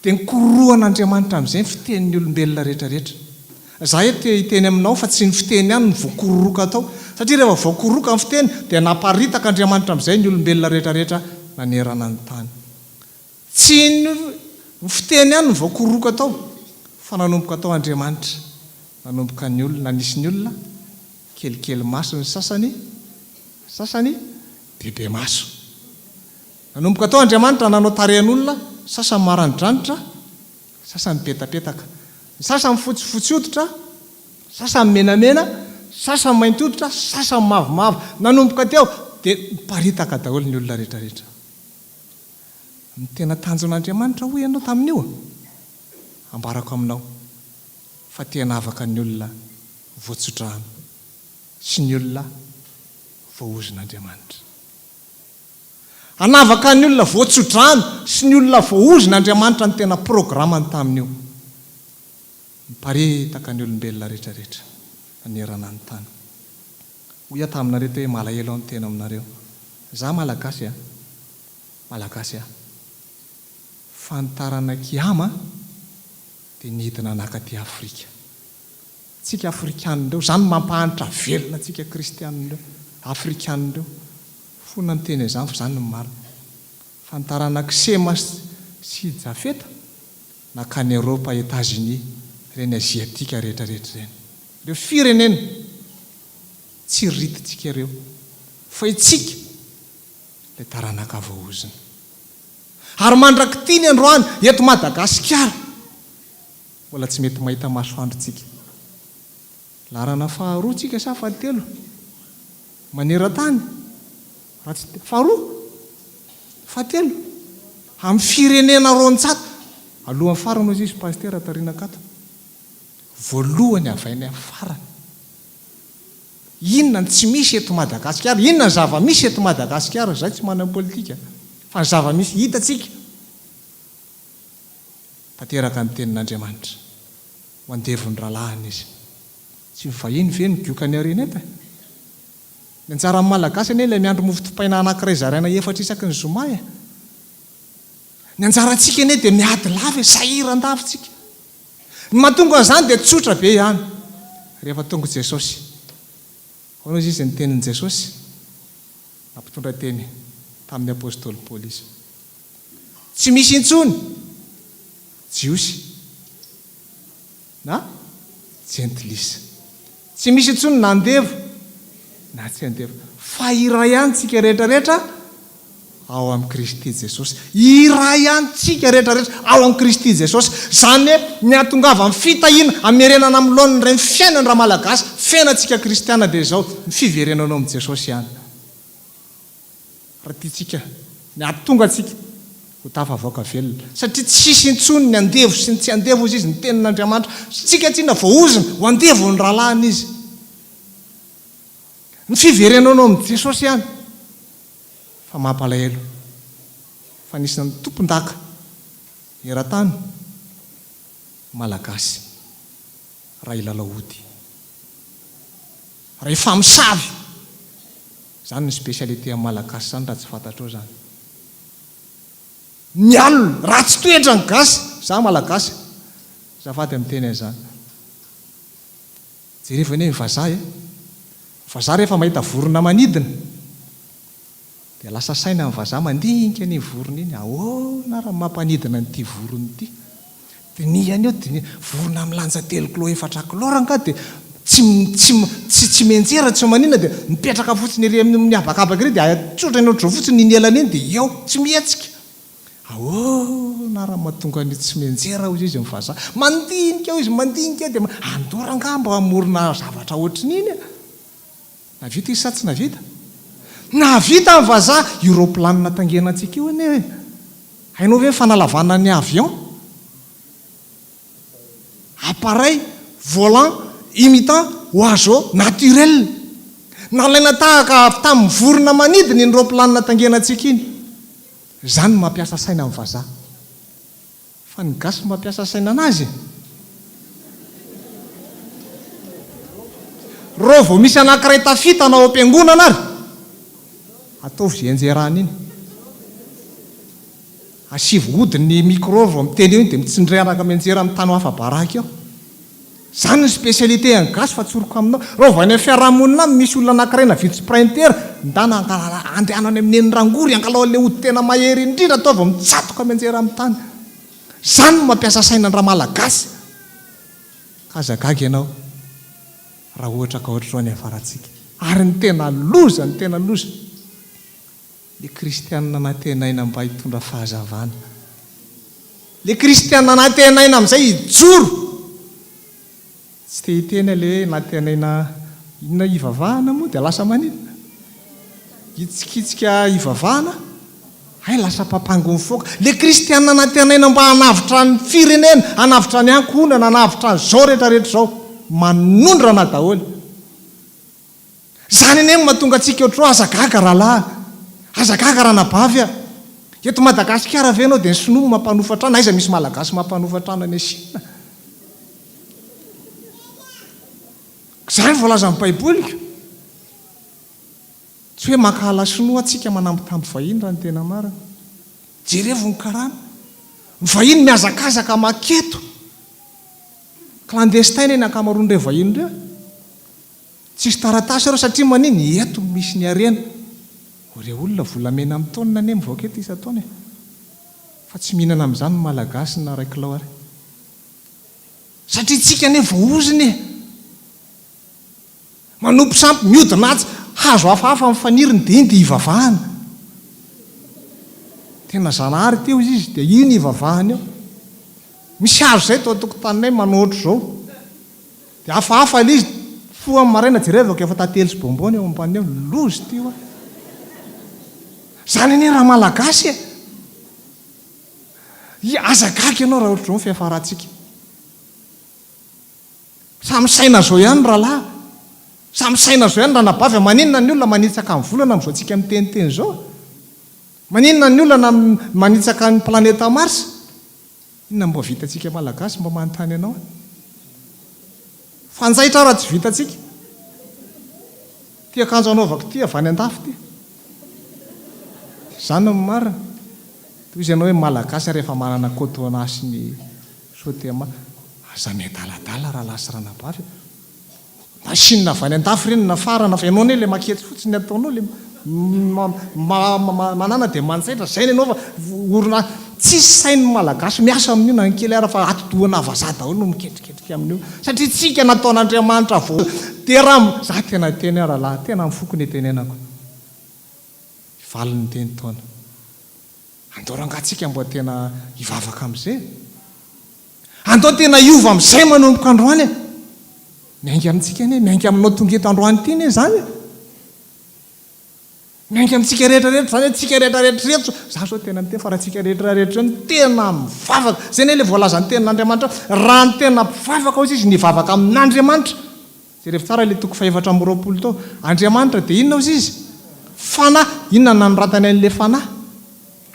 Dia nikororohan'Andriamanitra amin'izay ny fitenin'ny olombelona rehetra rehetra. Za eto te hiteny aminao fa tsy ny fiteny ihany no voakororoka tao. Satria rehefa voakororoka ny fiteny dia naparitaka Andriamanitra amin'izay ny olombelona rehetra rehetra nanerana ny tany. Tsy ny fiteny ihany no voakororoka tao fa nanomboka tao Andriamanitra nanomboka ny olona nisy ny olona kelikely maso ny sasany, sasany bebe maso. Nanomboka tao Andriamanitra nanao tarehin'olona, sasany maranidranitra, sasany mipetapetaka. Ny sasany fotsifotsy hoditra, sasany menamena, sasany mainty hoditra, sasany mavomavo. Nanomboka teo dia niparitaka daholo ny olona rehetrarehetra. Ny tena tanjon'Andriamanitra hoy ianao tamin'io? Ambarako aminao fa te hanavaka ny olona voatsodrano sy ny olona voaozon'Andriamanitra. Hanavaka ny olona voatsodrano sy ny olona voaozona Andriamanitra ny tena programany tamin'io. Niparitaka ny olombelona rehetra rehetra nanerana ny tany. Hoy aho taminareo teo hoe malahelo aho ny tena aminareo. Za Malagasy a! Malagasy aho. Fa ny taranak'i Hama dia nidina nakaty Afrika. Tsika Afrikana ireo, izany no mampahantra velona antsika Kristiana ireo, Afrikana ireo. Fona niteny an'izany fa izany no marina. Fa ny taranak'i Sema sy Jafeta nankany Eropa, Etats-Unis, ireny Aziatika rehetra rehetra ireny. Ireo firenena tsiriritintsika ireo. Fa itsika ilay taranaka voaozona. Ary mandrak'ity ny androany eto Madagasikara. Mbola tsy mety mahita masoandro tsika. Laharana faharoa tsika sa fahatelo? Maneran-tany? Raha tsy faharoa? Fahatelo? Amin'ny firenena 200. Alohan'ny farany hozy izy Pasitera taorian'Ankato. Voalohany avainy amin'ny farany. Inona no tsy misy eto Madagasikara? Inona ny zava-misy eto Madagasikara? Izahay tsy manana politika fa ny zava-misy hitantsika. Tanteraka ny tenin'Andriamanitra. Ho andevon'ny rahalahiny izy. Tsy ny vahiny ve no gioka ny harena eto e? Ny anjaran'ny Malagasy anie ilay miandry mofo dipaina anankiray zaraina efatra isaky ny zoma e! Ny anjarantsika anie dia miady lava e, sahiran-dava isika. Ny mahatonga an'izany dia tsotra be ihany. Rehefa tonga Jesosy, ahoana hozy izy ny tenin'i Jesosy? Nampitondra teny tamin'ny apostoly Paoly izy. Tsy misy intsony Jiosy na Jentilisa. Tsy misy intsony na andevo na tsy andevo. Fa iray ihany tsika rehetra rehetra ao amin'i Kristy Jesosy. Iray ihany tsika rehetra rehetra ao amin'i Kristy Jesosy. Izany hoe ny hahatongavan'ny fitahiana hamerenana amin'ny laoniny indray ny fiainan-dRamalagasy, fiainantsika kristiana dia izao, ny fiverenana ao amin'i Jesosy ihany. Raha tiantsika ny hahatonga antsika ho tafavoaka velona, satria tsy hisy intsony ny andevo sy ny tsy andevo, hozy izy, ny tenin'Andriamanitra. Isika tsinona voaozona ho andevon'ny rahalahiny izy. Ny fiverenanao amin'i Jesosy ihany fa mampalahelo fa anisan'ny tompon-daka eran-tany Malagasy raha hilalao ody. Raha hifamosavy! Zany ny spécialité am Malagasy zany raha tsy fantatrao zany. Mialona, ratsy toetra ny gasy, za Malagasy, azafady am teny an'izany. Jerevo anie ny vazaha e! Vazaha rehefa mahita vorona manidina dia lasa saina ny vazaha mandinika an'iny vorona iny, ahoana ary ny mampanidina an'ity vorona ity? Dinihany eo, dinihany, vorona milanja telo kilao efatra kilao rangahy dia tsy tsy tsy tsy mianjera tsy maninona dia mipetraka fotsiny ery amin'ny habakabaka ery dia atsotrany ohatr'izao fotsiny iny elany iny dia eo, tsy mihetsika. Ahoana ary mahatonga an'io tsy mianjera hozy izy ny vazaha? Mandinika eo izy, mandinika eo dia andao rangahy mba hamorona zavatra ohatrin'iny e! Nahavita izy sa tsy nahavita? Nahavita ny vazaha! Io roplanina tangenantsika io anie e! Hainao ve ny fanalavana ny avion? Appareil volant imitant oiseau naturel. Nalaina tahaka avy tamin'ny vorona manidina iny roplanina tangenantsika iny. Izany no mampiasa saina ny vazaha. Fa ny gasy mampiasa saina anazy e! Rô vao misy anakiray tafita na ao am-piangonana ary, ataovy izay hianjerany iny. Asivo ody ny micro vao miteny eo iny dia mitsindrianaka mianjera amin'ny tany ho afa-baraka eo. Zany ny spécialité an'ny gasy fa tsoriko aminao. Raha vao any amin'ny fiarahamonina any misy olona anankiray navidy sprinter, ndana andehano any amin'ny neny rangory angalao an'ilay ody tena mahery indrindra ataovy mitsatoka mianjera amin'ny tany. Zany no mampiasa saina an-dRamalagasy. Ka aza gaga ianao raha ohatra ka ohatr'izao ny hiafarantsika. Ary ny tena loza, ny tena loza, le kristianina nantenaina mba hitondra fahazavana. Le kristianina nantenaina amin'izay hijoro. Tsy te hiteny aho le hoe nantenaina inona hivavahana moa dia lasa maninona? Hitsikitsika hivavahana? Hay lasa papango mifoaka. Le kristianina nantenaina mba hanavotra ny firenena, hanavotra ny ankohonana, hanavotra an'izao rehetra rehetra izao. Manondrana daholo. Izany anie no mahatonga antsika ohatr'izao, aza gaga rahalahy, aza gaga ranabavy a! Eto Madagasikara ve ianao dia ny sinoa no mampanofa trano, aiza misy malagasy mampanofa trano any Chine? Izany voalazan'ny baiboly ko! Tsy hoe mankahala sinoa antsika manambitamby vahiny raha ny tena marina. Jerevo ny karana. Ny vahiny mihazakazaka maketo. Clandestin anie ny ankamaroan'ireo vahiny ireo e. Tsisy taratasy ireo satria maninn? Eto no misy ny harena. Ireo olona volamena amin'ny taonina anie mivoaka eto isan-taona e. Fa tsy mihinana amin'izany ny Malagasy na iray kilao ary. Satria tsika anie voaozona e. Manompo sampy, miodina atsy, hazo hafahafa mifaniriny dia iny dia ivavahana. Tena Zanahary ity hozy izy dia iny ivavahany eo. Misy hazo izay tao an-tokotaninay manao ohatr'izao. Dia hafahafa ilay izy, mifoha amin'ny maraina jerevako efa tantely sy bonbon eo ambany eo, loza ity hoa. Izany anie raha Malagasy e! Aza gaga ianao raha ohatr'izao ny fiafarantsika. Samy saina zao ihany rahalahy, samy saina zao ihany ranabavy a, maninona ny olona manitsaka ny volana amin'izao tsika miteniteny izao? Maninona ny olona manitsaka ny planeta Mars? Inona mba vitantsika Malagasy mba manontany anao aho? Fanjaitra raha tsy vitantsika. Ty akanjo anaovako ty avy any andafy ty. Zany no marina. Tohizo ianao hoe Malagasy ary efa manana cotona sy ny Sotema, aza miadaladala rahalahy sy ranabavy a! Machine avy any andafy ireny nafarana fa ianao anie ilay maketsy fotsiny ataonao ilay manana dia manjaitra izay ny anao fa orinasa tsisy sain'ny malagasy miasa amin'io na ny kely ara fa atidohana vazaha daholo no miketriketrika amin'io satria tsika nataon'Andriamanitra vao dia raha za tena hiteny aho rahalahy tena amin'ny foko ny itenenako valiny teny taona Andao rangaha tsika mba tena hivavaka amizay e! Andao tena hiova amizay manomboka androany e! Miainga amintsika anie, miainga aminao tonga eto androany ity anie izany e! Miainga amintsika rehetra rehetra izany e, tsika rehetra rehetra ireto, za zao tena miteny fa raha tsika rehetra rehetra ireo no tena mivavaka, zay anie le voalazan'ny tenin'Andriamanitra hoe raha ny tena mpivavaka hozy izy ny hivavaka amin'Andriamanitra, Jerevo tsara ilay toko fahefatra 24 tao. Andriamanitra dia inona hozy izy? Fanahy. Inona no nanoratany an'ilay fanahy?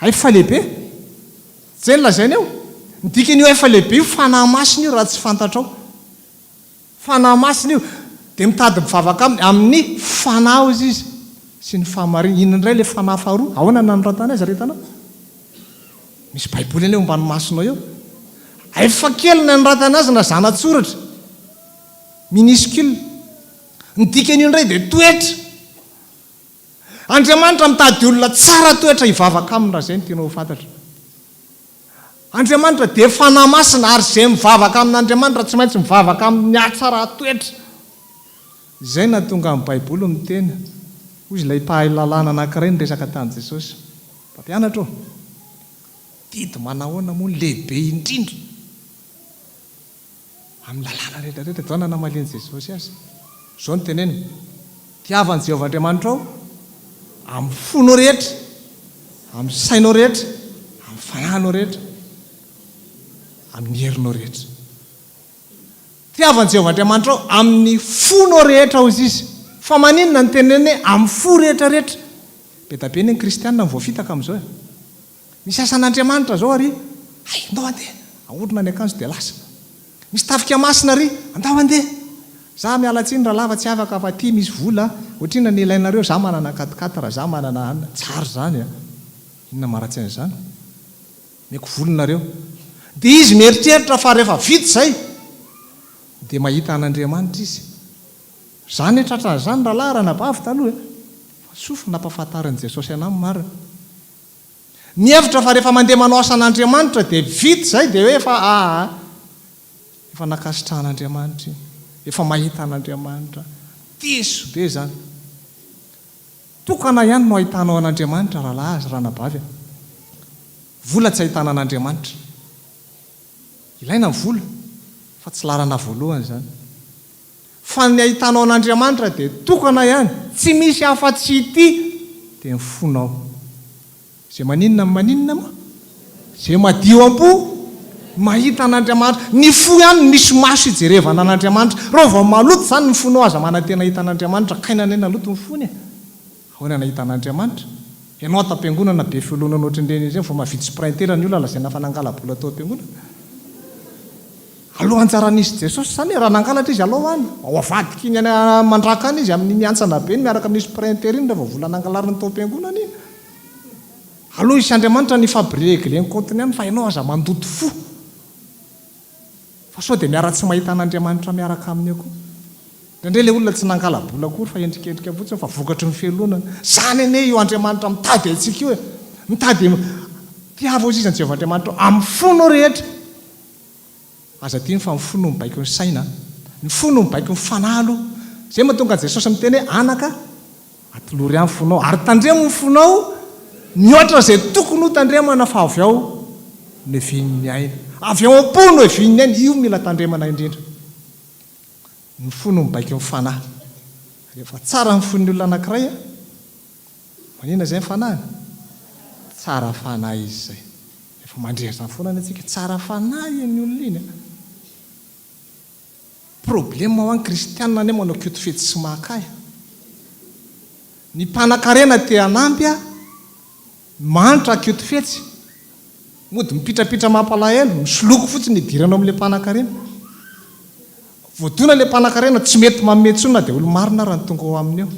F lehibe. Izay no lazainy eo. Ny dikan'io F lehibe io fanahy masina io raha tsy fantatrao. Fanahy masina io. Dia mitady mivavaka aminy amin'ny fanahy hozy izy sy ny fahamarinana. Inona indray ilay fanahy faharoa? Ahoana no nanoratany azy ry hitanao? Misy baiboly anie eo ambany masonao eo. F kely no nanoratany azy na zana-tsoratra. Minuscule. Ny dikan'io indray dia toetra. Andriamanitra mitady olona tsara toetra hivavaka aminy raha izay no tianao ho fantatra. Andriamanitra dia Fanahy Masina ary izay mivavaka amin'Andriamanitra tsy maintsy mivavaka amin'ny hatsaran-toetra. Izay nahatonga ny Baiboly miteny, hoy izy ilay mpahay lalàna anankiray niresaka tamin'i Jesosy, Mpampianatra ô, didy manahoana moa no lehibe indrindra? Amin'ny lalàna rehetra rehetra, izao no namalian'i Jesosy azy. Izao no teneniny, Tiava an'i Jehovah Andriamanitrao amin'ny fonao rehetra, amin'ny sainao rehetra, amin'ny fanahinao rehetra, amin'ny herinao rehetra. Tiava an'i Jehovah Andriamanitrao amin'ny fonao rehetra, hoy Izy. Fa maninona no teneniny hoe amin'ny fo rehetra rehetra? Be dia be anie ny kristiana no voafitaka amin'izao e. Misy asan'Andriamanitra zao ary, hay, andao handeha! Aorina ny akanjo dia lasa. Misy tafika masina ary, andao handeha! Za miala tsiny rahalahy fa tsy afaka fa aty misy vola, ohatr'inona ny ilainareo, za manana quatre quatre, za manana anona, tsara izany a! Inona maharatsy an'izany? Omeko vola nareo. Dia izy mieritreritra fa rehefa vita izay dia mahita an'Andriamanitra izy. Za anie tratran'izany rahalahy ranabavy taloha e! Fa soa fa nampahafantarin'i Jesosy anah ny marina. Mihevitra fa rehefa mandeha manao asan'Andriamanitra dia vita izay dia hoe efa aa efa nankasitrahan'Andriamanitra iny, efa mahita an'Andriamanitra. Diso be izany. Tokana ihany no ahitanao an'Andriamanitra rahalahy sy ranabavy a. Vola tsy ahitana an'Andriamanitra. Ilaina ny vola fa tsy laharana voalohany izany. Fa ny ahitanao an'Andriamanitra dia tokana ihany, tsy misy afa-tsy ity, dia ny fonao. Izay maninona no maninona moa? Izay madio am-po, mahita an'Andriamanitra. Ny fo ihany no misy maso ijerevana an'Andriamanitra. Raha vao maloto izany ny fonao, aza manantena hahita an'Andriamanitra. Kaina anie naloto ny fony e! Ahoana nahita an'Andriamanitra? Ianao ato am-piangonana be fialonana ohatran'ireny ireny, vao mahavita sprinter ny olona lazaina fa nangala-bola tao am-piangonana. Aleo anjaran'izy Jesosy izany e, raha nangalatra izy alao any, ao avadik'iny any mandraka any izy amin'iny hantsana be iny miaraka amin'iny sprinter iny rehefa vola nangalariny tao am-piangonana iny. Aleo izy sy Andriamanitra ny hifampiregler ny compte-ny any fa ianao aza mandoto fo fa sao dia miara-tsy mahita an'Andriamanitra miaraka aminy eo koa. Indraindray ilay olona tsy nangala-bola akory fa endrikendrika fotsiny fa vokatry ny fialonana. Izany anie io Andriamanitra mitady antsika io e! Mitady, tiavo hozy izy an'i Jehovah Andriamanitrao amin'ny fonao rehetra. Aza adino fa ny fo no mibaiko ny saina, ny fo no mibaiko ny fanahy aloha. Izay mahatonga an'i Jesosy miteny hoe, Anaka, atolory ahy ny fonao, ary tandremo ny fonao mihoatra izay tokony ho tandremana fa avy ao no hevian'ny aina. Avy ao am-po no hevian'ny aina, io mila tandremana indrindra. Ny fo no mibaiko ny fanahy. Rehefa tsara ny fon'ny olona anankiray, maninona izay ny fanahiny? Tsara fanahy izy izay. Efa mandre an'izany foana anie tsika, tsara fanahy iny olona iny a! Problème ho an'ny kristianina anie manao koto fetsy sy maka e! Ny mpanakarena te hanampy a, ny mahantra koto fetsy, mody mipitrapitra mampalahelo, misoloky fotsiny hidirana ao amin'ilay mpanakarena. Voadona ilay mpanakarena, tsy mety manome intsony na dia olo-marina ara no tonga ao aminy eo.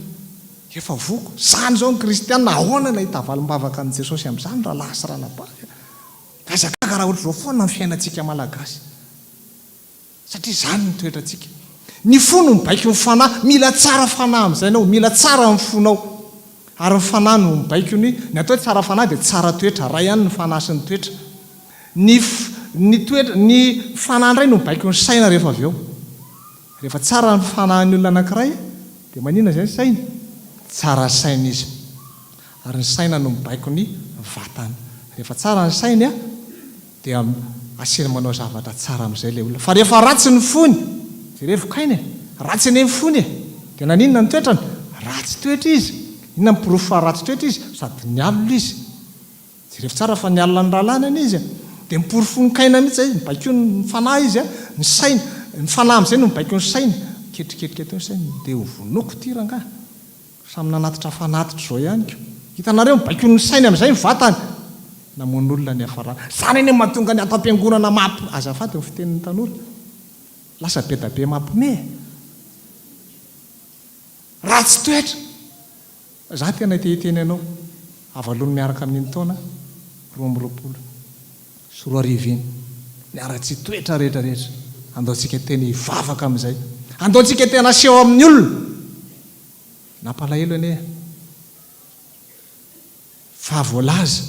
Efa voky. Izany izao ny kristiana, ahoana no hahita valim-bavaka an'i Jesosy amin'izany rahalahy sy ranabavy a? Aza gaga raha ohatr'izao foana ny fiainantsika malagasy. Satria izany ny toetrantsika. Ny fo no mibaiko ny fanahy, mila tsara fanahy amin'izay ianao, mila tsara ny fonao. Ary ny fanahy no mibaiko ny, ny atao hoe tsara fanahy dia tsara toetra, iray ihany ny fanahy sy ny toetra. Ny ny toetra, ny fanahy indray no mibaiko ny saina rehefa avy eo. Rehefa tsara ny fanahin'ny olona anankiray dia maninona izay ny sainy? Tsara saina izy. Ary ny saina no mibaiko ny vatana. Rehefa tsara ny sainy dia asiany manao zavatra tsara amin'izay ilay olona. Fa rehefa ratsy ny fony, jerevo kaina e! Ratsy anie ny fony e! Dia naninona ny toetrany? Ratsy toetra izy. Inona ny porofo fa ratsy toetra izy? Sady nialona izy. Jerevo tsara fa nialona ny rahalahiny anie izy e! Dia niporofoin'i Kaina mihitsy izay, nibaikoiny ny fanahy izy, ny saina, ny fanahy amin'izay no mibaiko ny saina. Miketriketrika teo ny sainy, ndeha ho vonoiko ity rangahy. Samy nanatitra fanatitra izao ihany ko. Hitanareo, mibaikoin'ny sainy amin'izay ny vatany. Namono olona niafarana. Izany anie mahatonga ny ato am-piangonana mamp-, azafady ny fitenin'ny tanora, lasa bedabe mampime e! Ratsy toetra! Za tena te hiteny anao, avalony miaraka amin'iny taona 2022 iny, ny haratsian toetra rehetra rehetra, andao tsika tena hivavaka amin'izay, andao tsika tena aseho amin'ny olona, nampalahelo anie fa voalaza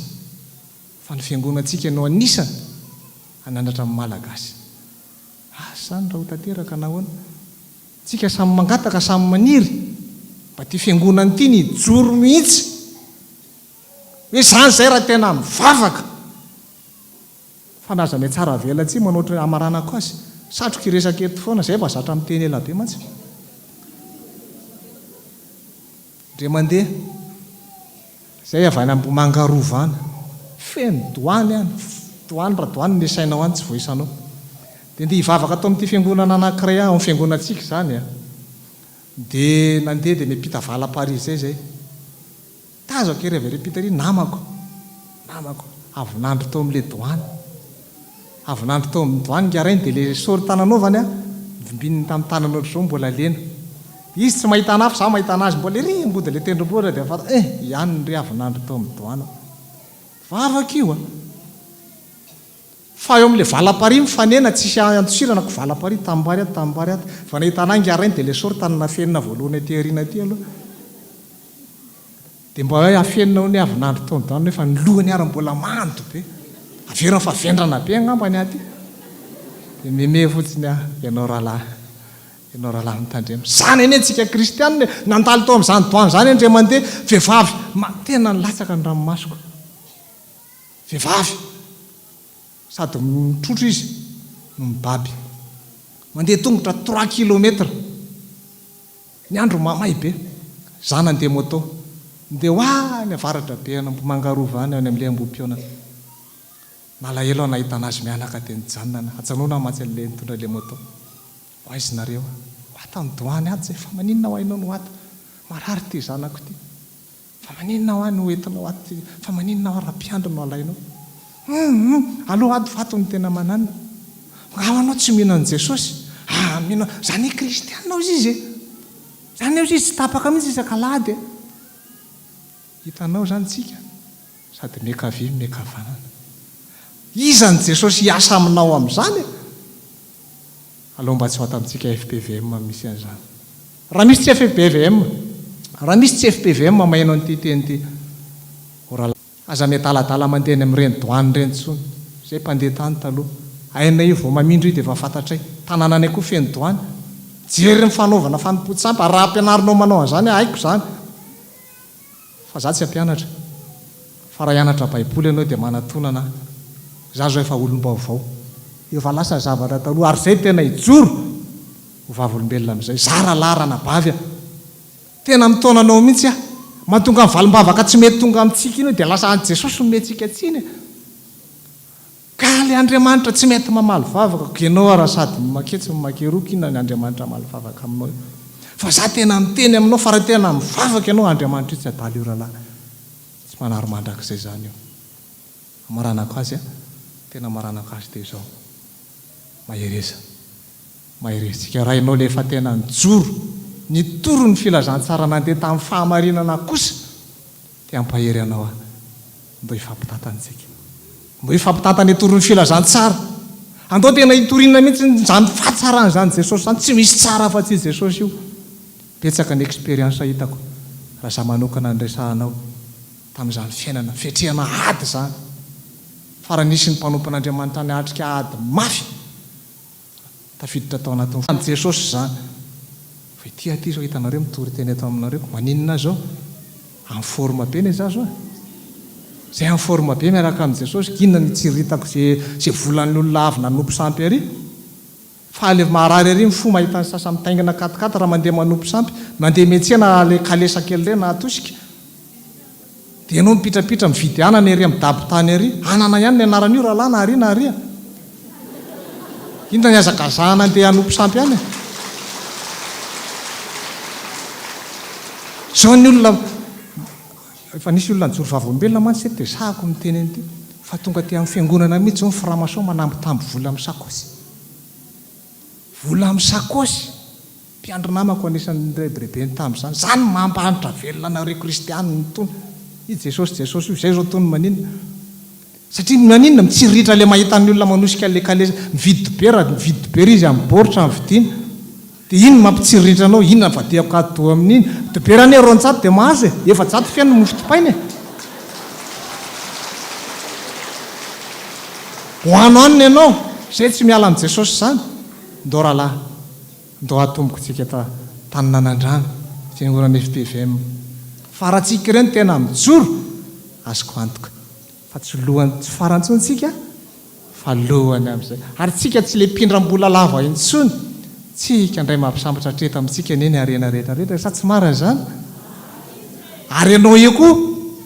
fa ny fiangonantsika no anisany hananatra ny Malagasy, asa izany raha ho tanteraka na ahoana. Tsika samy mangataka samy maniry mba ty fiangonana ity ny hijoro mihitsy hoe zany zay raha tena mivavaka fa na aza mihatsara velatsihy manao ohatry hamaranako azy satriko hiresaka eto foana zay efa zatra miteny ela be mantsy ndre mandeha Zay avy any Ambohimanga Rova any. Feno doany any. Doany raha doany ny isainao any tsy voaisanao. Dia ndeha hivavaka tao amin'ity fiangonana anankiray ao amin'ny fiangonantsika izany an. Dia nandeha dia miampita vala Paris izay izay. Tazako ery avy ery ampita ery namako. Namako. Avy nandry tao amin'ilay doany. Avy nandry tao amin'ny doany ingahy rainy dia ilay sorta nanaovany an, novimbininy tamin'ny tanany ohatr'izao mbola lena. Izy tsy mahita anah fa za mahita anazy mbola ery ambody ilay tendrombohitra dia fantako eh i anona ry avy nandry tao amin'ny doany. Vavaka io an! Fa eo amin'ilay valaparihy mifanena tsisy andosirana ko valaparihy tanimbary ato tanimbary ato. Vao nahita anah ingahy rainy dia ilay sorte no nafenina voalohany aty aoriana aty aloha. Dia mba hoe afenina hono hoe avy nandro tao an-dano nefa ny lohany ary mbola mando be. Averina fa vendrana be angamba ny aty. Dia meme fotsiny aho, ianao rahalahy, ianao rahalahy mitandrema. Izany anie antsika kristianina e! Nandalo tao amin'izany doany izany indray mandeha, vehivavy, tena nilatsaka ny ranomasoko. Vehivavy, sady mitrotro izy no mibaby. Mandeha tongotra trois kilomètres. Ny andro mamay be. Za nandeha moto. Ndeha ho any avaratra be any Ambohimanga Rova any, any amin'ilay Ambohipihaonana. Nalahelo aho nahita an'azy mianaka dia nijanona aho. Ajanona aho mantsy an'ilay nitondra ilay moto. Ho aiza nareo a? Ho ato amin'ny doany ato zay. Fa maninona hoa ianao no ato? Marary ity zanako ity. Fa maninona hoa no entinao ato ty? Fa maninona hoa raha mpiandry no alainao? Hum hum, aleo ato fa ato no tena mananona. Nga anao tsy mino an'i Jesosy? Ah mino, zany hoe kristianina ozy izy e! Zany ozy izy tsy tapaka mihitsy isak'alahady e! Hitanao zany tsika sady miankavia miankavanana. Iza ny Jesosy hiasa aminao amin'izany e? Aleo mba tsy ho ato amintsika fpvm misy an'izany. Raha misy tsy fpvm, raha misy tsy fpvm maheno an'ity teny ity, o rahalahy, aza miadaladala mandeha any amin'ireny douane ireny intsony. Izay mpandeha tany taloha. Hainay io vao mamindra io dia efa fantatray. Tanànanay koa feno douane. Jery ny fanaovana fanompoan-tsampy ary raha ampianarinao manao an'izany aho, haiko izany. Fa za tsy hampianatra. Fa raha hianatra baiboly ianao dia manatona anah. Za zao efa olom-baovao. Efa lasa zavatra taloha ary zay tena hijoro ho vavolombelona amin'izay. Za rahalahy ranabavy a! Tena mitaona anao mihitsy aho. Mahatonga ny valim-bavaka tsy mety tonga amintsika iny dia lasa any Jesosy no omentsika tsiny e! Ka le Andriamanitra tsy mety mamaly vavaka ko ianao ara sady maketsy no makeroka inona ny Andriamanitra hamaly vavaka aminao io fa za tena miteny aminao fa raha tena mivavaka ianao Andriamanitra io tsy adala io rahalahy tsy manary mandrakizay zany io amaranako azy a tena amaranako azy dia izao mahereza mahereza tsika raha ianao le efa tena nijoro nitory ny filazantsara nandeha tamin'ny fahamarinana kosa Te hampahery anao aho. Mba hifampitantana isika. Mba hifampitantana hitory ny filazantsara. Andao tena hitoriana mihitsy izany fahatsarana izany Jesosy izany. Tsy misy tsara afa-tsy i Jesosy io. Betsaka ny expérience hitako raha za manokana no resahanao tamin'izany fiainana fiatrehana ady izany. Fa raha nisy ny mpanompon'Andriamanitra niatrika ady mafy. Tafiditra tao anatin'ny fon'i Jesosy izany. Fa ity aty izao hitanareo mitory teny eto aminareo ko maninona aho izao? En forme be ne za zao e! Zay en forme be miaraka amin'i Jesosy, k'inona no itsiriritako ze ze volan'ny olona avy nanompo sampy ary? Faly marary ery ny fo mahita ny sasany mitaingina quat-quatre raha mandeha manompo sampy, mandeha miantsena le kalesa kely ireny na atosika. Dia ianao mipitrapitra mividy anana ery amin'ny dabo tany ery. Anana ihany ny anaran'io rahalahy na ary na ary a! Inona ny hazakazahana andeha hanompo sampy any e? Izao ny olona, efa nisy olona nijoro vavolombelona mantsy teto dia sahako miteny an'ity, fa tonga aty amin'ny fiangonana mihitsy izao ny franc-maçon manambitamby vola amin'ny sakaosy. Vola amin'ny sakaosy! Mpiandry namako anisan'ny nirebirebeny tamin'izany. Izany no mampahantra velona anareo kristianina itony. I Jesosy Jesosy io, izay izao tony maninona? Satria maninona? Mitsiriritra ilay mahita ny olona manosika ilay kalesa, mividy dobera, mividy dobera izy amin'ny baoritra no vidiany. Dia iny no mampitsiriritra anao, inona no vadihako atidoha amin'iny? Dobera anie 200 dia mahazo e, 400 feno ny mofo dipaina e. Ho ano anona ianao, izay tsy miala amin'i Jesosy izany. Ndao rahalahy. Ndao hatomboko tsika ta tany nanandrana, fiangonana fpvm. Fa raha tsika ireo no tena mijoro, azoko antoka fa tsy lohany tsy farany intsony tsika fa lohany amin'izay. Ary tsika tsy le mpindram-bola lava intsony. Tsika indray mampisambatra hatreto amintsika anie ny harena rehetra rehetra sa tsy marina izany? Ary ianao io koa,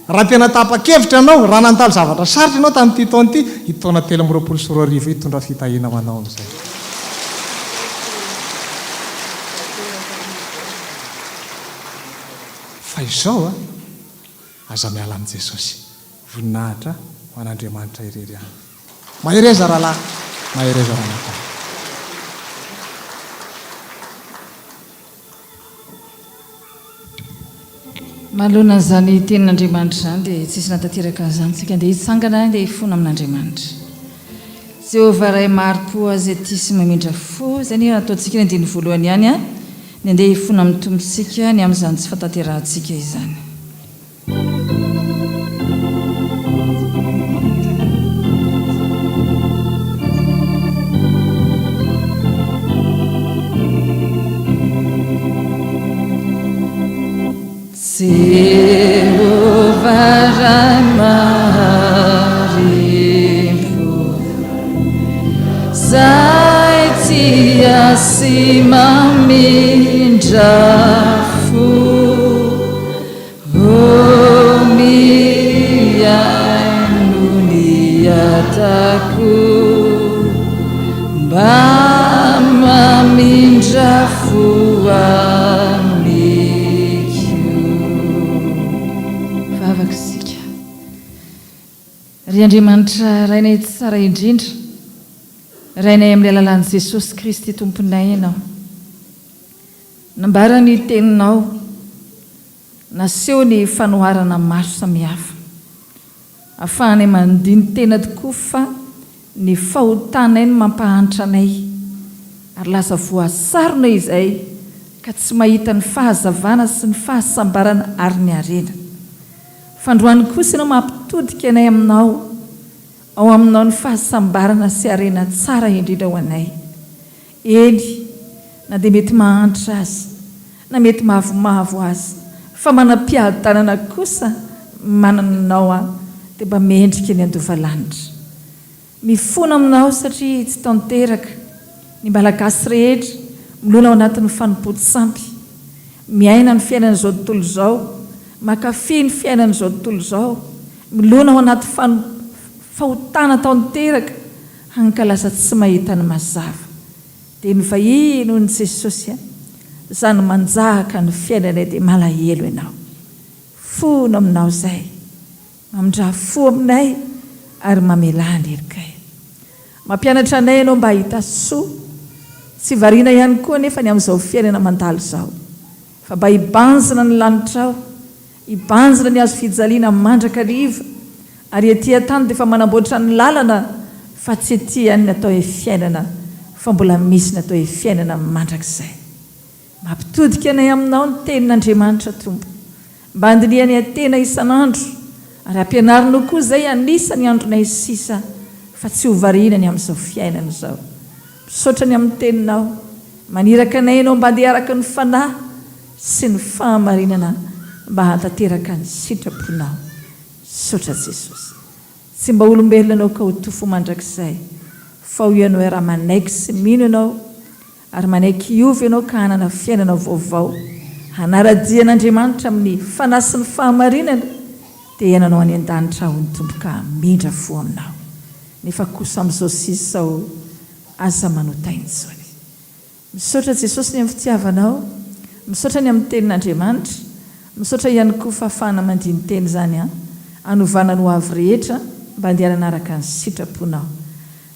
raha tena tapa-kevitra ianao, raha nandalo zavatra sarotra ianao tamin'ity taona ity, ity taona 2023 ity hitondra fitahiana ho anao amin'izay. Fa izao a, aza miala amin'i Jesosy. Voninahitra ho an'Andriamanitra irery ihany. Mahereza rahalahy, mahereza ranabavy. Manoloana an'izany tenin'Andriamanitra izany dia tsisy nahatanteraka an'izany isika. Andeha hitsangana, andeha hifona amin'Andriamanitra. Jehovah Ray mahari-po azy aty sy mamindra fo. Izay anie nataontsika ny andininy voalohany ihany an! Ny andeha hifona amin'ny Tompontsika ny amin'izany tsy fahatanterahantsika izany. Jehovah Ray mahari-po, Zay tia sy mamindra fo, Oh mihaino ny hatako, Mba mamindra fo amiko. Vavaka isika. Ry Andriamanitra Rainay tsara indrindra, Rainay amin'ny alalan'i Jesosy Kristy Tomponay Ianao. Nambara ny Teninao, naseho ny fanoharana maro samihafa. Ahafahanay mandini-tena tokoa fa ny fahotanay no mampahantra anay, ary lasa voasarona izahay ka tsy mahita ny fahazavana sy ny fahasambarana ary ny harena. Fandroany kosa Ianao mampitodika anay Aminao, ao Aminao ny fahasambarana sy harena tsara indrindra ho anay. Eny, na dia mety mahantra aza, na mety mavomavo aza, fa manam-piadanana kosa manana anao aho, dia mba mendrika ny handova lanitra. Mifona aminao satria tsy tanteraka ny Malagasy rehetra milona ao anatin'ny fanompoan-tsampy, miaina ny fiainan'izao tontolo izao, mankafy ny fiainan'izao tontolo izao, milona ao anaty fahotana tanteraka, Hany ka lasa tsy mahita ny mazava. Dia ny vahiny hoy ny Jesosy a! Zany manjaka ny fiainanay dia malahelo ianao. Fono aminao izay. Mamindrà fo aminay ary mamelà ny helokay. Mampianatra anay ianao mba hahita soa. Tsy variana ihany koa anefa ny amin'izao fiainana mandalo izao. Fa mba hibanjina ny lanitrao. Hibanjina ny hazo fijaliana mandrakariva, ary ety an-tany dia efa manamboatra ny lalana fa tsy ety ihany ny atao hoe fiainana fa mbola misy ny atao hoe fiainana mandrakizay. Mampitodika anay aminao ny tenin'Andriamanitra Tompo. Mba handinihanay tena isan'andro ary ampianarinao koa izay hanisa ny andronay sisa fa tsy ho variana ny amin'izao fiainana izao. Misaotra ny amin'ny teninao. Maniraka anay ianao mba handeha araka ny Fanahy sy ny fahamarinana mba hahatanteraka ny sitraponao. Misaotra Jesosy. Tsy mba olombelona ianao ka ho tofo mandrakizay, fa ho ianao raha manaiky sy mino ianao ary manaiky hiova ianao ka hanana fiainana vaovao, hanara-dia an'Andriamanitra amin'ny Fanahy sy ny fahamarinana, dia hiainanao any an-danitra aho ny Tompo ka hamindra fo aminao. Nefa kosa amin'izao sy izao aza manota intsony. Misaotra Jesosy ny amin'ny fitiavanao, misaotra ny amin'ny tenin'Andriamanitra, misaotra ihany koa fahafahana mandini-teny izany an, hanovana ny ho avy rehetra mba handehanana araka ny sitraponao.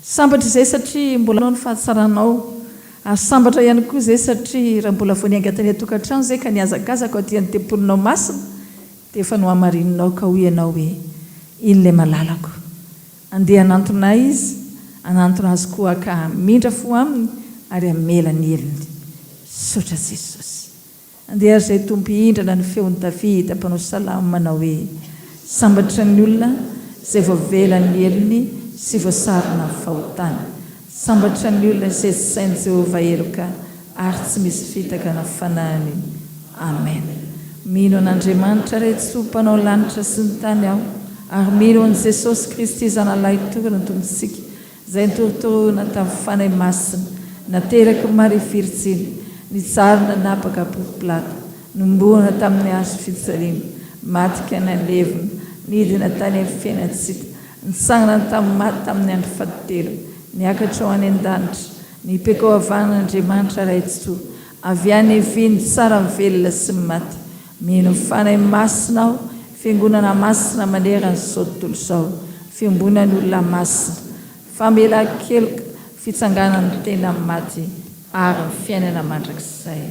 Sambatra izay satria mbola anao ny fahatsaranao, ary sambatra ihany koa izay satria raha mbola vao niainga tany an-tokantrano izay ka nihazakazaka aty an-tempolinao masina dia efa nohamarininao ka hoy ianao hoe iny ilay malalako. Andeha hanantona ahy izy, hanantona azy koa ka hamindra fo aminy ary hamela ny helony. Misaotra Jesosy. Andeha ary izay Tompo hihindrana ny feon'i Davida mpanao salamo manao hoe, Sambatra ny olona izay voavela ny helony sy voasarona ny fahotany. Sambatra ny olona izay tsy sain'i Jehovah heloka ary tsy misy fitaka na fanahiny. Amen. Mino an'Andriamanitra Ray Tsoa Mpanao lanitra sy ny tany aho, ary mino an'i Jesosy Kristy Zanalahy tokana Tompontsika, izay notorotoroina tamin'ny Fanahy Masina, naterak'i Maria Virjiny, nijaly nanapaka Pilato, nombohana tamin'ny hazo fijaliana, maty ka nalevina, nidina tany amin'ny fiainan-tsy hita, nitsangana tamin'ny maty tamin'ny andro fahatelo, niakatra ho any an-danitra, Nipeka ho havanan'Andriamanitra Ray Tsitoha, avy any Eviny, tsara ny velona sy ny maty. Mino ny Fanahy Masina aho, Fiangonana masina manerana izao tontolo izao, fiombonan'ny olona masina, famelan-keloka, fitsanganan'ny tena amin'ny maty ary ny fiainana mandrakizay.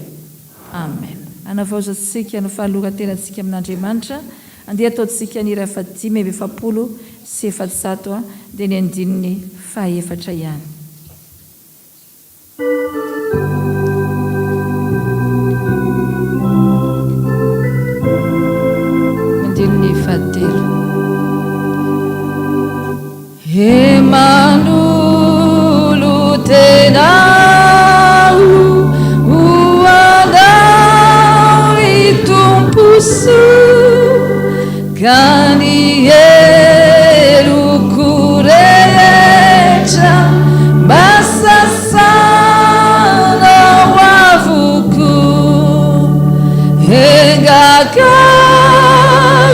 Amen. Hanavaozantsika ny fahalora-tenantsika amin'Andriamanitra, andeha ataontsika ny hira fahadimy amby 40. 400 dia ny andininy fahaefatra ihany. Andininy fahatelo. He manolo-tena ho anao ry Tompo soa, ka ny heloko rehetra mba sasanao avokoa. Enga ka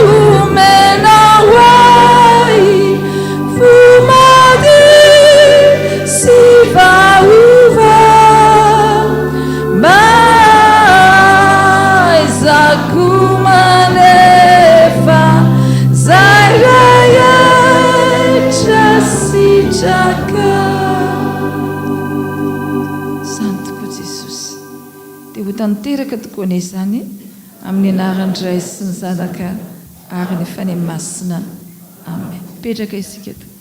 omenao ahy Fo madio sy vaovao mba ahaizako manefa zay rehetra sitrakao. Izany tokoa Jesosy. Dia ho tanteraka tokoa anie izany amin'ny anaran'ny Ray sy ny Zanaka ary ny Fanahy Masina. Amen. Mipetraka isika tompoko.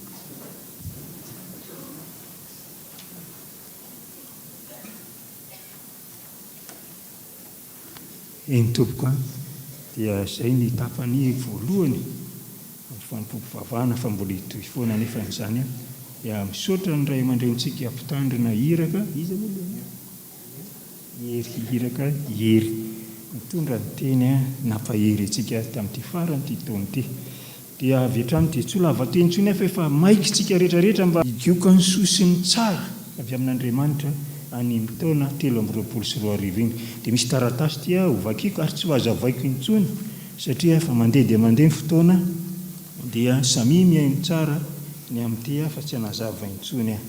Eny tompoko an, dia izay ny tapany voalohany amin'ny fanompoam-pivavahana fa mbola hitohy foana anefa izany an, dia misaotra ny ray aman-drenintsika mpitandrina iraka, iza moa ilay anarany? Hery iraka hery nitondra ny teny nampahery antsika tamin'ity faran'ity taona ity. Dia avy hatrany dia tsy ho lava teny intsony aho fa efa maika isika rehetra rehetra mba higoka ny soa sy ny tsara avy amin'Andriamanitra any iny taona 2023 iny. Dia misy taratasy ity aho hovakiako ary tsy ho hazavaiko intsony satria efa mandeha dia mandeha ny fotoana dia samia mihaino tsara ny amin'ity aho fa tsy hanazava intsony aho.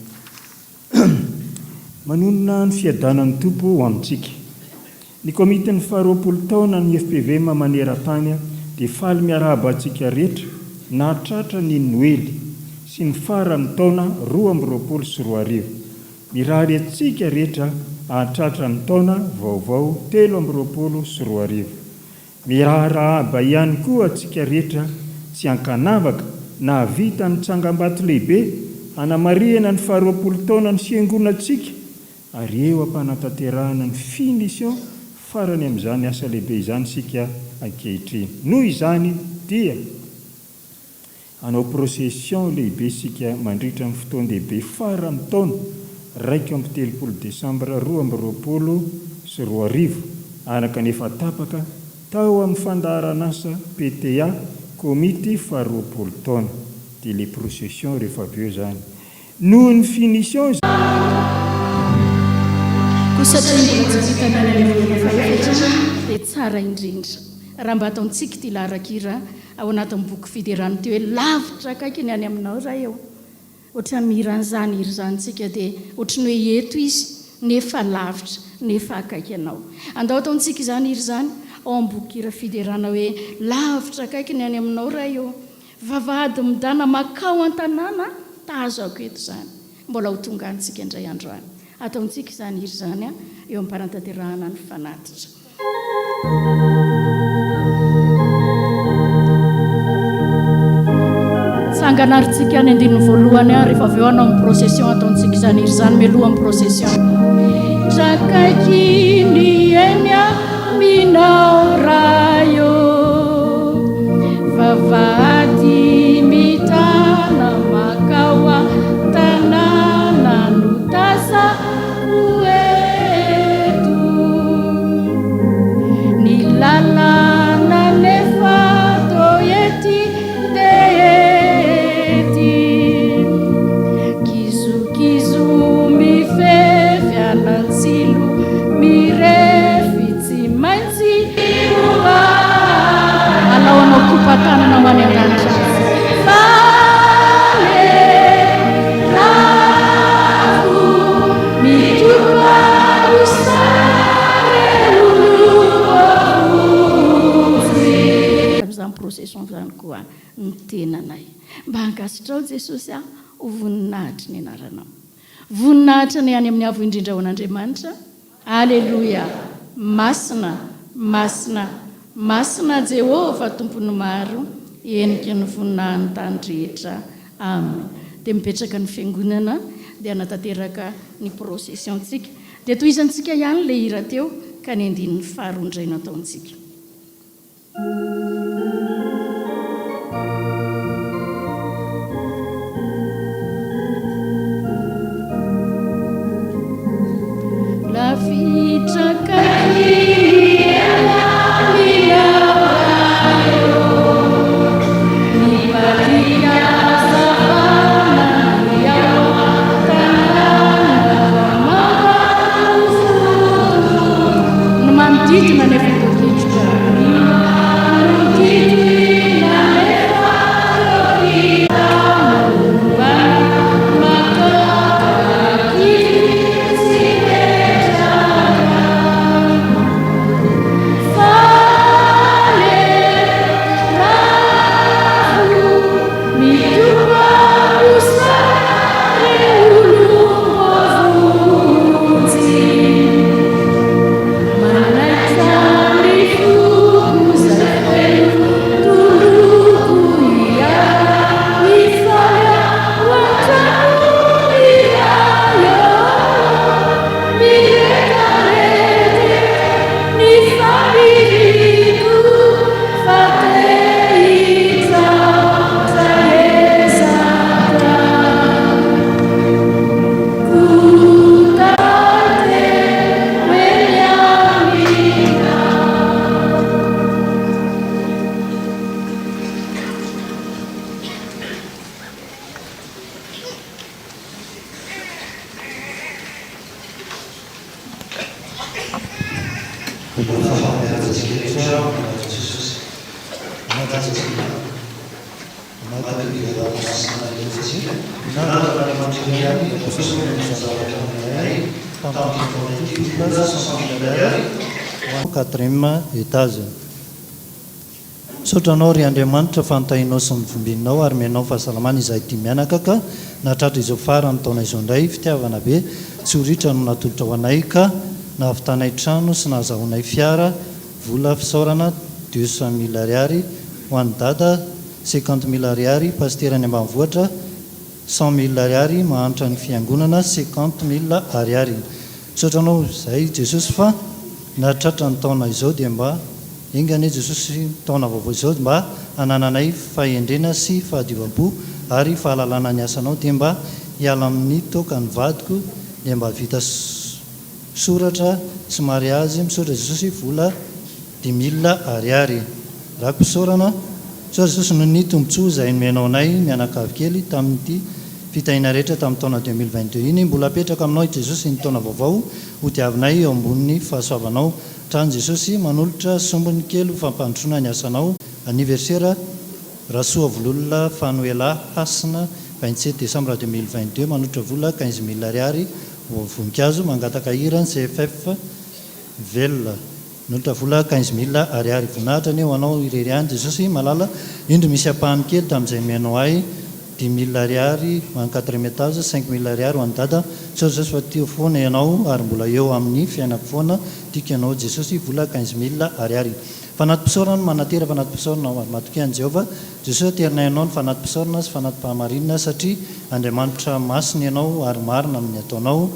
Manonona ny fiadanan'ny Tompo ho amintsika. Ny Komitin'ny faharoapolo taonan'ny fpvm maneran-tany dia faly miarahaba antsika rehetra nahatratra ny Noely sy ny faran'ny taona 2022. Mirary antsika rehetra hahatratra ny taona vaovao 2023. Miarahaba ihany koa antsika rehetra tsy ankanavaka nahavita ny tsangambato lehibe hanamarihana ny faharoapolo taonan'ny fiangonantsika ary eo am-panatanterahana ny finition farany amin'izany asa lehibe izany isika ankehitriny. Noho izany dia. Hanao procession lehibe isika mandritra ny fotoan-dehibe faran'ny taona, 31 desambra 2022, araka ny efa tapaka tao amin'ny fandaharan'asa PTA komity faharoapolo taona. Dia ilay procession rehefa avy eo izany. Noho ny finition izay. Koa satria mbola tsy vita ny any amin'ny volana fahefatra dia tsara indrindra raha mba ataontsika ity laharan-kira ao anatin'ny boky fiderana ity hoe lavitra akaiky ny any aminao Ray ô. Ohatran'ny mihira an'izany hira izany isika dia ohatran'ny hoe eto izy nefa lavitra nefa akaiky anao. Andao ataontsika izany hira izany ao amin'ny boky hira fiderana hoe lavitra akaiky ny any aminao Ray ô. Vavahady midana makao an-tanàna tazako eto izany. Mbola ho tonga any tsika indray andro any. Ataontsika izany hira izany eo am-panatanterahana ny fanatitra. Tsangana ary tsika any andininy voalohany any rehefa avy eo hanao ny procession ataontsika izany hira izany mialohan'ny procession. Trakaiky ny eny aminao Ray ô. Vavahady mitana makao an-tanàna no tazako eto. Ny lalana nefa toa ety dia ety. Kizokizo mifefy an'Antsilo mirefy tsy maintsy Alao hanao kopa-tanana ho any an-danitra. Faly ravo mitopa ho sary olom-boavonjy. Amin'izany procession izany koa ny tenanay. Mba ankasitraho Jesosy aho ho voninahitry ny anaranao. Voninahitra ny any amin'ny Avo Indrindra ho an'Andriamanitra. Aleloia! Masina, masina, masina Jehovah Tompon'ny maro. Heniky ny voninahin'ny tany rehetra. Amen. Dia mipetraka ny fiangonana dia hanatanteraka ny procession-tsika. Dia tohizantsika ihany ilay hira teo ka ny andininy faharoa indray no ataontsika. Lavitra akaiky Ny manodidina nefa toa ketrika. Ny manodidina nefa toa hita momba Makakivy tsy mipetraka Faly ravo mitopa ho sary olom-boavonjy Manaitra ny foko izay feno toloko hiala Hifaly ao an-tranon'ny Ray ô Miredareda ny faniriako fa te hitratra ezaka Mbola fampaherezantsika rehetra amin'i Jesosy. Manaja antsika. Quatrième étage. Misaotra Anao ry Andriamanitra fa notahinao sy novombininao ary omenao fahasalamana izahay dimy mianaka ka nahatratra izao faran'ny taona izao indray fitiavana be tsy ho ritra no natolotrao anay ka nahavitanay trano sy nahazahoanay fiara vola fisaorana 200 mille ariary ho an'i dada 50 mille ariary pasitera any ambanivohitra 100 mille ariary mahantra ny fiangonana 50 mille ariary misaotra anao zahay Jesosy fa nahatratra ny taona izao dia mba enga anie Jesosy taona vaovao izao mba hanananay fahendrena sy fahadiovam-po ary fahalalana ny asanao dia mba hiala amin'ny toaka ny vadiko dia mba vita Soratra sy mariazy misaotra Jesosy vola dix mille ariary. Rako-pisaorana, Misaotra Jesosy noho ny tombotsoa izay nomenao anay mianakavy kely tamin'ity fitahiana rehetra tamin'ny taona 2022 iny. Mbola apetraka aminao Jesosy ny taona vaovao ho diavinay eo ambonin'ny fahasoavanao hatrany Jesosy. Manolotra sombiny kely ho fampandrosoana ny asanao. Anniversaire Rasoavololona Fanoela Hasina 27 décembre 2022 Manolotra vola 15 mille ariary Ho voninkazo, mangataka hira ny CFF velona. Nolotra vola 15 mille ariary. Voninahitra anie ho anao irery ihany Jesosy malala. Indro misy ampahany kely tamin'izay nomenao ahy, 10 mille ariary ho an'ny quatrième étage, 5000 ariary ho an'i Dada. Misaotra Jesosy fa teo foana ianao ary mbola eo amin'ny fiainako foana. Tiako ianao Jesosy. Vola 15 mille ariary. Fanati-pisaorana, Manatera fanati-pisaorana aho ary matokia an'i Jehovah. Jesosy aterinay anao ny fanati-pisaorana sy fanati-pahamarinana satria Andriamanitra masina ianao ary marina amin'ny ataonao.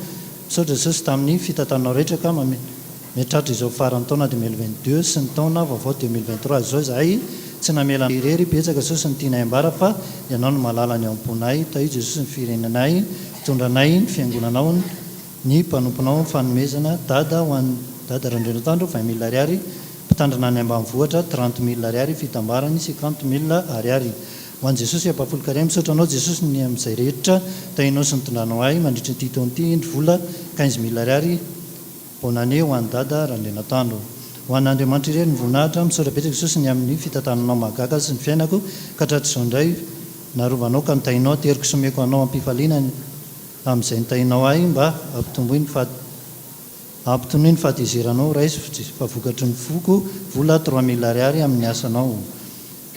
Misaotra Jesosy tamin'ny fitantananao rehetra ka mametratra izao faran'ny taona 2022 sy ny taona vaovao 2023 izao izahay tsy namela anay irery. Betsaka Jesosy ny tianay ambara fa ianao no mahalala ny ao am-ponay. Tahio Jesosy ny firenenay, mitondra anay ny fiangonanao. Ny mpanomponao fanomezana dada ho an'i dada Randrianatandro 20 mille ariary, mpitandrina any ambanivohitra 30 mille ariary fitambarany 50 mille ariary. Ho an'i Jesosy ampahafolon-karena misaotra anao Jesosy ny amin'izay rehetra tahinao sy nitondranao ahy mandritra ity taona ity indro vola 15 mille ariary bonne année ho an'i dada Randrianatandro. Ho an'Andriamanitra irery ny voninahitra misaotra betsaka Jesosy ny amin'ny fitantananao mahagaga sy ny fiainako ka tratrizao indray narovanao ka notahinao ateriko sy omeko anao am-pifaliana ny Amin'izay nitahianao ahy mba hampitomboy ny faha Ampitonoy ny fahatezeranao raiso fa vokatry ny foko vola 3000 ariary amin'ny asanao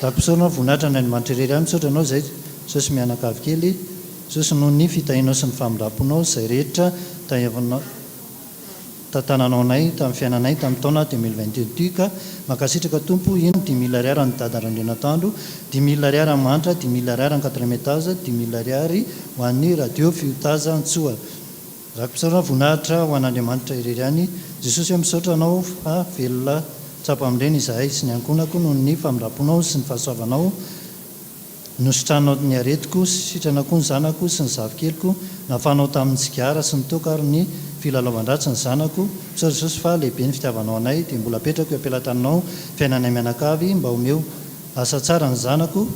Takom-pisaorana voninahitra ny Andriamanitra irery ihany misaotra anao izay Jesosy mianakavy kely Jesosy noho ny fitahianao sy ny famindram-ponao izay rehetra tahianao. tantananao anay tamin'ny fiainanay tamin'ny taona 2021 ity ka mankasitraka Tompo ino dix mille ariary an'i Dada Randrianatandro dix mille ariary an'i Manitra dix mille ariary an'i quatrième étage dix mille ariary ho an'ny radio Fiotaza Antsoa Raki-pisaorana voninahitra ho an'Andriamanitra irery ihany Jesosy ô misaotra anao fa velona tsapa amin'ireny izahay sy ny ankohonako noho ny famindramponao sy ny fahasoavanao Nositranao ny aretiko, sitrana koa ny zanako sy ny zafikeliko, nafahanao tamin'ny sigara sy ny toaka ary ny filalaovan-dratsy ny zanako, misaotra Jesosy fa lehibe ny fitiavanao anay, dia mbola apetrako eo am-pelatananao ny fiainanay mianakavy, mba omeo asa tsara ny zanako,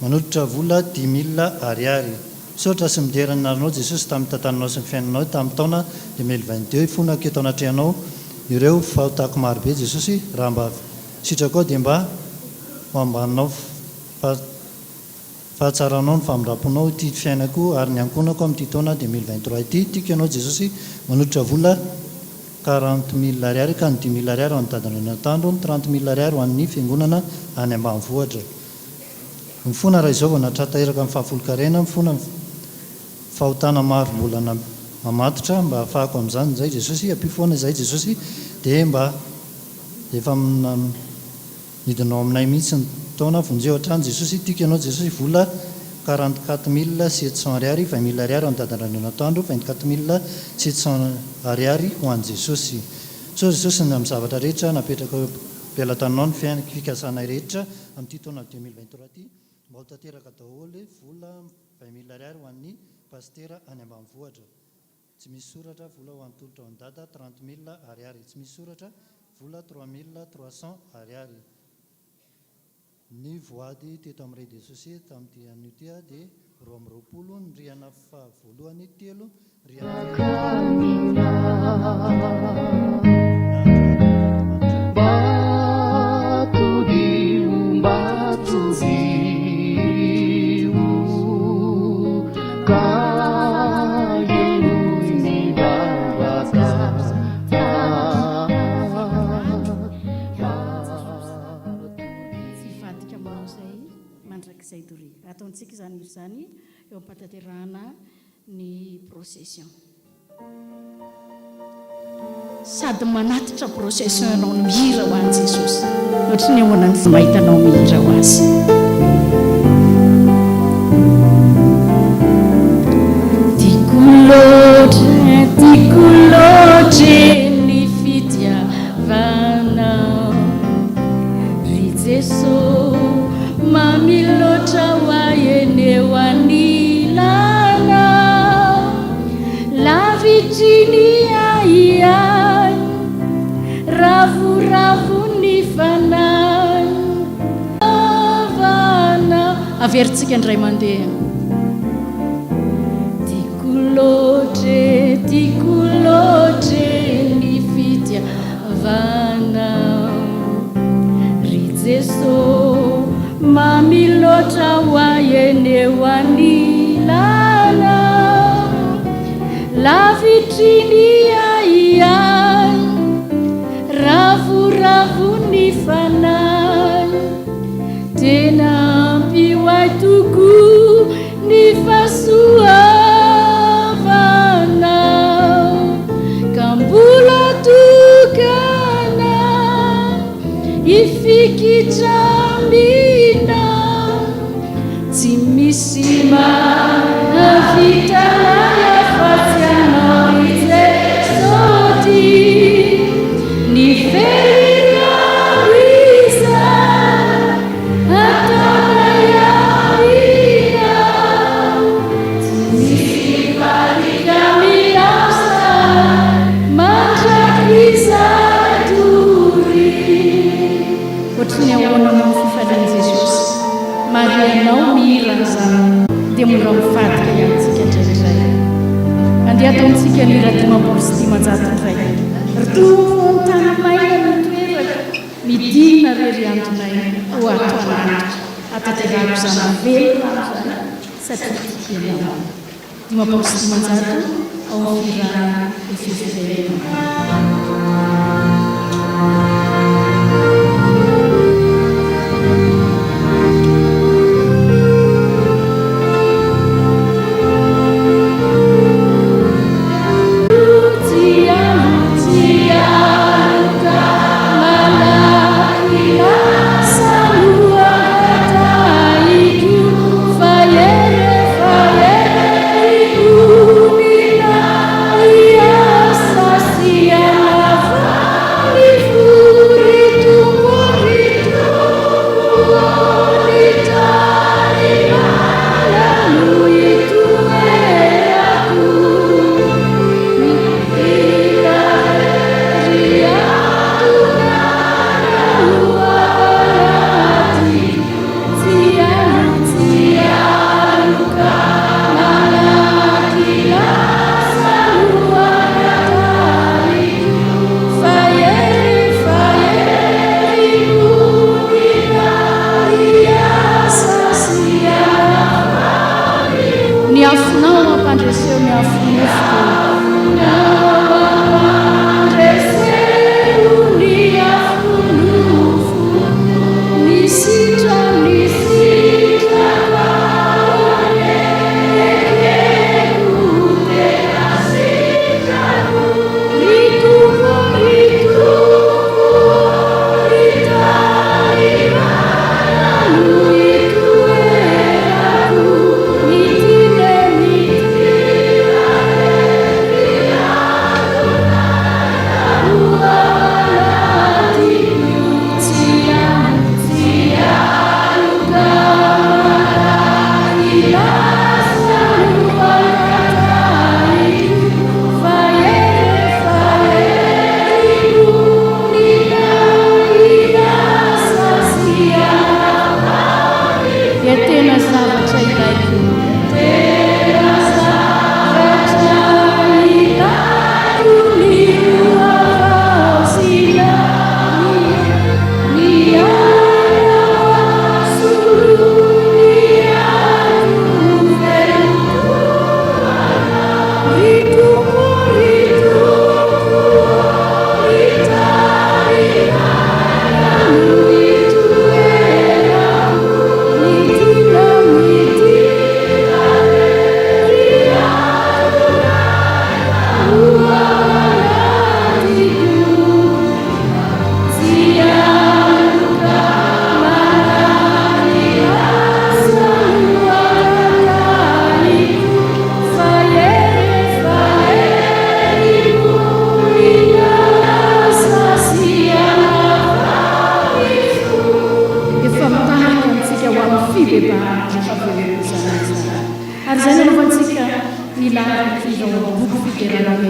manolotra vola dix mille ariary. Misaotra sy midera ny anaranao Jesosy tamin'ny tantananao sy ny fiainanao tamin'ny taona 2022, ifonako eto anatrehanao ireo fahotako marobe Jesosy, raha mba sitrakao dia mba ho ambaninao fa fahatsaranao ny famindramponao ity fiainako ary ny ankohonako amin'ity taona 2023 ity tiako ianao Jesosy manolotra vola quarante mille ariary ka ny dix mille ariary ho an'i dadan'Andrianatandro ny trente mille ariary ho an'ny fiangonana any ambanivohitra mifona raha izao vao natrateraka ny fahafolonkarena mifona ny fahotana maro mbola mamatotra mba hahafahako amin'izany izay Jesosy ampio foana izahay Jesosy dia mba efa Midina ao aminay mihitsy ny taona, vonjeo hatrany Jesosy, tiako ianao Jesosy, vola 44700 ariary, 20000 ariary ho an'i Dada Randrianatoandro, 24700 ariary ho an'i Jesosy. Misaotra Jesosy ny amin'ny zavatra rehetra napetraka eo am-pelatananao ny fiainako fikasanay rehetra amin'ity taona 2023 ity mba ho tanteraka daholo, vola 20000 ariary ho an'ny Pasitera any ambanivohitra. Tsy misy soratra, vola ho an'i Tolotra ho an'i Dada, 30 mille ariary. Tsy misy soratra, vola 3300 ariary. Ny voady teto amin'ny rez-de-chaussée tamin'ity anio ity dia 22, ny rihana faha voalohany telo, rihana Tsy hivadika aminao izay mandrakizay doria. Ataontsika izany hira izany eo am-patanterahana ny procession. Sady manatitra procession ianao no mihira ho an'i Jesosy. Ohatry ny ahoana ny mahita anao mihira ho azy. Tiako loatra, tiako loatra ny fitiavanao. Ry Jeso, mamy loatra ho ahy eny eo anilanao. Lavitry ny ahiahy, ravoravo ny fanahy. Havana. Averintsika indray mandeha. Tiako loatra e, tiako loatra e ny fitiavanao. Ry Jeso, mamy loatra ho ahy eny eo anilanao. Lavitry ny ahiahy, ravoravo ny fanahy. Tena ampy ho ahy tokoa ny fahasoavanao, ka mbola tokana hifikitra aminao. Tsy misy mahavita ahy afa-tsy Ianao ry Jesosy. Ny fehinao izay ataonay aminao. Tsy misy mivadika aminao izahay mandrakizay doria. Ohatry ny ahoana moa ny fifalian'i Jesosy? Marihanao mihira an'izany dia mora mivadika ihany tsika indraindray. Andeha ataontsika ny hira 550 indray. Ry Tompo ô ny tany maina no toerako, midina re ry andronay ho ato anatiko. Atanterahako izany velona aho izany satria tiako Ianao. 550 ao amin'ny fihirana FFVM.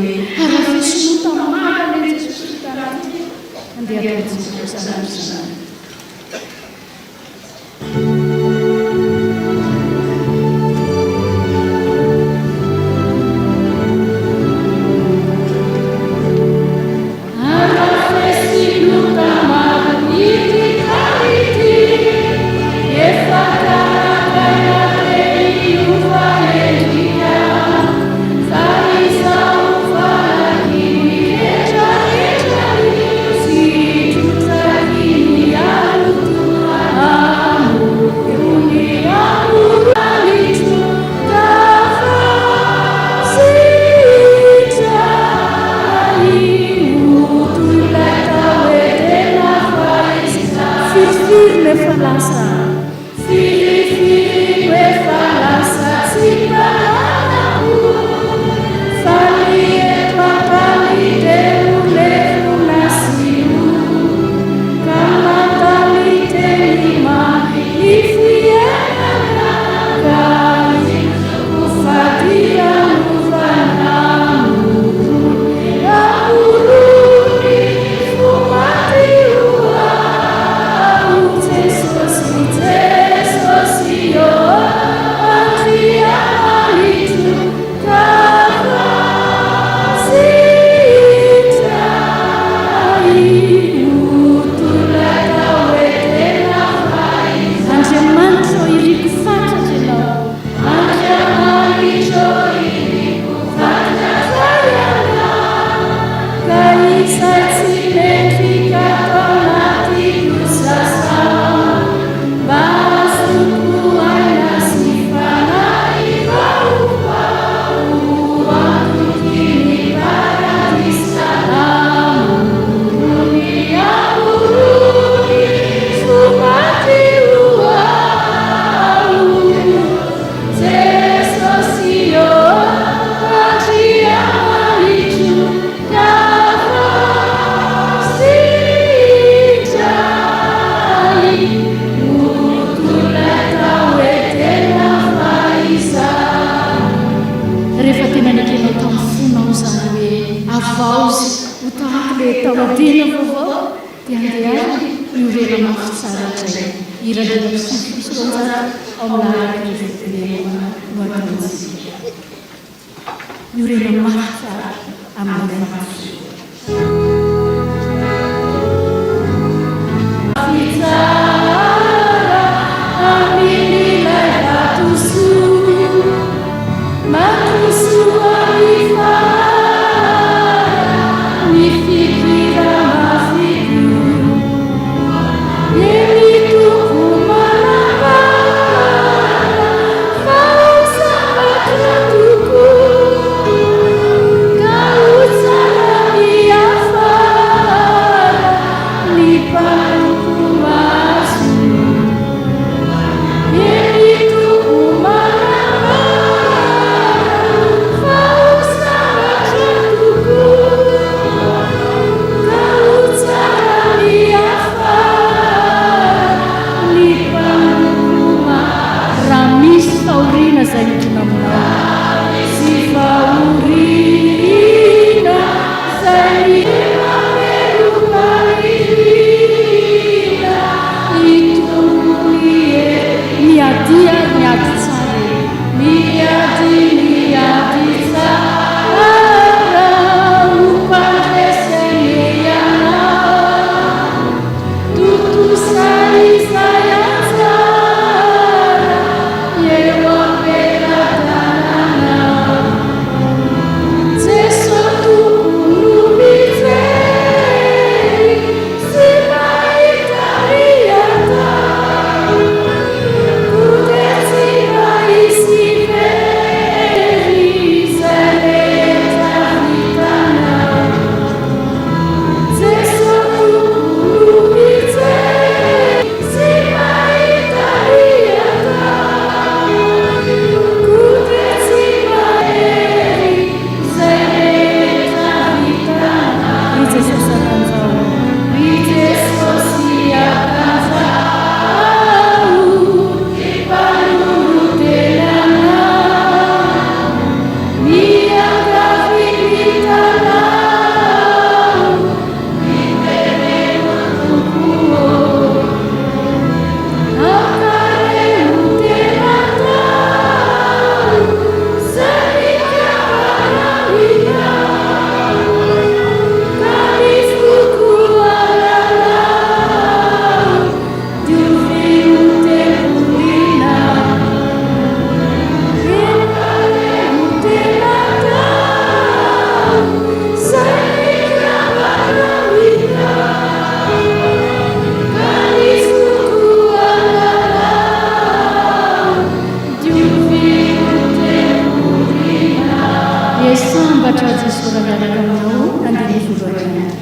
hoe harafesin'ota marina anie Jesosy ity tanàna ity. Andeha ataontsika izany ary izany. Firifiry no efa lasa? Firifiry no efa lasa tsy mba nanam-po Fa ny eto an-tany dia ho levona sy ho Ka mandany teny mamy ny fiainana Ka ho fadiranovana Amorony fo maty ho aho Jesosy Jesosy ô Andriamanitro ka sitrany ho tolaka hoe tena Andriamanitro iriko fatratra Ianao Andriamanitro iriko fatratra Ianao Ka izay tsy mendrika ato anatiko sasa Mba azoko aina sy fanahy vaovao Ho antoky ny paradisa Amorony amorony fo maty ho aho Jesosy ô Andriamanitro ka sitrany ho tolaka hoe tena fahizany. Rehefa tena nekenao tamin'ny fonao izany hoe havaozy ho tahaka ilay tao Edena vaovao dia andeha ary miorena mafy tsara indray. Hira 295 ao amin'ny laharan'ny FPM no ataontsika. Miorena mafy tsara amin'ilay vatosoa. Mafy tsara amin'ilay vatosoa. Mandrosoa ny fara, ny fikira mafy koa. Eny Tompo manambara fa ho sambatra tokoa, ka ho tsara. Isaorana miaraka aminao andininy voalohany ihany.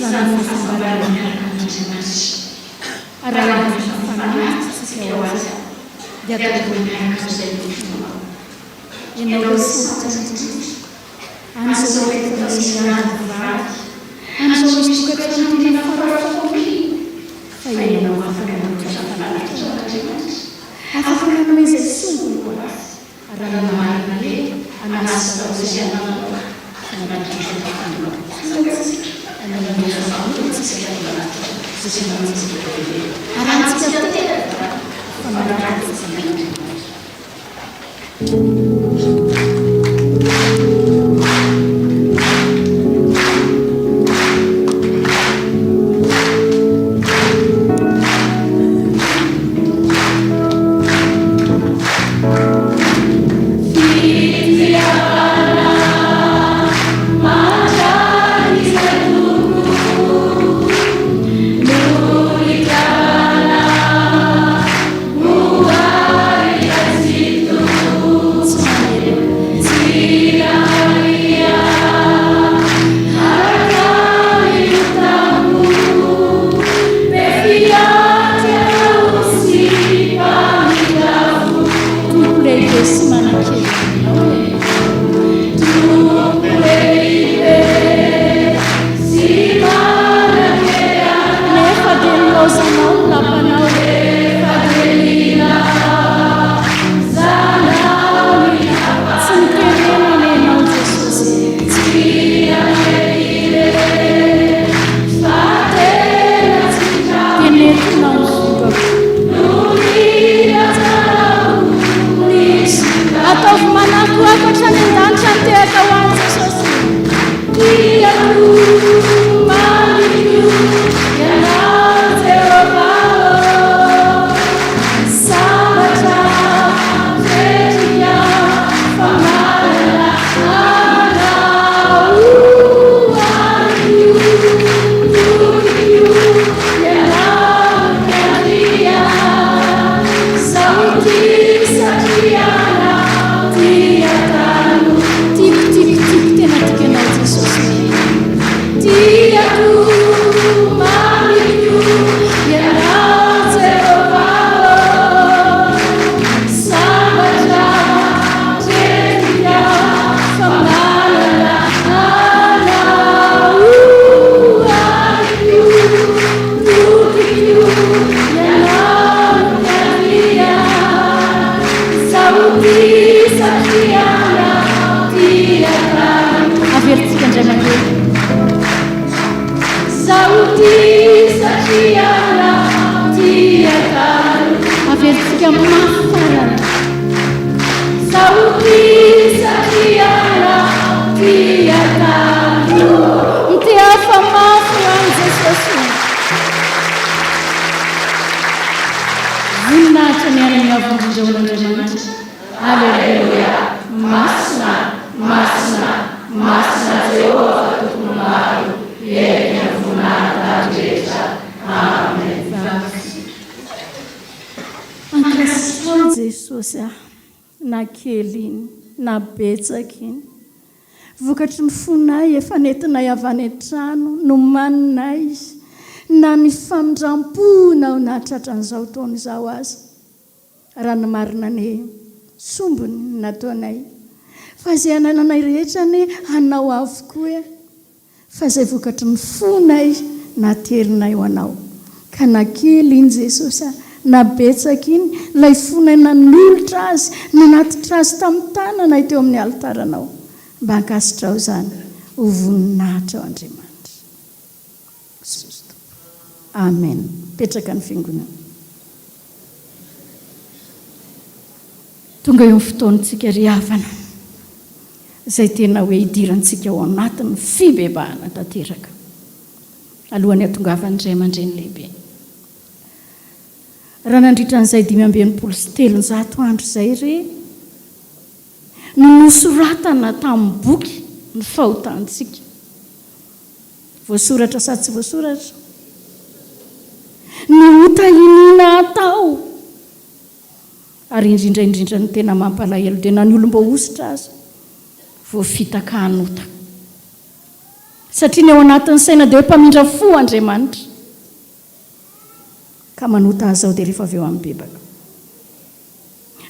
Izany fahasambarana miaraka amin'Andriamanitra. Raha handefa fanahy isika ho azy, dia ataovy miaraka amin'izay nofinao. Ianao ilay sambatra indrindra. Amin'izao efa misy miady vady, amin'izao misy tokantrano tena farafahakeliny, fa ianao afaka manolotra fanatitra ho an'Andriamanitra, afaka manome izay sombiny ho Azy, raha ny marina hoe hanasa anao sy hanampo fa manatitra ny fanao. Fantatsika hanome famorontsika fanatitra sy hanaontsika velona. Arahantsika tena fa manatitra an'Andriamanitra. Tompo lehibe sy manan-kery Ianao e. Tompo lehibe sy manan-kery Nefa dia nilaozanao ny lapanao. Nefa dia nilazanao ny lapanao. Tsy nitenenana Ianao Jesosy. Tsy irery fa tena tsy Dia nentinao ny zongako. Ataovy manakoako hatrany an-danitra ny tehaka ho an'i Jesosy. Tiako, mamiko Ianao Jehovah ô. Sambatra tretrika fa manana Anao. Amiko, tokiko Ianao Andriana. Zaho ity satria anao tia taloha. Tiako tiako tiako tena tiako ianao Jesosy e. Tiako mamiko ianao Jehovah ô. Sambatra tretrika fa manana anao amiko tokiko ianao Andria. Zaho tia satria anao tia taloha. Averintsika indray mandeha. Zaho tia satria anao tia taloha. Averintsika mafy farany. Zaho tia satria anao tia taloha. Mitehafa mafy ho an'i Jesosy. Voninahitra ny any amin'ny Avo Indrindra ho an'Andriamanitra. Aleloia! Masina, masina, masina Jehovah Tompon'ny maro, Ilay tena voninahitra rehetra. Amen. Vavaka. Ankasitraho Jesosy ah, na kely iny, na betsaka iny. Vokatry ny fonay efa nentinay avy any an-trano, nomaninay, na ny famindram-ponao nahatratra an'izao taona izao aza. Raha ny marina anie, sombiny ny nataonay. Fa izay anananay rehetra anie anao avokoa e. Fa izay vokatry ny fonay naterinay ho anao. Ka na kely iny Jesosy a, na betsaka iny, ilay fonay nanolotra azy, nanatitra azy tamin'ny tananay teo amin'ny alitaranao. Mba ankasitraho izany ho voninahitrao Andriamanitra. Jesosy Tompo. Amen. Mipetraka ny fiangonana. Tonga eo amin'ny fotoantsika ry havana, izay tena hoe hidirantsika ao anatin'ny fibebahana tanteraka, alohan'ny hatongavan'ny ray aman-dreny lehibe. Raha nandritra an'izay 365 andro izay re no nosoratana tamin'ny boky ny fahotantsika, Voasoratra sa tsy voasoratra? Ny ota iniana atao. Ary indrindra indrindra ny tena mampalahelo dia na ny olom-boahosotra aza voafitaka hanota. Satria ny ao anatin'ny saina dia hoe mpamindra fo Andriamanitra. Ka manota aza aho dia rehefa avy eo aho mibebaka.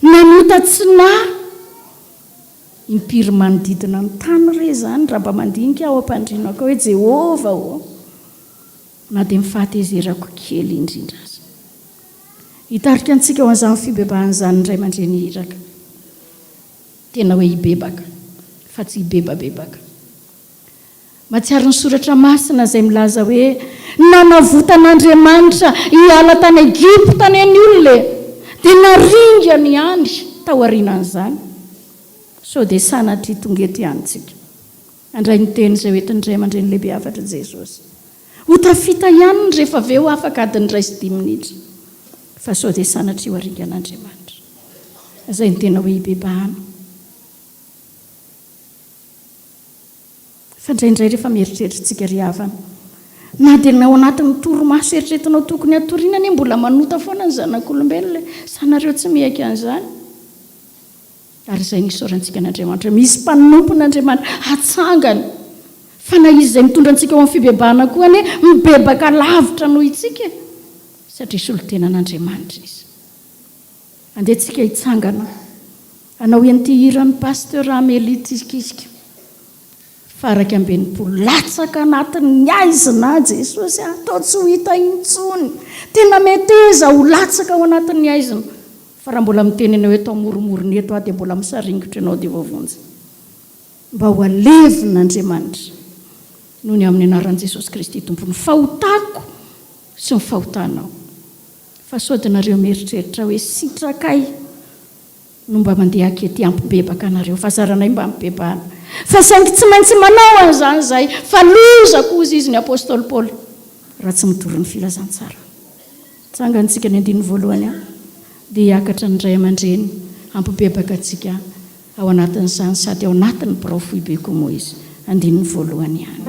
Nanota tsy nahy. Impiry manodidina ny tany re izany raha mba mandinika aho am-pandriana akao hoe Jehovah ô! Na dia ny fahatezerako kely indrindra aza. Hitarika antsika ho an'izany fibebahana izany ny ray aman-dreny iraka. Tena hoe hibebaka fa tsy hibebabebaka. Mahatsiaro ny soratra masina izay milaza hoe nanavotan'Andriamanitra hiala tany Egypta anie ny olona e! Dia naringany ihany taorianan'izany. Sao dia sanatria tonga eto ihany tsika. Handray ny teny izay hoentin'ny ray aman-dreny lehibe hafatra Jesosy. Ho tafita ihany ny rehefa avy eo afaka adiny iray sy dimy minitra. Fa sao dia sanatria ho aringan'Andriamanitra. Izay no tena hoe hibebahana. Fa indraindray rehefa mieritreritra tsika ry havana, na dia ny ao anatin'ny torimaso eritreretinao tokony hatoriana anie mbola manota foana ny zanak'olombelona e! Sa nareo tsy miaiky an'izany? Ary izay no isaorantsika an'Andriamanitra, misy mpanompon'Andriamanitra hatsangany, fa na izy izay mitondra antsika ho amin'ny fibebahana koa anie mibebaka lavitra noho itsika e! Satria solontenan'Andriamanitra izy. Andeha tsika hitsangana hanao an'ity hiran'i Pasteur Amélie ity isika. Faha 61. Latsaka anatin'ny haizina Jesosy a! Toa tsy ho hita intsony. Tena meteza ho latsaka ao anatin'ny haizina. Fa raha mbola miteny anao eto amoromorony eto aho dia mbola misaringotra ianao dia voavonjy. Mba ho alevin'Andriamanitra noho ny amin'ny anaran'i Jesosy Kristy Tompo ny fahotako sy ny fahotanao. Fa sao dia nareo mieritreritra hoe sitrakay no mba mandeha akety hampibebaka anareo fa zaranay mba mibebahana fa saingy tsy maintsy manao an'izany izahay fa lozako hozy izy ny apostoly Paoly raha tsy mitory ny filazantsara. Tsangantsika ny andininy voalohany an dia hiakatra ny ray aman-dreny hampibebaka antsika Ao anatin'izany sady ao anatin'ny birao foibe koa moa izy. Andininy voalohany ihany.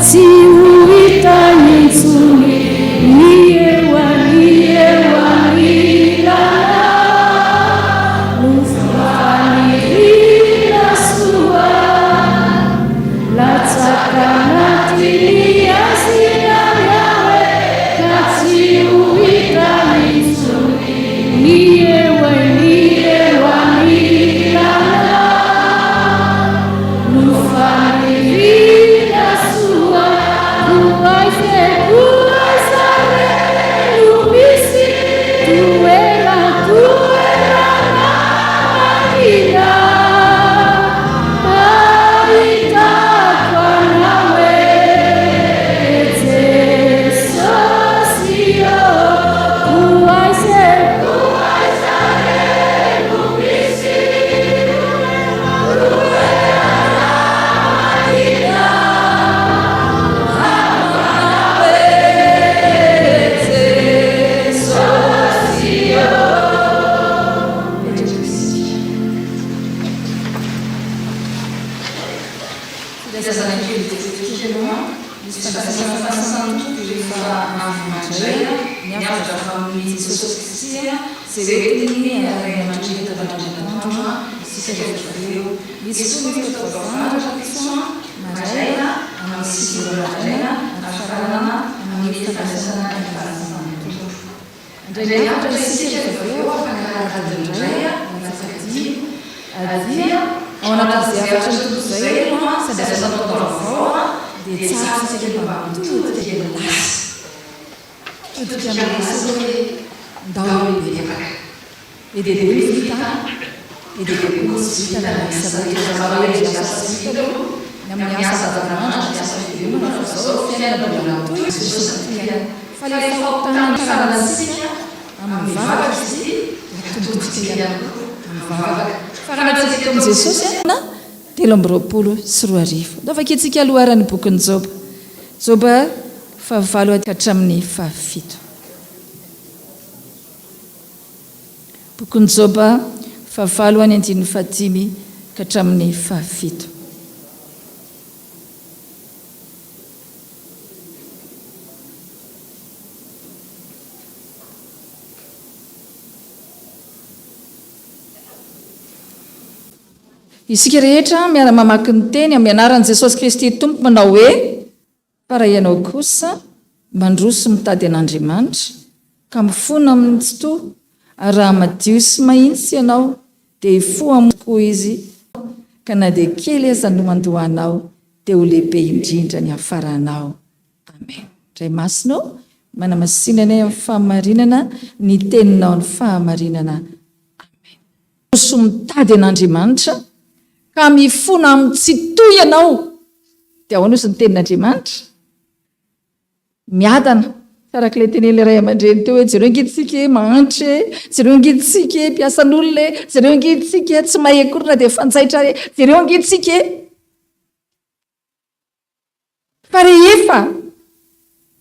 Tsy ho hita intsony ny eo ny eo anilanao. Nofy faniriana soa latsaka anatin'ny hasina Yahweh ka tsy ho hita intsony ny eo ny eo anilanao. No faniriana soa koa aiza e koa aiza re no misy toeran-toerana mangina ahitako anao e Jesosy ô koa aiza e koa aiza re no misy Filazana kely vetivety kely aloha, misy fandraisana fanasan'ny Tompo rehefa avy mandray. Ny hafatra avy amin'i Jesosy Kristy izay hoentin'ny ray aman-dreny tamin'Andrianatoandro isika rehefa avy eo. Misy koa ny fotoam-pivavahana rahampitso maraina amin'ny 9 ora maraina ary faranana amin'ny fandraisana ny fanasan'ny Tompo. Handray ny hafatra isika rehefa avy eo afaka adiny iray latsak'adiny dia ao anatin'izay hafatry ny Tompo izay aloha sy andraisana taom-baovao dia tsara isika ny mba mitodika ny lasa. Mitodika amin'ny lasa hoe ndao hibebaka. Be dia be ny vita an! Be dia be koa ny tsy vita na ny asa rehetra. Zava-mahery izay asa tsy vita aloha, ny amin'ny asa andavanandro, ny asa fivelomana fa izao ny fiainana mbola mitohy, Jesosy mitohy ihany. Fa ilay fahotana nifaranantsika amin'ny vavaka izy ity dia atombotsika ihany koa amin'ny vavaka. Faranantsika eto amin'i Jesosy an! 2023. Ndao vakintsika aloha ary ny bokin'i Joba. Joba fahavalo ka hatramin'ny fahafito. Bokin'i Joba fahavalo any andininy fahadimy ka hatramin'ny fahafito. Isika rehetra miara-mamaky ny teny amin'ny anaran'i Jesosy Kristy Tompo manao hoe, Fa raha ianao kosa mandroso mitady an'Andriamanitra, ka mifona amin'ny Tsitoha, ary raha madio sy mahitsy ianao, dia hifoha aminao tokoa Izy, ka na dia kely aza no andohanao, dia ho lehibe indrindra ny hafaranao. Amen. Ray Masina ô, manamasina anay amin'ny fahamarinana, ny Teninao ny fahamarinana. Amen. Roso mitady an'Andriamanitra ka mifona amin'ny Tsitoha ianao. Dia ahoana ozy ny tenin'Andriamanitra? Miadana. Tsy araka ilay tenenin'ilay ray aman-dreny teo hoe jereo ange tsika e, mahantra e, jereo ange tsika e, mpiasan'olona e, jereo ange tsika e, tsy mahay akory na dia fanjaitra e, jereo ange tsika e. Fa rehefa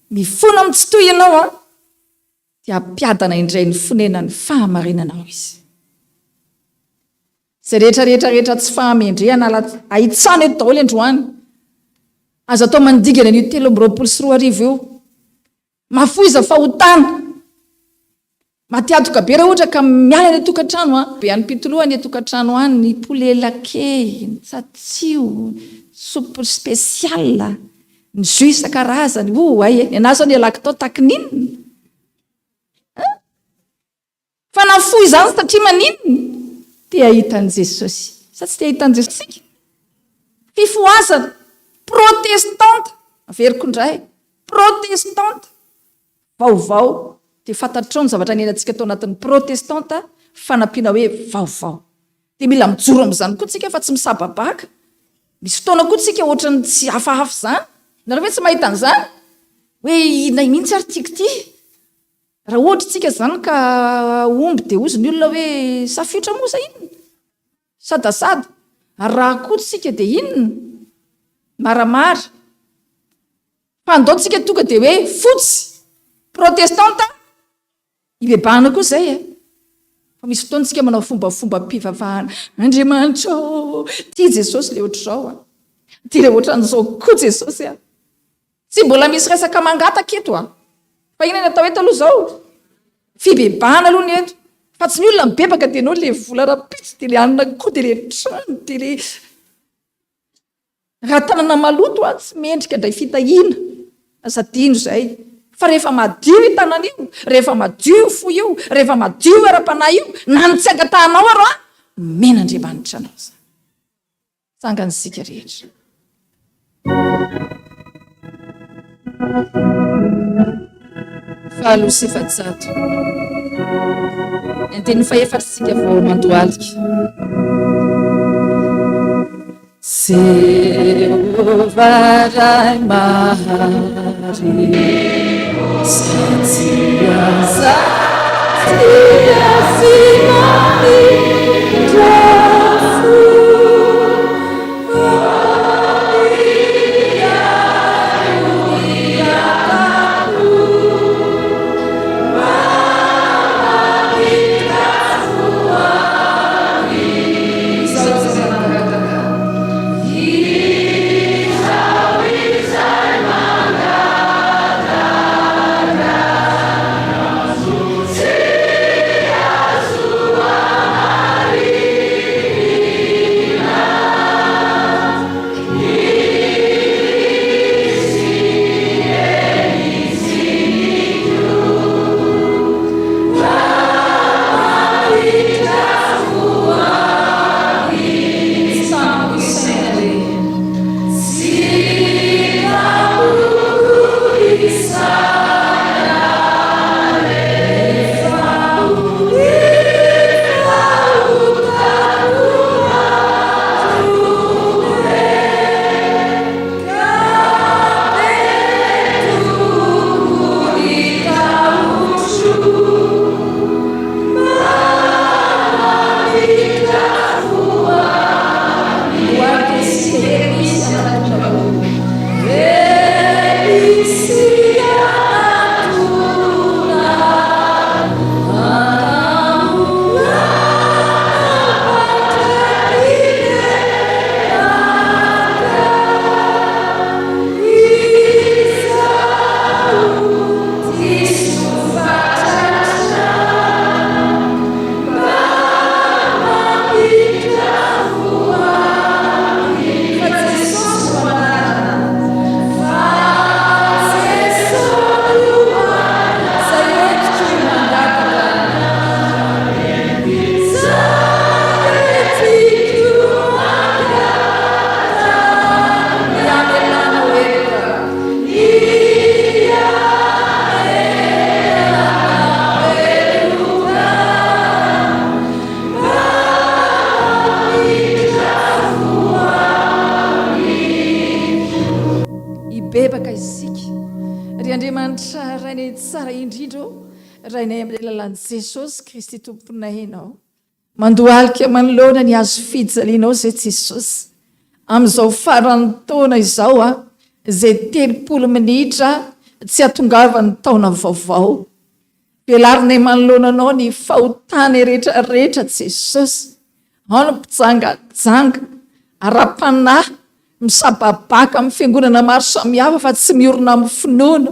mifona amin'ny Tsitoha ianao an, dia hampiadana indray ny fonenan'ny fahamarinanao Izy. Izay rehetra rehetra rehetra tsy fahamendrehana ahitsano eto daholo androany. Aza atao mandigana an'io 2023 io. Mahafoiza fahotana. Maty antoka be raha ohatra ka miala any an-tokantrano an! Be hanim-pitoloha any an-tokantrano any, ny poulet laqué, ny tsatsio, soupe spéciale, ny jus isan-karazany, oay e! Ny anah zao nialako tao takininona? An! Fa nafoy izany satria maninona? Te hahita an'i Jesosy. Sa tsy te hahita an'i Jesosy isika? Fifohazana! Protestanta! Averiko indray, protestanta! Vaovao, dia fantatrao ny zavatra niainantsika tao anatin'ny protestanta, fanampiana hoe vaovao. Dia mila mijoro amin'izany koa tsika fa tsy misababaka. Misy fotoana koa tsika ohatran'ny tsy hafahafa izany. Nareo ve tsy mahita an'izany? Hoe inona mihitsy ary tiako ity? Raha ohatra tsika izany ka omby dia hozy ny olona hoe safiotra moa sa inona? Sadasada. Ary raha akoho tsika dia inona? Maramara. Fa andao tsika tonga dia hoe fotsy, protestanta, ibebahana koa izay e! Fa misy fotoana tsika manao fombafombam-pivavahana, Andriamanitra ô, tia Jesosy le ohatr'izao a! Tia le ohatran'izao koa Jesosy a! Tsy mbola misy resaka mangataka eto a! Fa inona ny atao eto aloha izao? Fibebahana aloha ny eto. Fa tsy ny olona mibebaka dia ianao le vola rahampitso dia le hanina koa dia le trano dia le. Raha tanana maloto an, tsy mendrika indray fitahiana, aza adino izay. Fa rehefa madio io tanana io, rehefa madio io fo io, rehefa madio io ara-panahy io, na ny tsy angatahanao ary an, omen'Andriamanitra anao izany. Tsangana isika rehetra. 408. Ny andininy fahefatra isika vao mandohalika. Jehovah Ray Mahary Satria tia sy mamindra fo. Hibebaka isika. Ry Andriamanitra Rainay tsara indrindra ô, Rainay amin'ny alalan'i Jesosy Kristy Tomponay Ianao. Mandohalika manoloana ny hazo fijalianao izay Jesosy. Amin'izao faran'ny taona izao a, izay 30 minitra tsy hatongavan'ny taona vaovao. Velarinay manoloana Anao ny fahotanay rehetra rehetra Jesosy. Ao ny mpijangajanga, ara-panahy, misababaka amin'ny fiangonana maro samihafa fa tsy miorina amin'ny finoana.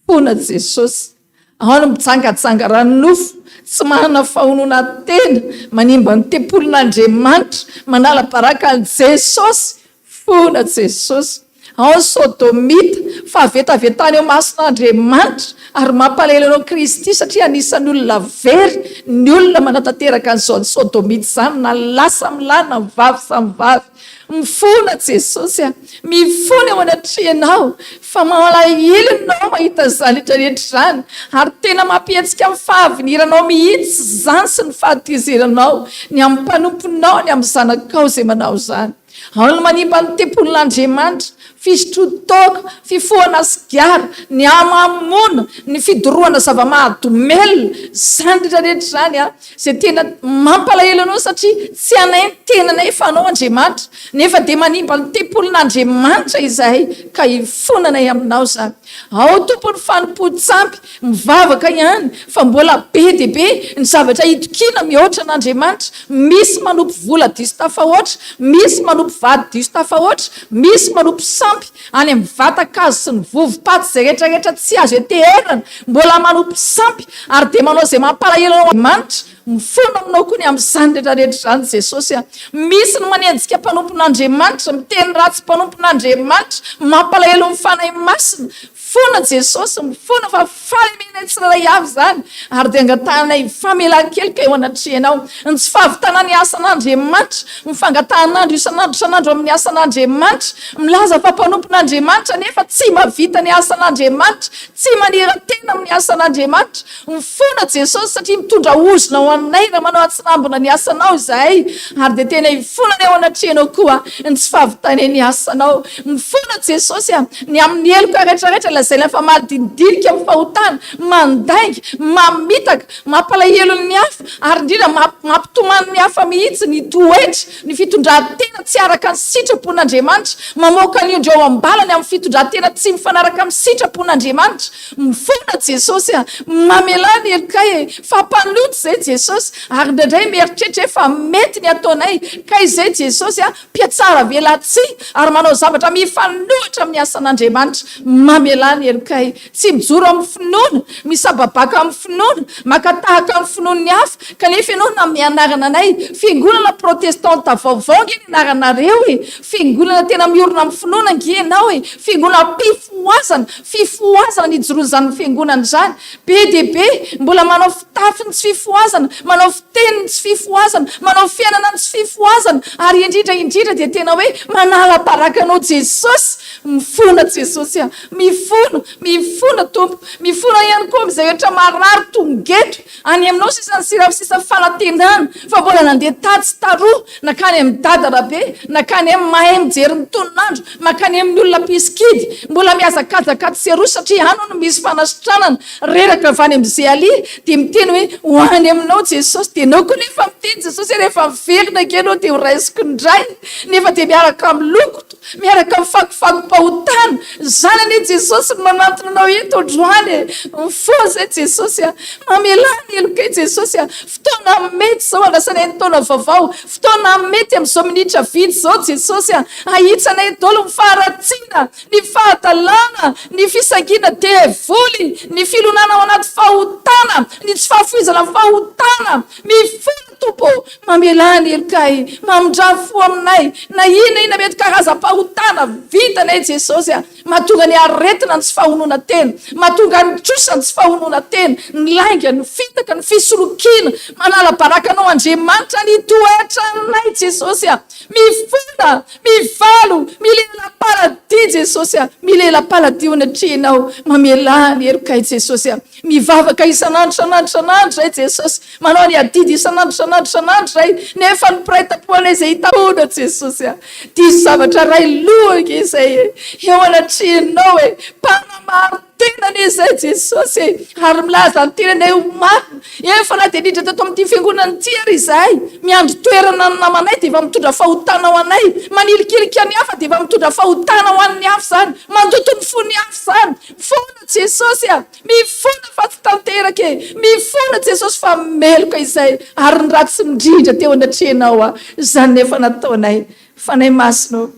Fona Jesosy. Ao ny mijangajanga ara-nofo, tsy manana fahonona tena, manimba ny tempolin'Andriamanitra, manala baraka an'i Jesosy. Fona Jesosy. Ao ny Sodomita, fahavetavetana eo imason'Andriamanitra, ary mampalahelo anao Kristy satria anisan'ny olona very ny olona manatanteraka an'izao Sodomita izany na lahy samy lahy na vavy samy vavy. Mifona Jesosy a! Mifona eo anatrehanao fa malahelo ianao mahita izany rehetra rehetra izany ary tena mampihetsika ny fahaviniranao mihitsy izany sy ny fahatezeranao ny amin'ny mpanomponao ny amin'ny zanakao izay manao izany. Ao ny manimba ny tempolin'Andriamanitra, fisotroan-toaka, fifohana sigara, ny hamamoana, ny fidorohana zava-mahadomelina, izany rehetra rehetra izany a, izay tena mampalahelo anao satria tsy anay ny tenanay fa anao Andriamanitra, nefa dia manimba ny tempolin'Andriamanitra izahay ka ifonanay aminao izany. Ao Tompo ny fanompoan-tsampy, Mivavaka ihany fa mbola be dia be ny zavatra itokiana mihoatra an'Andriamanitra, misy manompo vola diso tafahoatra, misy manompo vady diso tafahoatra, misy manompo sampy any amin'ny vatan-kazo sy ny vovo-paty izay rehetra rehetra tsy azo eteherana, mbola manompo sampy ary dia manao izay mampalahelo an'Andriamanitra, mifona aminao koa ny amin'izany rehetra rehetra izany Jesosy a! Misy ny manenjika mpanompon'Andriamanitra, miteny ratsy mpanompon'Andriamanitra, mampalahelo ny Fanahy Masina, Mifona Jesosy, mifona fa fahalemenay tsirairay avy izany ary dia angatahanay famelan-keloka eo anatrehanao. Ny tsy fahavitana ny asan'Andriamanitra, ny fangatahan'andro isan'andro isan'andro amin'ny asan'Andriamanitra, milaza fa mpanompon'Andriamanitra nefa tsy mahavita ny asan'Andriamanitra, tsy manira-tena amin'ny asan'Andriamanitra. Mifona Jesosy satria mitondra ozona ho anay raha manao atsirambina ny asanao izahay ary dia tena ifonana eo anatrehanao koa ny tsy fahavitanay ny asanao. Mifona Jesosy a! Ny amin'ny heloka rehetra rehetra lazaina fa madinidinika amin'ny fahotana, mandainga, mamitaka, mampalahelo ny hafa ary indrindra mampitomany ny hafa mihitsy ny toetra, ny fitondran-tena tsy araka ny sitrapon'Andriamanitra, mamoaka ny ondry ao am-balany amin'ny fitondran-tena tsy mifanaraka amin'ny sitrapon'Andriamanitra. Mifona Jesosy a! Mamelà ny helokay e! Fa mpanota izay Jesosy ary indraindray mieritreritra hoe fa mety ny ataonay kay izay Jesosy a! Mpiatsara velatsihy ary manao zavatra mifanohitra amin'ny asan'Andriamanitra. Mamelà ny helokay. Tsy mijoro amin'ny finoana, misababaka amin'ny finoana, maka tahaka amin'ny finoan'ny hafa, kanefa ianao nanome anarana anay. Fiangonana protestanta vaovao ange ny anaranareo e! Fiangonana tena miorina amin'ny finoana ange ianao e! Fiangonam-pifohazana, fifohazana ny ijoroan'izany fiangonana izany. Be dia be, mbola manao fitafy ny tsy fifohazana, manao fiteny ny tsy fifohazana, manao fiainana ny tsy fifohazana, ary indrindra indrindra dia tena hoe manala baraka anao Jesosy! Mifona Jesosy a! Mifona! Mifona Tompo! Mifona ihany koa amin'izay rehetra marary tonga eto, any aminao sisa ny sira sisa fanantenana fa mbola nandeha tatsy taroa, nankany amin'i Dada Rabe, nankany amin'ny mahay mijery ny tonon'andro, mankany amin'ny olona mpisikidy, mbola mihazakazaka atsy sy aroa satria any hono misy fanasitranana, reraka avy any amin'i Zealia dia miteny hoe ho any aminao Jesosy, dia enao koa nefa miteny Jesosy hoe rehefa miverina ange ianao dia ho raisiko indray, nefa dia miaraka amin'ny lokoto, miaraka amin'ny fakofakom-pahotana, izany anie Jesosy no manantona anao eto androany e, mifoha izay Jesosy a, mamelà ny helokay Jesosy a, fotoana mety izao andrasanay ny taona vaovao, Fotoana mety amin'izao minitra vitsy izao Jesosy a! Ahitsanay daholo ny faharatsiana, ny fahadalana, ny fisangiana devoly, ny filonana ao anaty fahotana, ny tsy fahafoizana fahotana. Mifona Tompo ô! Mamelà ny helokay, mamindrà fo aminay, na inona inona mety karazam-pahotana vitanay Jesosy a! Mahatonga ny aretina ny tsy fahonona tena, mahatonga ny trosa ny tsy fahonona tena, ny lainga, ny fitaka, ny fisolokiana, manala baraka anao Andriamanitra ny toetranay Jesosy a! Mifona. Mifona! Mivalo! Milela paradis Jesosy a! Milela paradis eo anatrehanao. Mamelà ny helokay Jesosy a! Mivavaka isan'andro isan'andro isan'andro zay Jesosy. Manao ny adidy isan'andro isan'andro isan'andro zay. Nefa ny mpiray tampo anay zay hita foana Jesosy a! Diso zavatra ray loha ange izay e! Eo anatrehanao e! Mpanamaro Tena anie izay Jesosy e! Ary milaza ny tenanay ho marina. Efa na dia niditra teto amin'ity fiangonana ity ary izahay, miandry toerana ny namanay dia efa mitondra fahotana ho anay, manilikilika ny hafa dia efa mitondra fahotana ho an'ny hafa izany, mandoto ny fon'ny hafa izany. Mifona Jesosy a! Mifona fa tsy tanteraka e! Mifona Jesosy fa meloka izay ary ny ratsy indrindra teo anatrehanao aho, izany efa nataonay. Fanahy Masina ô!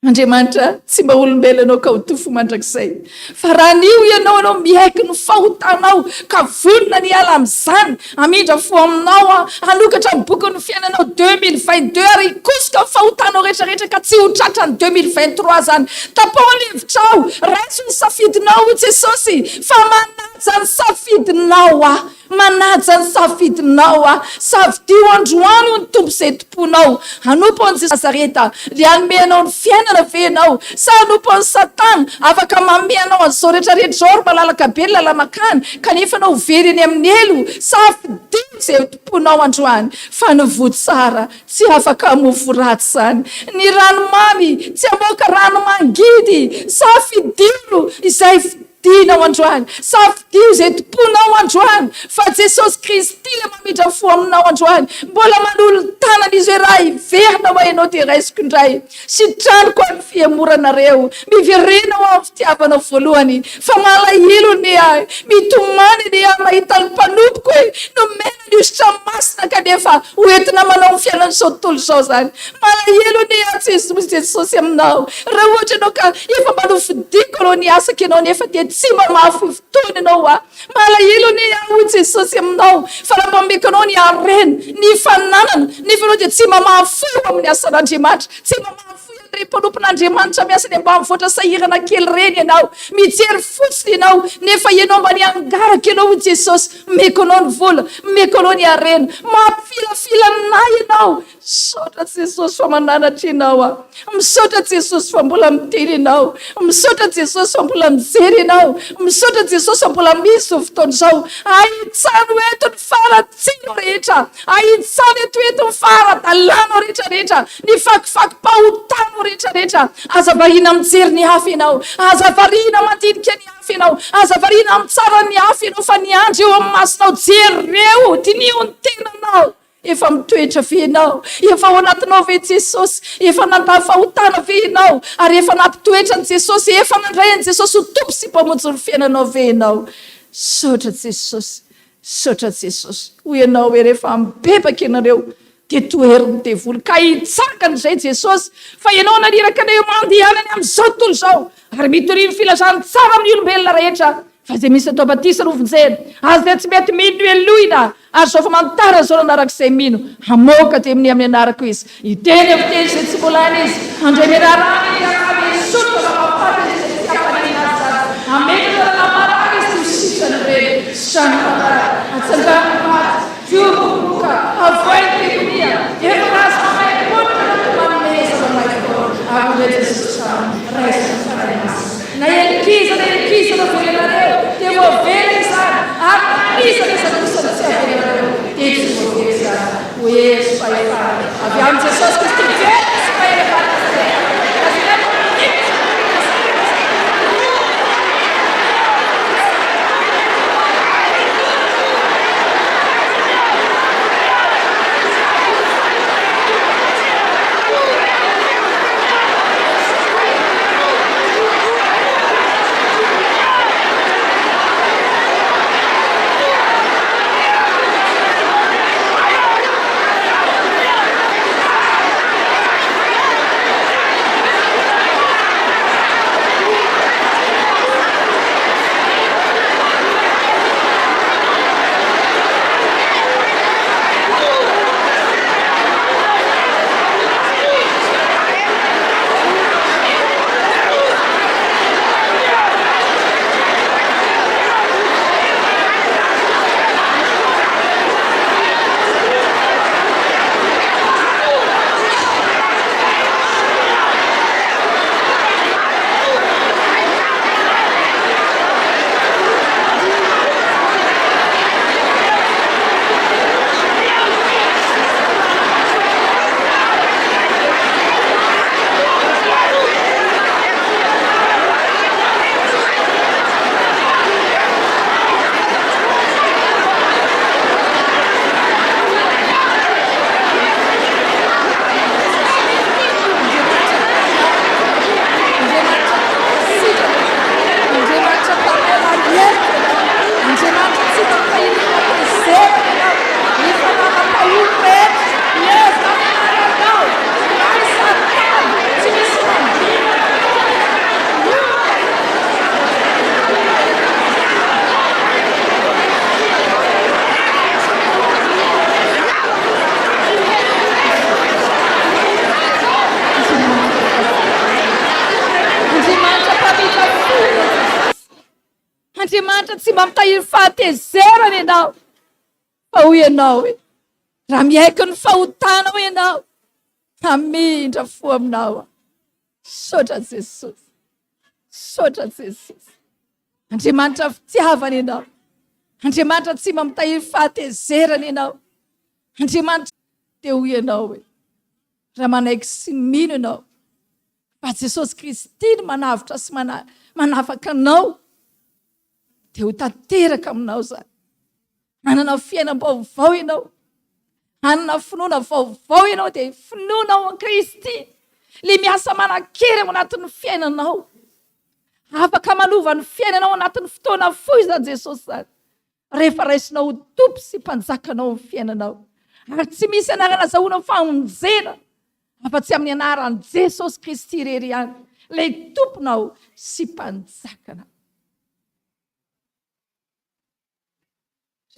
Andriamanitra tsy mba olombelona ianao ka ho tofo mandrakizay. Fa raha anio ianao ianao miaiky ny fahotanao ka vonona ny hiala amin'izany, hamindra fo aminao aho, hanokatra ny bokin'ny fiainanao 2022 ary hikosoka ny fahotanao rehetra rehetra ka tsy ho tratran'ny 2023 izany. Tapaho ny hevitrao, raiso ny safidinao hoy Jesosy fa manaja ny safidinao aho. Manaja ny safidinao aho. Safidio androany ho ny Tompo izay tomponao. Hanompo an'i Jesosy Nazareta, ilay hanome anao ny fiainana ve ianao? Sa hanompo an'i Satana, afaka manome anao an'izao rehetra rehetra izao ary malalaka be ny lala-makany, kanefa ianao ho very eny amin'ny helo? Safidio izay ho tomponao androany, fa ny voa tsara tsy afaka hamoa voa ratsy izany. Ny rano mamy tsy hamoaka rano mangidy. Safidio izay Tianao androany, safidio izay tomponao androany, fa Jesosy Kristy ilay mamindra fo aminao androany, mbola manolo-tanana Izy hoe raha hiverina ho ahy ianao dia raisiko indray, sitraniko aho ny fihemoranareo, miverena ho amin'ny fitiavanao voalohany, fa malahelo anie ahy, mitomany anie aho mahita ny mpanompoko e, nomena ny hosotra masina kanefa ho entina manao ny fiainan'izao tontolo izao izany. Malahelo anie aho Jesosy Jesosy aminao. Raha ohatra ianao ka efa mba nofidiko aloha ny asako ianao nefa dia tsy mba mahafoy fotoana ianao ho ahy. Malahelo anie aho hoy Jesosy aminao fa raha mba omeko anao ny harena, ny fananana nefa ianao dia tsy mba mahafoy ho amin'ny asan'Andriamanitra, tsy mba mahafoy an'ireny mpanompon'Andriamanitra miasa any ambanivohitra sahirana kely ireny ianao. Mijery fotsiny ianao nefa ianao mba niangaraka ianao hoy Jesosy. Omeko anao ny vola, omeko anao ny harena, mampifilafila anay ianao. Misaotra Jesosy fa mananatra ianao aho. Misaotra Jesosy fa mbola miteny ianao. Misaotra Jesosy fa mbola mijery ianao. Misaotra Jesosy fa mbola misy izao fotoana izao. Ahitsano eto ny faharatsianao rehetra. Ahitsano eto eto ny fahara-dalànao rehetra rehetra. Ny fakifakim-pahotanao rehetra rehetra. Aza variana mijery ny hafa ianao. Aza variana mandinika ny hafa. Ianao. Aza variana amin'ny tsaran'ny hafa ianao fa ny andry eo amin'ny masonao. Jereo, diniho ny tenanao. Efa mitoetra ve ianao? Efa ao anatinao ve Jesosy? Efa nandà fahotana ve ianao? Ary efa nampitoetra an'i Jesosy? Efa nandray an'i Jesosy ho Tompo sy Mpamonjy ny fiainanao ve ianao? Misaotra Jesosy. Misaotra Jesosy. Hoy ianao hoe rehefa mibebaka ianareo dia toherin'ny devoly ka hitsangana izay Jesosy fa ianao naniraka anay ho mandehanany amin'izao tontolo izao ary mitoria ny filazantsara amin'ny olombelona rehetra fa izay misy atao batisa no vonjena ary izay tsy mety mino no helohina ary izao famantarana izao no anarako izay mino hamoaka demonia amin'ny anarako izy hiteny amin'ny fiteny izay tsy mbola any izy handray menarana izy ary hisotro zava-mahafaty izy izay tsy hampaninona azy izany hametraka tanana marary izy ho sitrany ireny sitrano marary atsangano ny maty Fiombom-boka, avohay ny demonia, efa nahazo maimaim-poana ianao koa manomeza maimaim-poana, ary omeo Jesosy taminy, raiso ny Fanahy Masina. Na heloka-iza na heloka-iza no avelanareo, dia voavela izany, ary na iza na iza kosa no tsy avelanareo, dia tsy ho voavela izany. Ho hery sy fahefana avy amin'i Jesosy Kristy velona sy mahery mandrakizay. Andriamanitra tsy mba mitahiry fahatezerana ianao. Fa hoy ianao hoe, raha miaiky ny fahotanao ianao, hamindra fo aminao aho. Misaotra Jesosy. Misaotra Jesosy. Andriamanitra fitiavana ianao. Andriamanitra tsy mba mitahiry fahatezerana ianao. Andriamanitra dia hoy ianao hoe, raha manaiky sy mino ianao fa Jesosy Kristy no manavotra sy manafaka anao, dia ho tanteraka aminao izany. Hanana fiainam-baovao ianao. Hanana finoana vaovao ianao dia finoana ao amin'i Kristy. Ilay miasa manan-kery ao anatin'ny fiainanao. Afaka manova ny fiainanao ao anatin'ny fotoana fohy izany Jesosy izany. Rehefa raisinao ho Tompo sy Mpanjakanao amin'ny fiainanao. Ary tsy misy anarana azahoana famonjena afa-tsy amin'ny anaran'i Jesosy Kristy irery ihany, ilay Tomponao sy Mpanjakanao.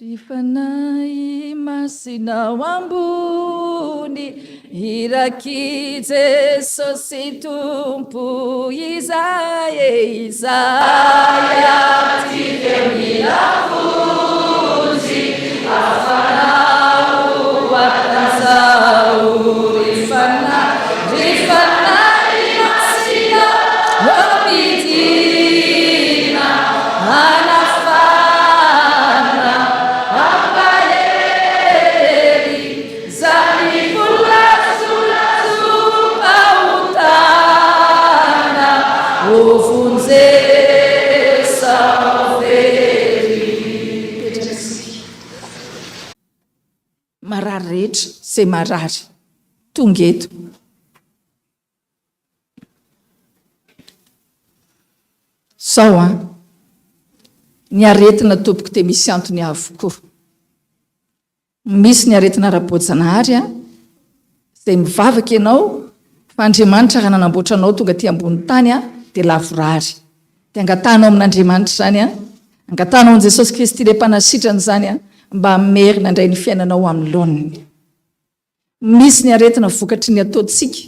Ry Fanahy Masina ao ambony, irak'i Jesosy Tompo izahay e, izahay aty dia mila vonjy, afanao atanjao ry Fanahy, ry Fanahy Masina ô midina. Hanafana, hampahery, zany vola solazom-pahotana, ho vonjeo sao very. Mipetraka isika. Marary rehetra izay marary tonga eto. Zao an! Ny aretina tompoko dia misy antony avokoa. Misy ny aretina ara-boajanahary an, izay mivavaka ianao fa Andriamanitra raha nanamboatra anao tonga aty ambony tany an, dia lavorary. Dia angatahanao amin'Andriamanitra izany an, angatahanao amin'i Jesosy Kristy ilay mpanasitrana izany an, mba hamerina indray ny fiainanao amin'ny laoniny. Misy ny aretina vokatry ny ataontsika.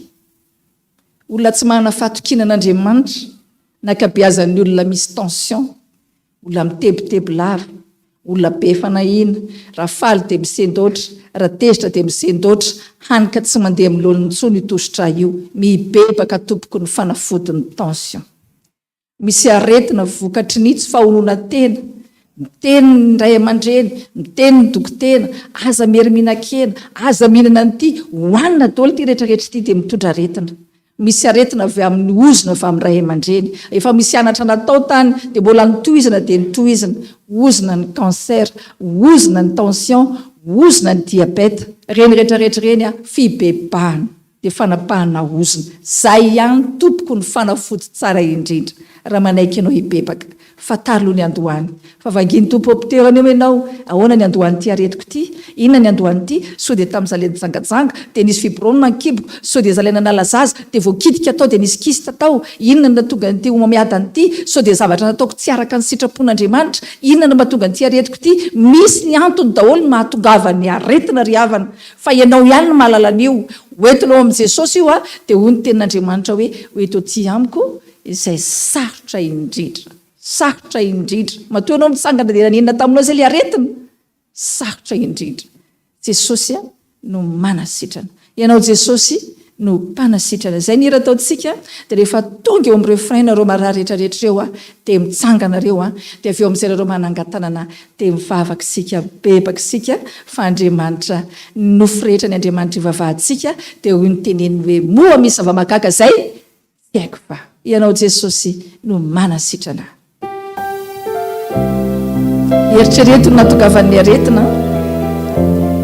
Olona tsy manana fahatokiana an'Andriamanitra, ny ankabeazan'ny olona misy tension, olona mitebiteby lava, olona be fanahiana, raha faly dia misendoatra, raha tezitra dia misendoatra, hany ka tsy mandeha amin'ny laoniny intsony io tosi-drà io. Mibebaka tompoko ny fanafodin'ny tension. Misy aretina vokatry ny tsy fahononan-tena. Miteny ny ray aman-dreny, miteny ny dokotera, aza miery mihinan-kena, aza mihinana an'ity, hohanina daholo ity rehetra rehetra ity dia mitondra aretina. Misy aretina avy amin'ny ozona avy amin'ny ray aman-dreny. Efa misy anatra natao tany dia mbola notohizana dia notohizana. Ozona ny cancer, ozona ny tension, ozona ny diabète. Ireny rehetra rehetra ireny fibebahana. dia fanapahana ozona. Zay ihany tompoko ny fanafody tsara indrindra raha manaiky ianao hibebaka. Fantaro aloha ny andohany. Fa vangian'ny Tompo ampiterany eo ianao, ahoana ny andohan'ity aretiko ity? Inona ny andohan'ity? Sao dia tamin'izaho ilay nijangajanga dia nisy fibrome ny kiboko? Sao dia izaho ilay nanala zaza dia voakitika tao dia nisy kyste tao? Inona no nahatonga an'ity homamiadana ity? Sao dia zavatra nataoko tsy araka ny sitrapon'Andriamanitra? Inona no mahatonga an'ity aretiko ity? Misy ny antony daholo ny mahatongavan'ny aretina ry havana. Fa ianao ihany no mahalala an'io. Ho entinao amin'i Jesosy io dia hoy ny tenin'Andriamanitra hoe, ho eto aty amiko izay sarotra indrindra. Sarotra indrindra. Matoa ianao mitsangana dia naninona taminao izay ilay aretina? Sarotra indrindra. Jesosy no manasitrana. Ianao Jesosy no mpanasitrana. Izay ny hira ataontsika dia rehefa tonga eo amin'ny refrain nareo marary rehetra rehetra ireo dia mitsangana nareo dia avy eo amin'izay nareo manangan-tanana dia mivavaka isika mibebaka isika fa Andriamanitra ny nofo rehetra ny Andriamanitra ivavahantsika dia hoy ny teneniny hoe moa misy zava-mahagaga izay tsy haiko fa Ianao Jesosy no manasitrana ahy. Eritrereto ny nahatongavan'ny aretina.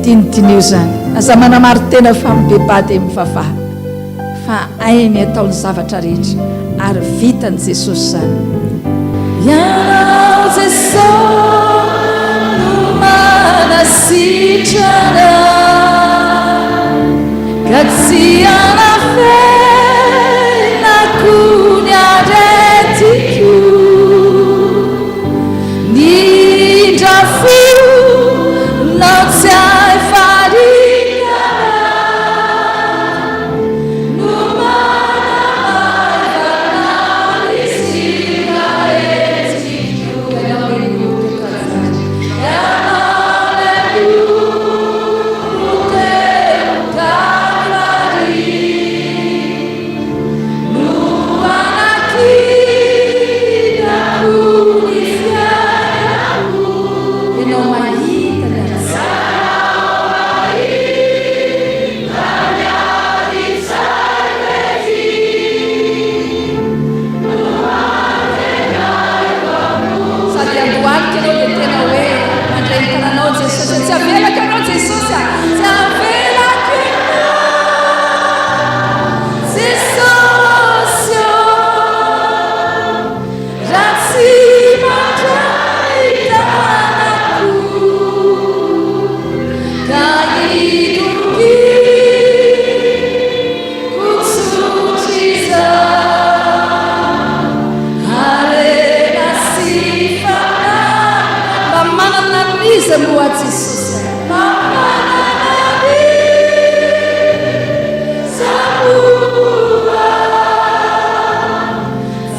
Dinidiniho izany. Aza manamarin-tena fa mibebaha dia mivavaha. Fa hainy atao ny zavatra rehetra ary vitan'i Jesosy izany. Ianao Jesosy no manasitrana Ka tsy anafenako ny aretiko Ny indrafonao tsy hay faritana No manamaivana ny tsirairay.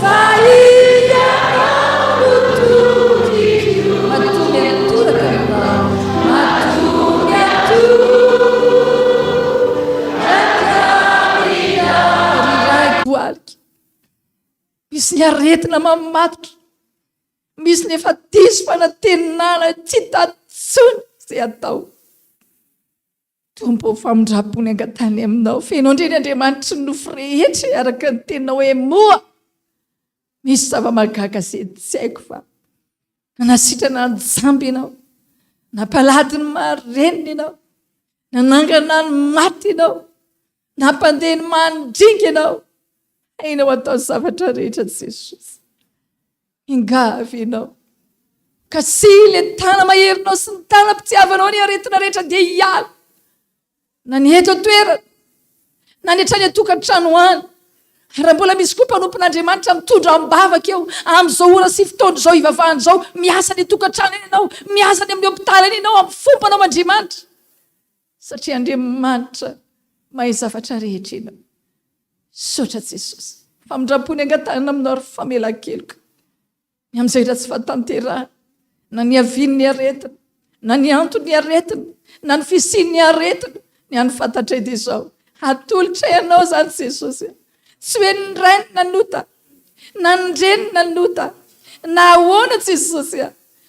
Fa Ianao no tokiko. Matoa miantoraka aminao. Matoa miantoraka aminao. Ry Raiko alika. Misy ny aretina mamatotra. Misy ny efa diso fanantenana tsy hita intsony izay atao. Tompo ô, famindram-po ny angatahany aminao. Feno andreny Andriamanitry ny nofo rehetra e, araka ny teninao hoe moa misy zava-mahagaga izay tsy haiko fa nanasitrana ny jamba ianao, nampalady ny marenina ianao, nanangana ny maty ianao, nampandeha ny mandringa ianao. Hainao atao ny zavatra rehetra Jesosy. Ingavy ianao. Kasihy ilay tana-maherinao sy ny tanam-pitiavanao ny aretina rehetra dia hiala. Na ny eto an-toerana, na ny hatrany an-tokantrano any. Ary raha mbola misy koa mpanompon'Andriamanitra mitondra am-bavaka eo, amin'izao ora sy fotoana izao ivavahana izao, miasa any an-tokantrano any ianao, miasa any amin'ny hopitaly any ianao, amin'ny fombanao Andriamanitra. Satria Andriamanitra mahay zavatra rehetra ianao. Misaotra Jesosy. Famindram-po ny angatahana aminao ary famelan-keloka. Ny amin'izay rehetra tsy fahatanterahana, na ny havian'ny aretina, na ny anton'ny aretina, na ny fisian'ny aretina, ny hany fantatray dia izao, atolotray anao izany Jesosy. Tsy hoe ny rainy nanota, na ny reniny nanota, na ahoana Jesosy a.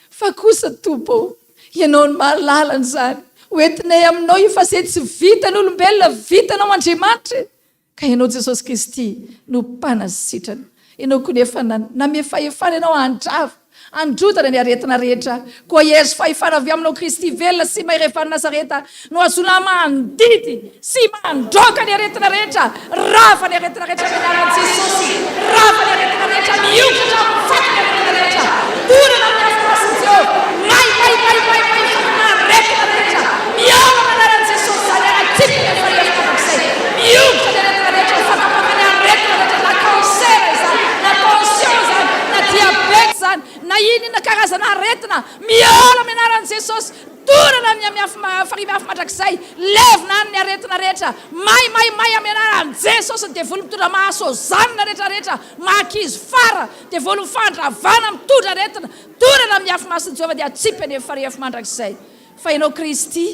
Fa kosa Tompo ô, Ianao no mahalala an'izany. Ho entinay aminao io fa izay tsy vitan'olombelona vitanao Andriamanitra e! Ka Ianao Jesosy Kristy no mpanasitrana. Ianao koa nefa nanome fahefana Ianao handrava, handrodana ny aretina rehetra. Koa hery sy fahefana avy aminao Kristy velona sy mahery avy any Nazareta no azonao mandidy sy mandroaka ny aretina rehetra, rava ny aretina rehetra amin'ny anaran'i Jesosy, rava ny aretina rehetra, mihokotra amin'ny faty ny aretina rehetra, dorana amin'ny afo masin'i Jehovah, may, may, may, may, may ny aretina rehetra, mihaona amin'ny anaran'i Jesosy izany ary atsipy ny farihy mandrakizay, mihokotra ny aretina rehetra, mifanapaka ny aretina rehetra, na cancer izany, na tension izany, na diabète izany, na inona karazana aretina, mihaona amin'ny anaran'i Jesosy, Dorana amin'ny amin'ny afo farihy afo mandrakizay, levona any ny aretina rehetra, may may may amin'ny anaran'i Jesosy ny devoly mitondra mahaso hozanina rehetra rehetra, mahakizo fara, devoly mifandravana mitondra aretina, dorana amin'ny afo masin'i Jehovah dia atsipy any amin'ny farihy afo mandrakizay. Fa ianao Kristy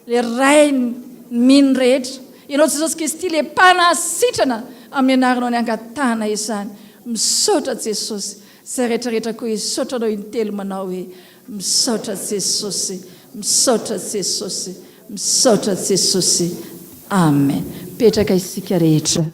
le Rain'ny mino rehetra, ianao Jesosy Kristy le Mpanasitrana amin'ny anaranao ny angatahana izany. Misaotra Jesosy, izay rehetra rehetra koa hisaotra anao intelo manao hoe Misaotra Jesosy misaotra Jesosy misaotra Jesosy Amen mipetraka isika rehetra.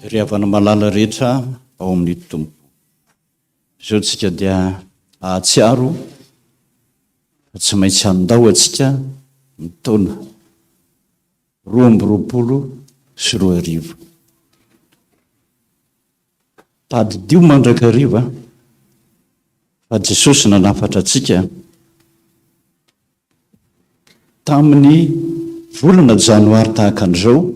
Ry havana malala rehetra ao amin'ny Tompo. Izao tsika dia hahatsiaro fa tsy maintsy handao antsika ny taona 2022. Tadidio mandrakariva fa Jesosy nanafatra antsika tamin'ny volana janoary tahaka an'izao,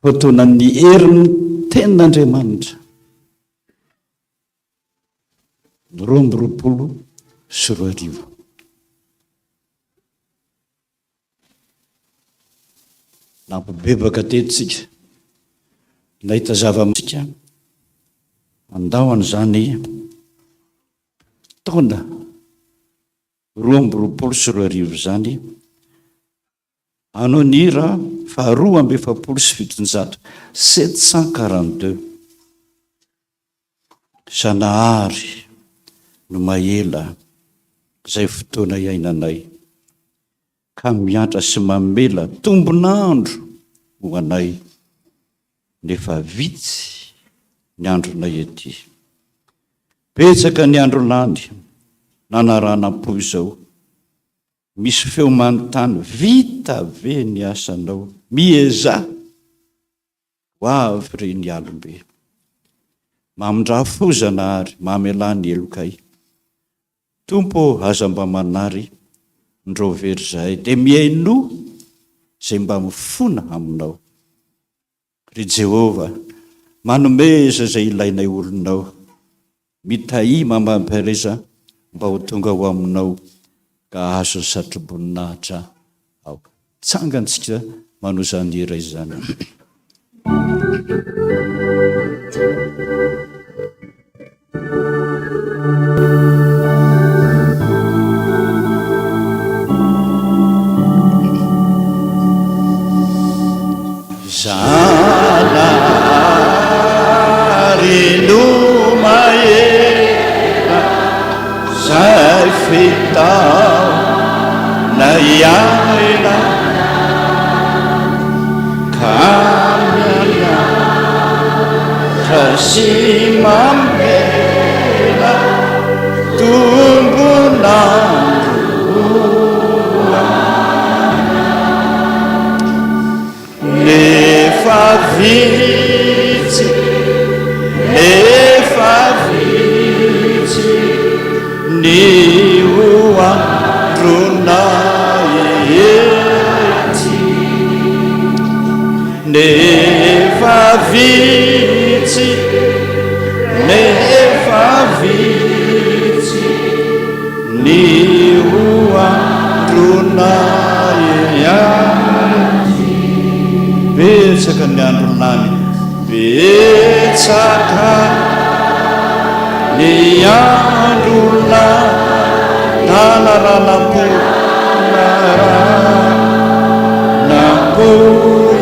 fotoanan'ny herin'ny tenin'Andriamanitra, 2022. Nampibebaka teto tsika, nahita zava-matsika, andao an'izany taona 2022 izany, hanao ny hira faha 742, 742. Zanahary no mahela izay fotoana iainanay. ka miantra sy mamela tombon'andro ho anay nefa vitsy ny andronay ety. Betsaka ny andro lany nanaranam-po izao. Misy feo manontany vita ve ny asanao? Miezaha! Ho avy re ny alim-be. Mamindrà fo Zanahary, mamelà ny helokay. Tompo ô, aza mba manary, ndrao very zahay, dia mihainoa izay mba mifona aminao. Ry Jehovah, manomeza izay ilainay olonao. Mitahia mamampereza mba ho tonga ho aminao ka hahazo ny satroboninahitra aho. Tsangantsika manohy izany hira izany. Zanahary no mahera zay fitaona iaina ka mianatra sy mamela tombon'andro Nefa vitsy, nefa vitsy ny ho andronay ety. Nefa vitsy, nefa vitsy Ny ho andronay aty. Betsaka ny andro lany, betsaka ny andro lany nanaranam-po, nanaranam-po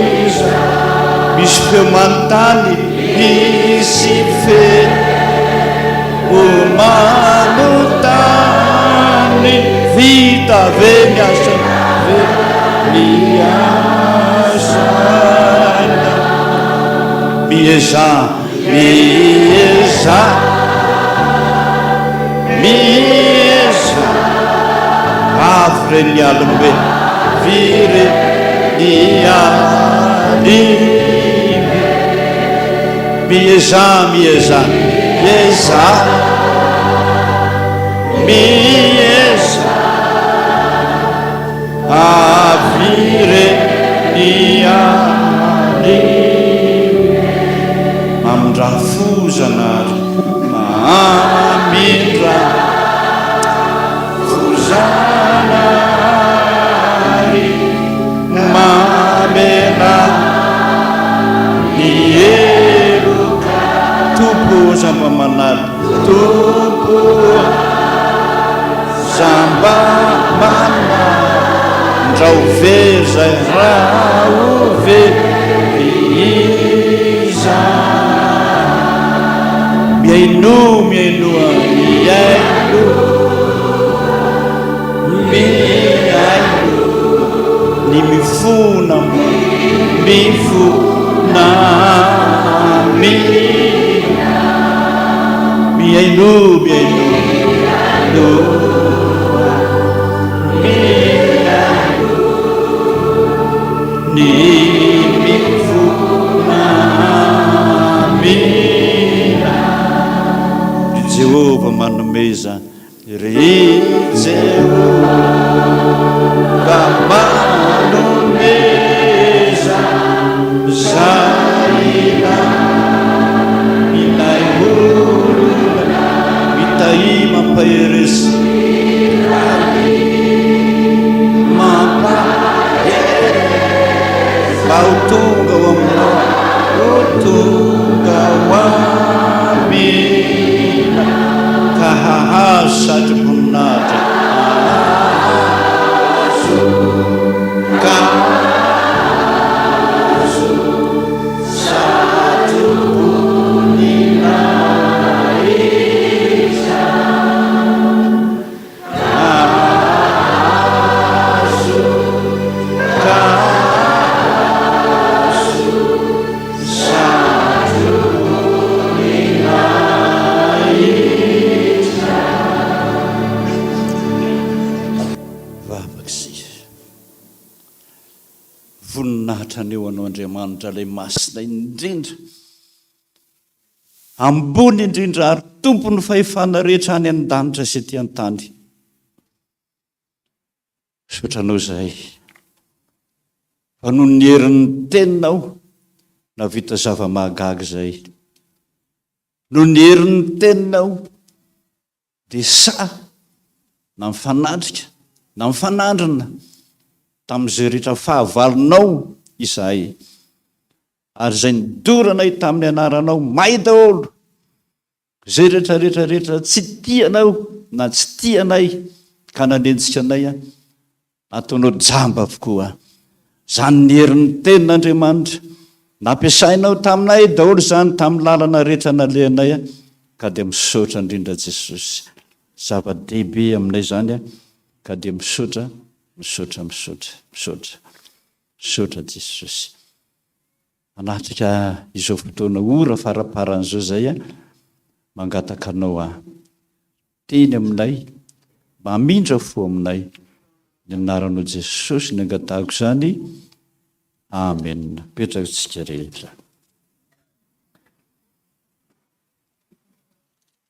izay. Misy feo manontany, misy feo. O manontany, vita ve ny asa ve ny asana? Miezaha, miezaha, miezaha, avy re ny alim-be, avy re ny alim-be. Miezaha, miezaha, miezaha, miezaha, avy re ny alina. Mamindrà fo Zanahary, mamindrà fo Zanahary. Mamelà ny heloka Tompo ô za mba manary Tompo ô za mba manary Ndrao very zay ndrao very izany Mihainoa mihainoa mihainoa Mihaino ny mifona mifona mi Mihaino mihaino no mihaino ny mifona mila Ry Jehovah manomeza Ry Jehovah manomeza izay ilay olona mitahia mampahereza mampahery mba ho tonga ao aminao ho tonga ao aminao Ka hahazo satroboninahitra Hahazo Ka hahazo satroboninahitra Hahazo. Voninahitra anie ho Anao Andriamanitra ilay Masina indrindra, Ambony indrindra ary Tompon'ny fahefana rehetra any an-danitra sy ety an-tany. Misaotra Anao izahay fa noho ny herin'ny Teninao nahavita zava-mahagaga izahay. Noho ny herin'ny Teninao dia sahy na mifanatrika na mifanandrina tamin'izay rehetra fahavalonao izahay, ary izay nidoranay tamin'ny anaranao may daholo, izay rehetra rehetra rehetra tsy tia anao na tsy tia anay ka nanenjika anay Ataonao jamba avokoa. Izany ny herin'ny tenin'Andriamanitra. Nampiasainao taminay daholo izany tamin'ny lalana rehetra nalehanay ka dia misaotra indrindra Jesosy. Zava-dehibe aminay izany ka dia misaotra, misaotra, misaotra, misaotra. Misaotra Jesosy. Manatrika izao fotoana ora faraparany izao izay mangataka anao aho. Teny aminay, mamindra fo aminay, ny anaranao Jesosy ny angatahako izany, Amen. Petraka tsika rehetra.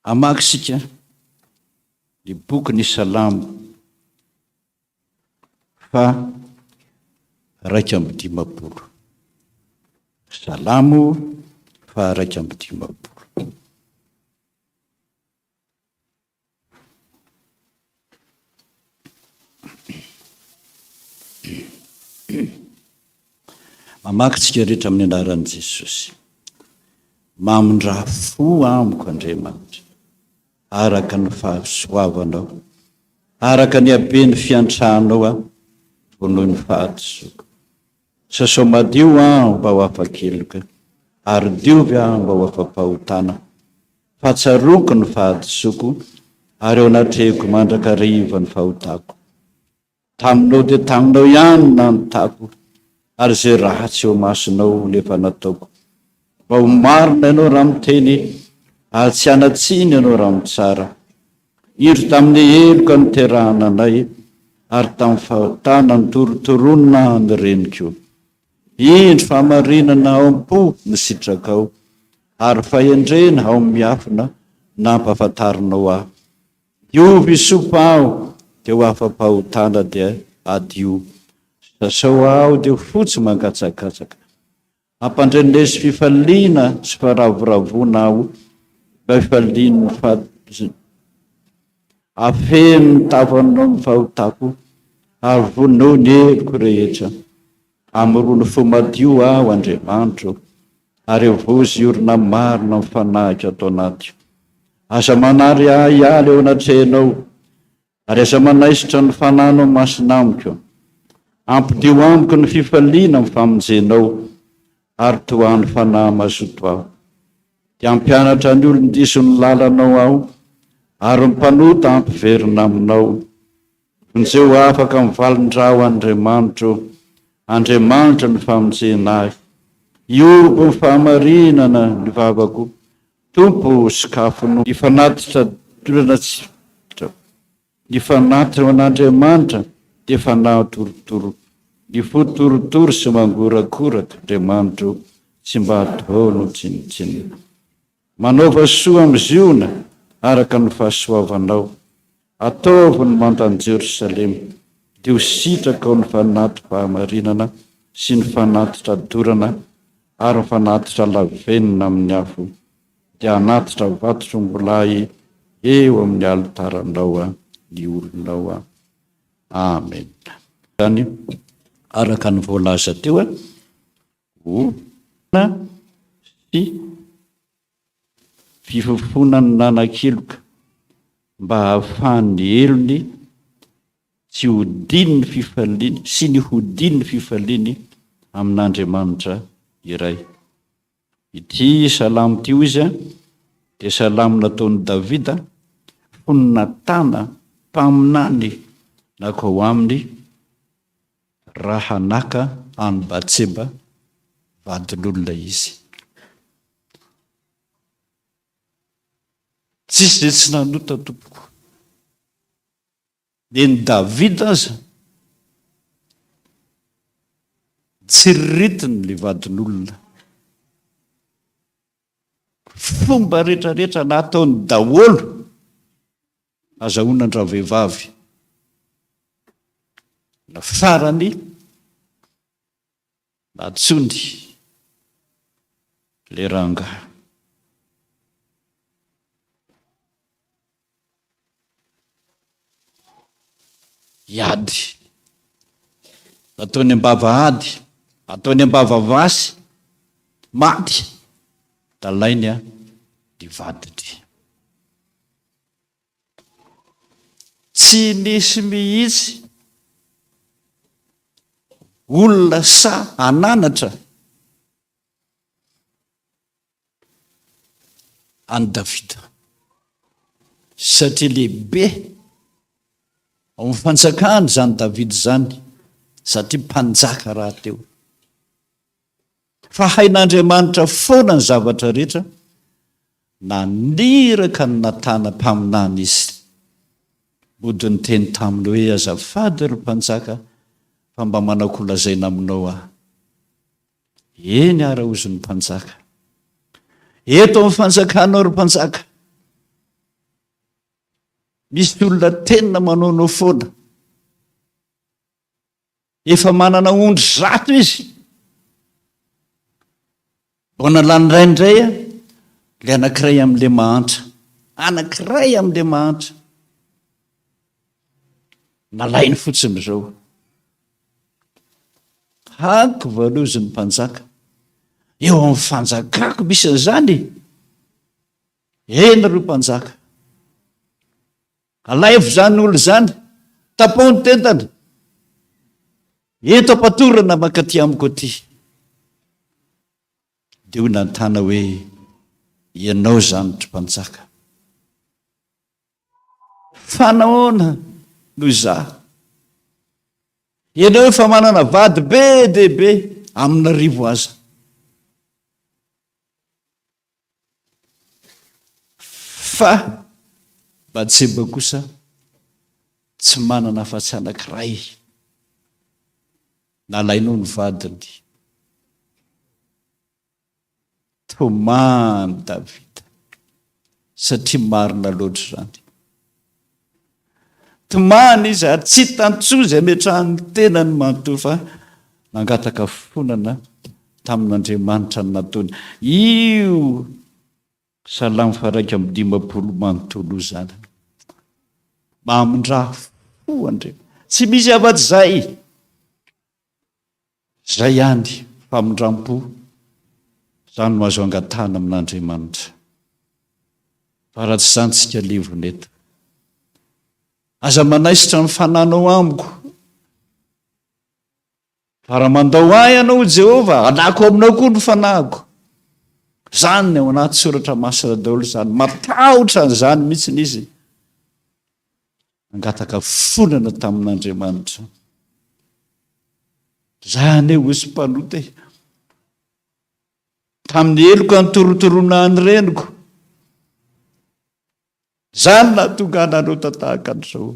Hamaky isika ny boky ny Salamo fa 51. Salamo fa 51. Mamaky tsika rehetra amin'ny anaran'i Jesosy. Mamindrà fo amiko Andriamanitra, araka ny fahasoavanao, araka ny haben'ny fiantranao aho, vonoy ny fahadisoako. Sasao madio aho mba ho afa-keloka, ary diovy aho mba ho afa-pahotana. Fa tsaroako ny fahadisoako, ary eo anatrehiko mandrakariva ny fahotako. Taminao dia taminao ihany no nanotako, ary izay ratsy eo imasonao no efa nataoko. Mba ho marina ianao raha miteny, ary tsy hanan-tsiny ianao raha mitsara. Indro tamin'ny heloka niterahana anay, ary tamin'ny fahotana nitorotoronina ny reniko. Indro fahamarinana ao am-po ny sitrakao, ary fahendrena ao amin'ny miafina nampahafantarinao ahy. Diovy hisopa aho, dia ho afa-pahotana dia hadio. Sasao aho dia ho fotsy mangatsakatsaka. Ampandreneso fifaliana sy faravoravoana aho mba hifalian'ny faty Afeno ny tavanao ny fahotako ary vonao ny heloko rehetra. Amorony fo madio aho, Andriamanitro, ary havozy orina marina amin'ny fanahiko ato anatiko. Aza manary ahy hiala eo anatrehanao. Ary aza manaisotra ny fananao masina amiko. Ampodio amiko ny fifaliana amin'ny famonjenao, ary tohano fanahy mazoto aho. Dia hampianatra ny olon-diso ny lalanao aho, ary ny mpanota hampiverina aminao. Vonjeo afaka amin'ny valin-dra aho, Andriamanitro, Andriamanitra ny famonjena ahy. Hiobo ny fahamarinana ny vavako, Tompo o sokafo no ny fanatitra dorana tsy ny fanatitra ho an'Andriamanitra dia fanahy torotoro ny fo torotoro sy mangorakoraka Andriamanitra o tsy mba ataonao tsinontsinona manaova soa amin'i Ziona araka ny fahasoavanao Ataovy ny mandan'i Jerosalema, dia ho sitraka ao ny fanati-pahamarinana sy ny fanatitra dorana ary ny fanatitra lavenona amin'ny afo, dia hanatitra vatotr'ombilahy eo amin'ny alitaranao ny olonao. Amena. Izany, araka ny voalaza teo, ho sy Fifofoana ny nanan-keloka mba hahafahan'ny helony tsy hodian'ny fifaliany sy ny hodian'ny fifaliany amin'Andriamanitra iray. Ity salamo ity hoy izy dia salamo nataon'i Davida fony Natana mpaminany nankao aminy raha naka an'i Batseba vadin'olona izy. Tsisy izay tsy nanota tompoko. Neny Davida aza. Tsiriritiny le vadin'olona. Fomba retraretra nataony daholo azahoana an-dravehivavy. Na farany nantsoiny le rangahy. Hiady. Ataony am-bava ady, ataony am-bava vasy, maty, dalainy ny vadiny. Tsy nisy mihitsy olona sahy hananatra an'i Davida, satria lehibe ao amin'ny fanjakany izany Davida izany, satria mpanjaka rahateo. Fa hain'Andriamanitra foana ny zavatra rehetra, naniraka an'i Natana mpaminany izy. Mody niteny taminy hoe, Azafady ry mpanjaka, fa mba manao-kolazaina aminao aho. Eny ara hozy ny mpanjaka. Eto amin'ny fanjakanao ry mpanjaka. Misy olona tena manaonao foana. Efa manana ondry zato izy. Vao nalany iray indray ilay anankiray amin'ilay mahantra. Anankiray amin'ilay mahantra. Nalainy fotsiny izao. Hako valozy ny mpanjaka. Eo amin'ny fanjakako misy an'izany e. Eny ry mpanjaka. Alaivo izany olona izany, tapaho ny tendany. Ento am-patorana mankaty amiko aty. Dia hoy Natana hoe, Ianao izany ry mpanjaka. Fa nahoana no izaho? Ianao efa manana vady be dia be, amin'arivo aza. Fa Batseba kosa tsy manana afa-tsy anankiray. Nalainao ny vadiny. Tomany Davida, satria marina loatra izany. Tomany izy ary tsy hitany intsony izay ametrahany ny tenany manontolo fa nangataka fonana tamin'Andriamanitra ny nataony. Io Salamo faha-51 manontolo io izany. Mamindrà fo Andriamanitra. Tsy misy afa-tsy izay. Izay ihany, famindram-po, izany no azo angatahana amin'Andriamanitra. Fa raha tsy izany tsika levona eto. Aza manaisotra ny fananao amiko. Fa raha mandao ahy ianao, Jehovah, alako aminao koa ny fanahiko. Izany ao anaty soratra masina daholo izany. Matahotra an'izany mihitsy izy. Nangataka fonana tamin'Andriamanitra. Za anie hozy mpanota e. Tamin'ny heloka nitorotoroana ny reniko. Zany nahatonga ahy nanota tahaka an'izao.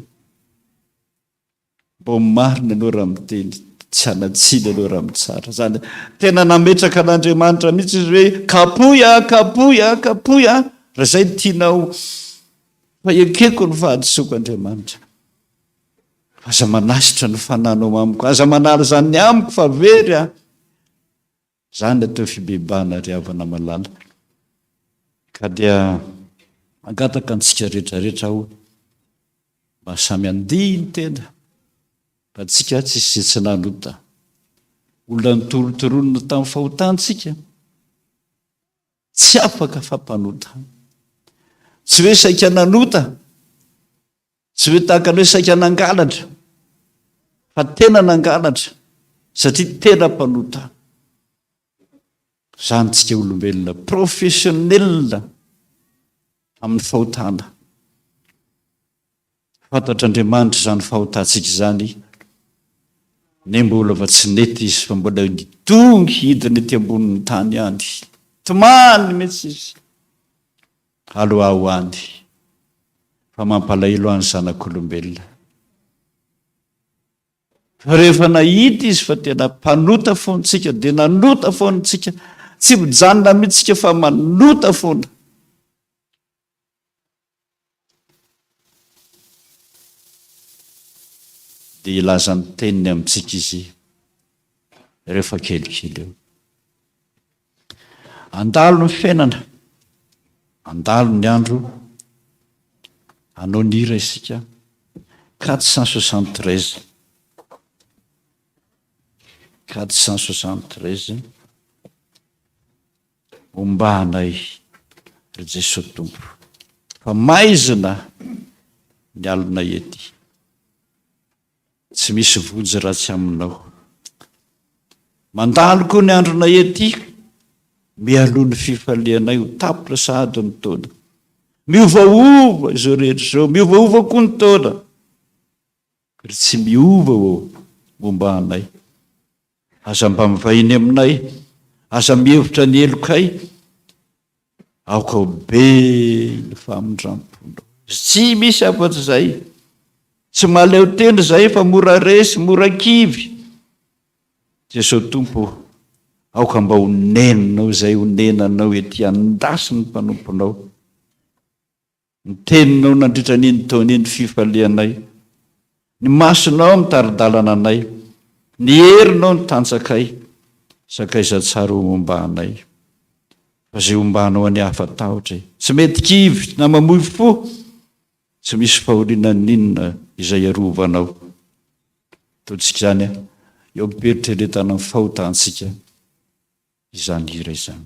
Mbô marina ianao raha miteny, tsy hanan-tsiny ianao raha mitsara. Zany tena nametraka an'Andriamanitra mihitsy izy hoe kapohy aho, kapohy aho, kapohy aho, raha izay no tianao. Fa ekeko ny fahadisoako Andriamanitra. Aza manasitra ny fananao amiko, aza manala izany amiko fa very aho. Izany atao fibebahana ry havana malala. Ka dia mangataka antsika rehetra rehetra aho mba samy handihy ny tena fa tsika tsisy izay tsy nanota. Olona nitorotoronina tamin'ny fahotantsika, tsy afaka fa mpanota. Tsy hoe saika nanota, Tsy hoe tahaka ny hoe saika nangalatra, fa tena nangalatra, satria tena mpanota. Izany tsika olombelona, professionnel amin'ny fahotana. Fantatr'Andriamanitra izany fahotantsika izany, ne mbola fa tsy nety izy fa mbola nidongy hidina ety ambonin'ny tany ihany. Tomany mihitsy izy. Aloha ho any fa mampalahelo ahy ny zanak'olombelona. Fa rehefa nahita izy fa tena mpanota foana tsika dia nanota foana tsika, tsy mijanona mihitsy tsika fa manota foana. Dia hilaza ny teniny amintsika izy rehefa kelikely eo. Handalo ny fiainana, handalo ny andro, hanao ny hira isika, 473. 473. Ombà anay, ry Jesoa Tompo, fa maizina ny alinay ety. Tsy misy vonjy raha tsy aminao. Mandalo koa ny andronay ety, mialoha ny fifalianay ho tapitra sahady ny taona. Miovaova izao rehetra izao, miovaova koa ny taona. Ry tsy miova ô, momba anay. Aza mba mivahiny aminay, aza mihevitra ny helokay, aoka ho be ny famindram-ponao. Tsy misy afa-tsy izay. Tsy mahaleo tena izahay fa mora resy, mora kivy. Jesoa Tompo ô, aoka mba honenanao izay honenanao ety an-dasin'ny mpanomponao. Ny teninao nandritra an'iny taona iny fifalianay, ny masonao mitari-dalana anay, ny herinao ny tanjakay, sakaiza tsara ho momba anay. Fa izay ombanao anie afa-tahotra e! Tsy mety kivy na mamoy fo, tsy misy fahoriana n'inona izay arovanao. Ataontsika izany eo am-pieritreretana ny fahotantsika. izany hira izany.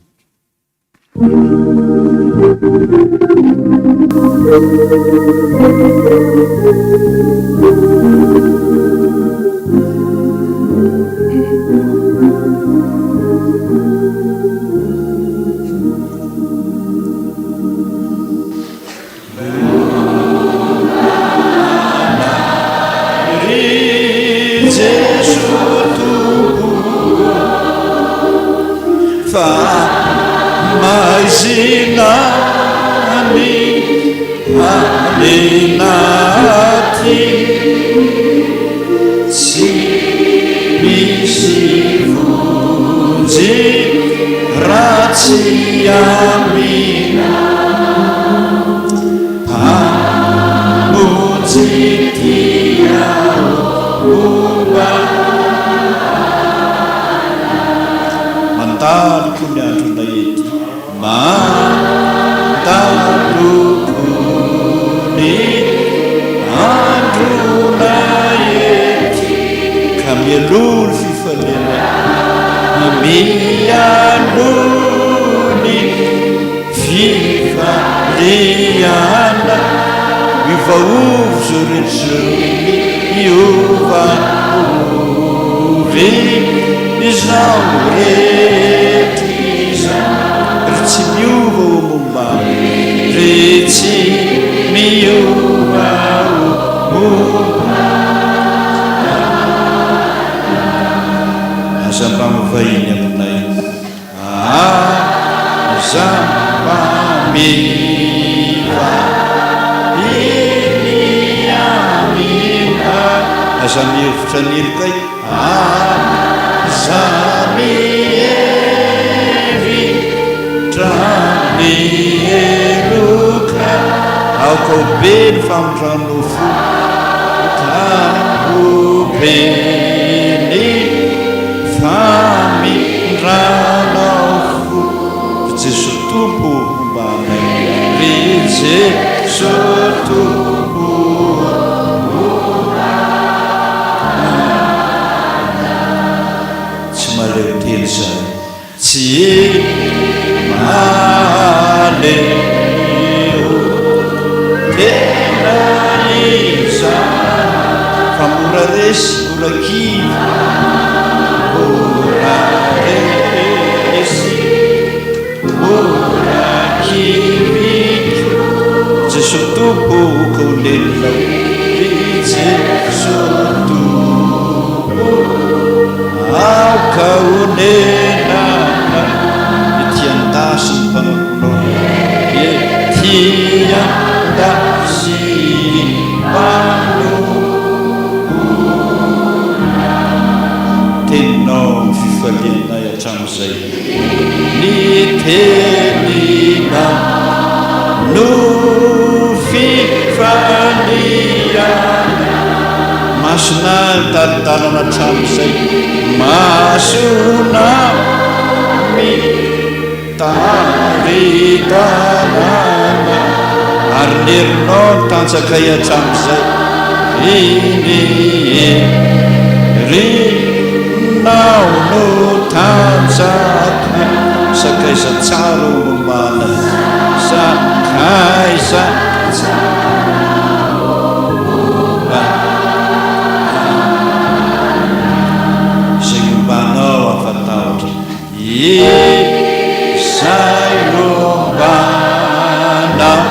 Mandalo koa ny andronay ety Mandalo koa ny andronay ety Ka mialoha ny fifalianay Mialoha ny Fifaliana miovaova izao rehetra izao Miovaova izao rehetra izao Ry tsy miova ô momba Ry tsy miova ô momba Aza mba mivahiny aminay Aza mba miva eny aminay. Aza mihevitra ny helokay. Aza mihevitra ny helokay. Aoka ho be ny famindranao fo. Aoka ho be ny Famindranao fo ry Jeso Tompo o homba anay ry Jeso Tompo o homba anay Tsy mahaleo tena izahay Tsy mahaleo tena izahay Fa mora resy, mora kivy Mora resy, mora kivy Jeso Tompo o ka honeninao Ry Jeso Tompo Aoka honenana ety an-dasy ny mpanomponao, ety an-dasy ny mpanomponao. Teninao no fifalianay hatramin'izay. Ny Teninao no fifalianay. Masina mitari-dalana hatramin'izay. Masina mitari-dalana. Ary ny herinao no tanjakay hatramin'izay. Iny herinao no tanjakay. Sakaiza tsara o momba Sakaiza tsara momba Izay momba anao afa-tahotra Izay momba anao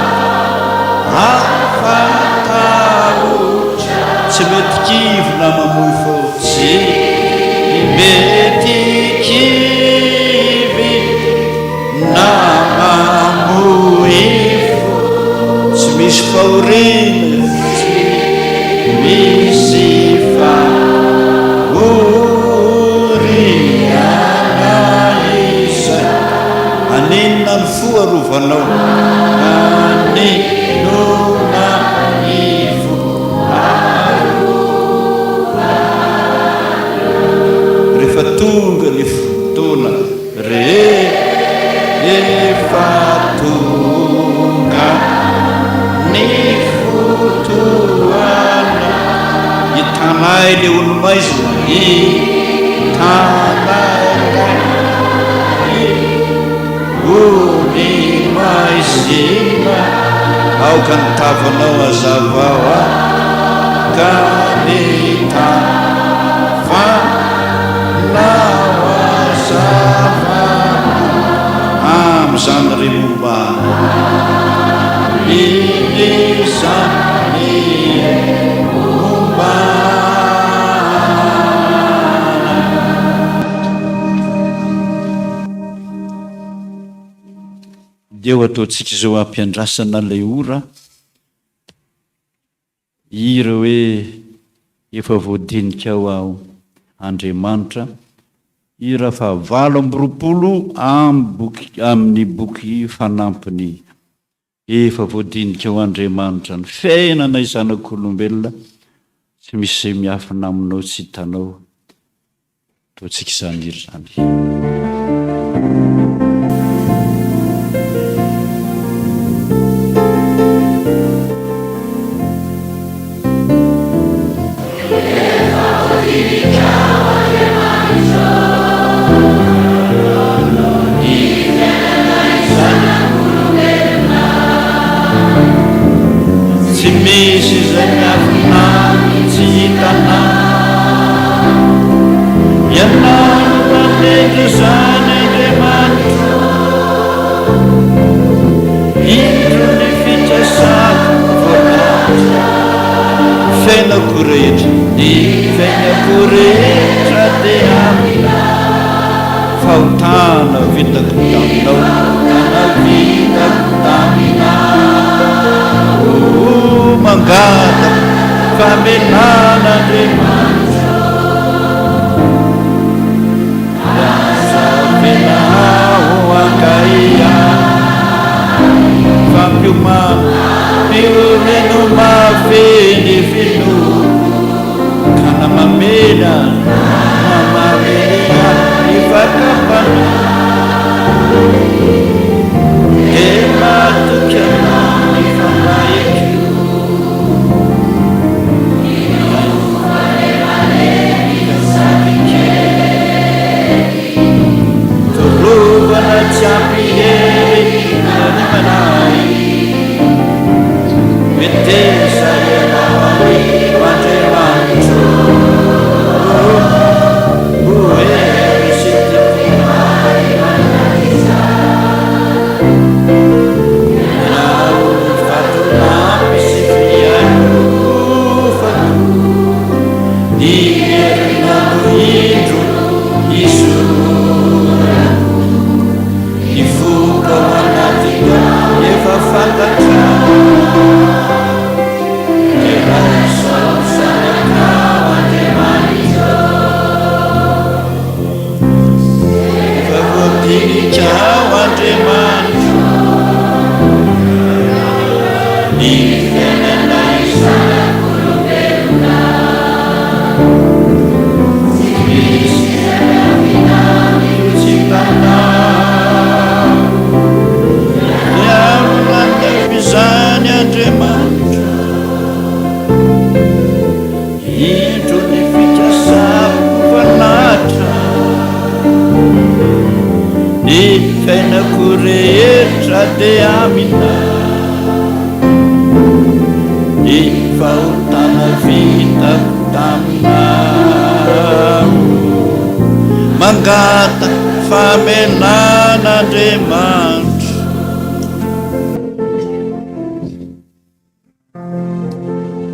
afa-tahotra Tsy mety kivy na mamoy fo Tsy mety kivy na mamoy fo Tsy misy fahoriana Tsy misy fahoriana izay Haninona ny fo arovanao Haninona ny fo arovanao Rehefa tonga ny fotoana Rehefa tonga ny fotoana Hitanay le olo-maizina Hitanay le olo-maizina Aoka ny tavanao hazavao Aoka ny tavanao Nao hazava amin'izany ry momba Amin'izany momba Dia ho ataontsika izao hampiandrasana ilay ora. Hira hoe Efa voadinikao aho Andriamanitra, hira faha 28 amin'ny boky fanampiny Efa voadinikao Andriamanitra ny fiainanay zanak'olombelona, tsy misy izay miafina aminao tsy hitanao. Ataontsika izany hira izany. Tsy misy izay miafina tsy hitanao. Ianao no nanendry izany Andriamanitro. Indro ny fikasako voalahatra. Ny fiainako rehetra, ny fiainako rehetra dia aminao. Fahotana vitako taminao, fahotana vitako taminao. Mangataka famelana Andriamanitra. Aza avela aho hankaia. Fampiomano, ampioreno mafy ny finoako. Ka na mamely aza, na mamely ahy ny fakam-panahy, dia matoky Anao ny fanahiko. fiainako rehetra dia aminao. Ny fahotana vitako taminao. Mangataka famelana Andriamanitra.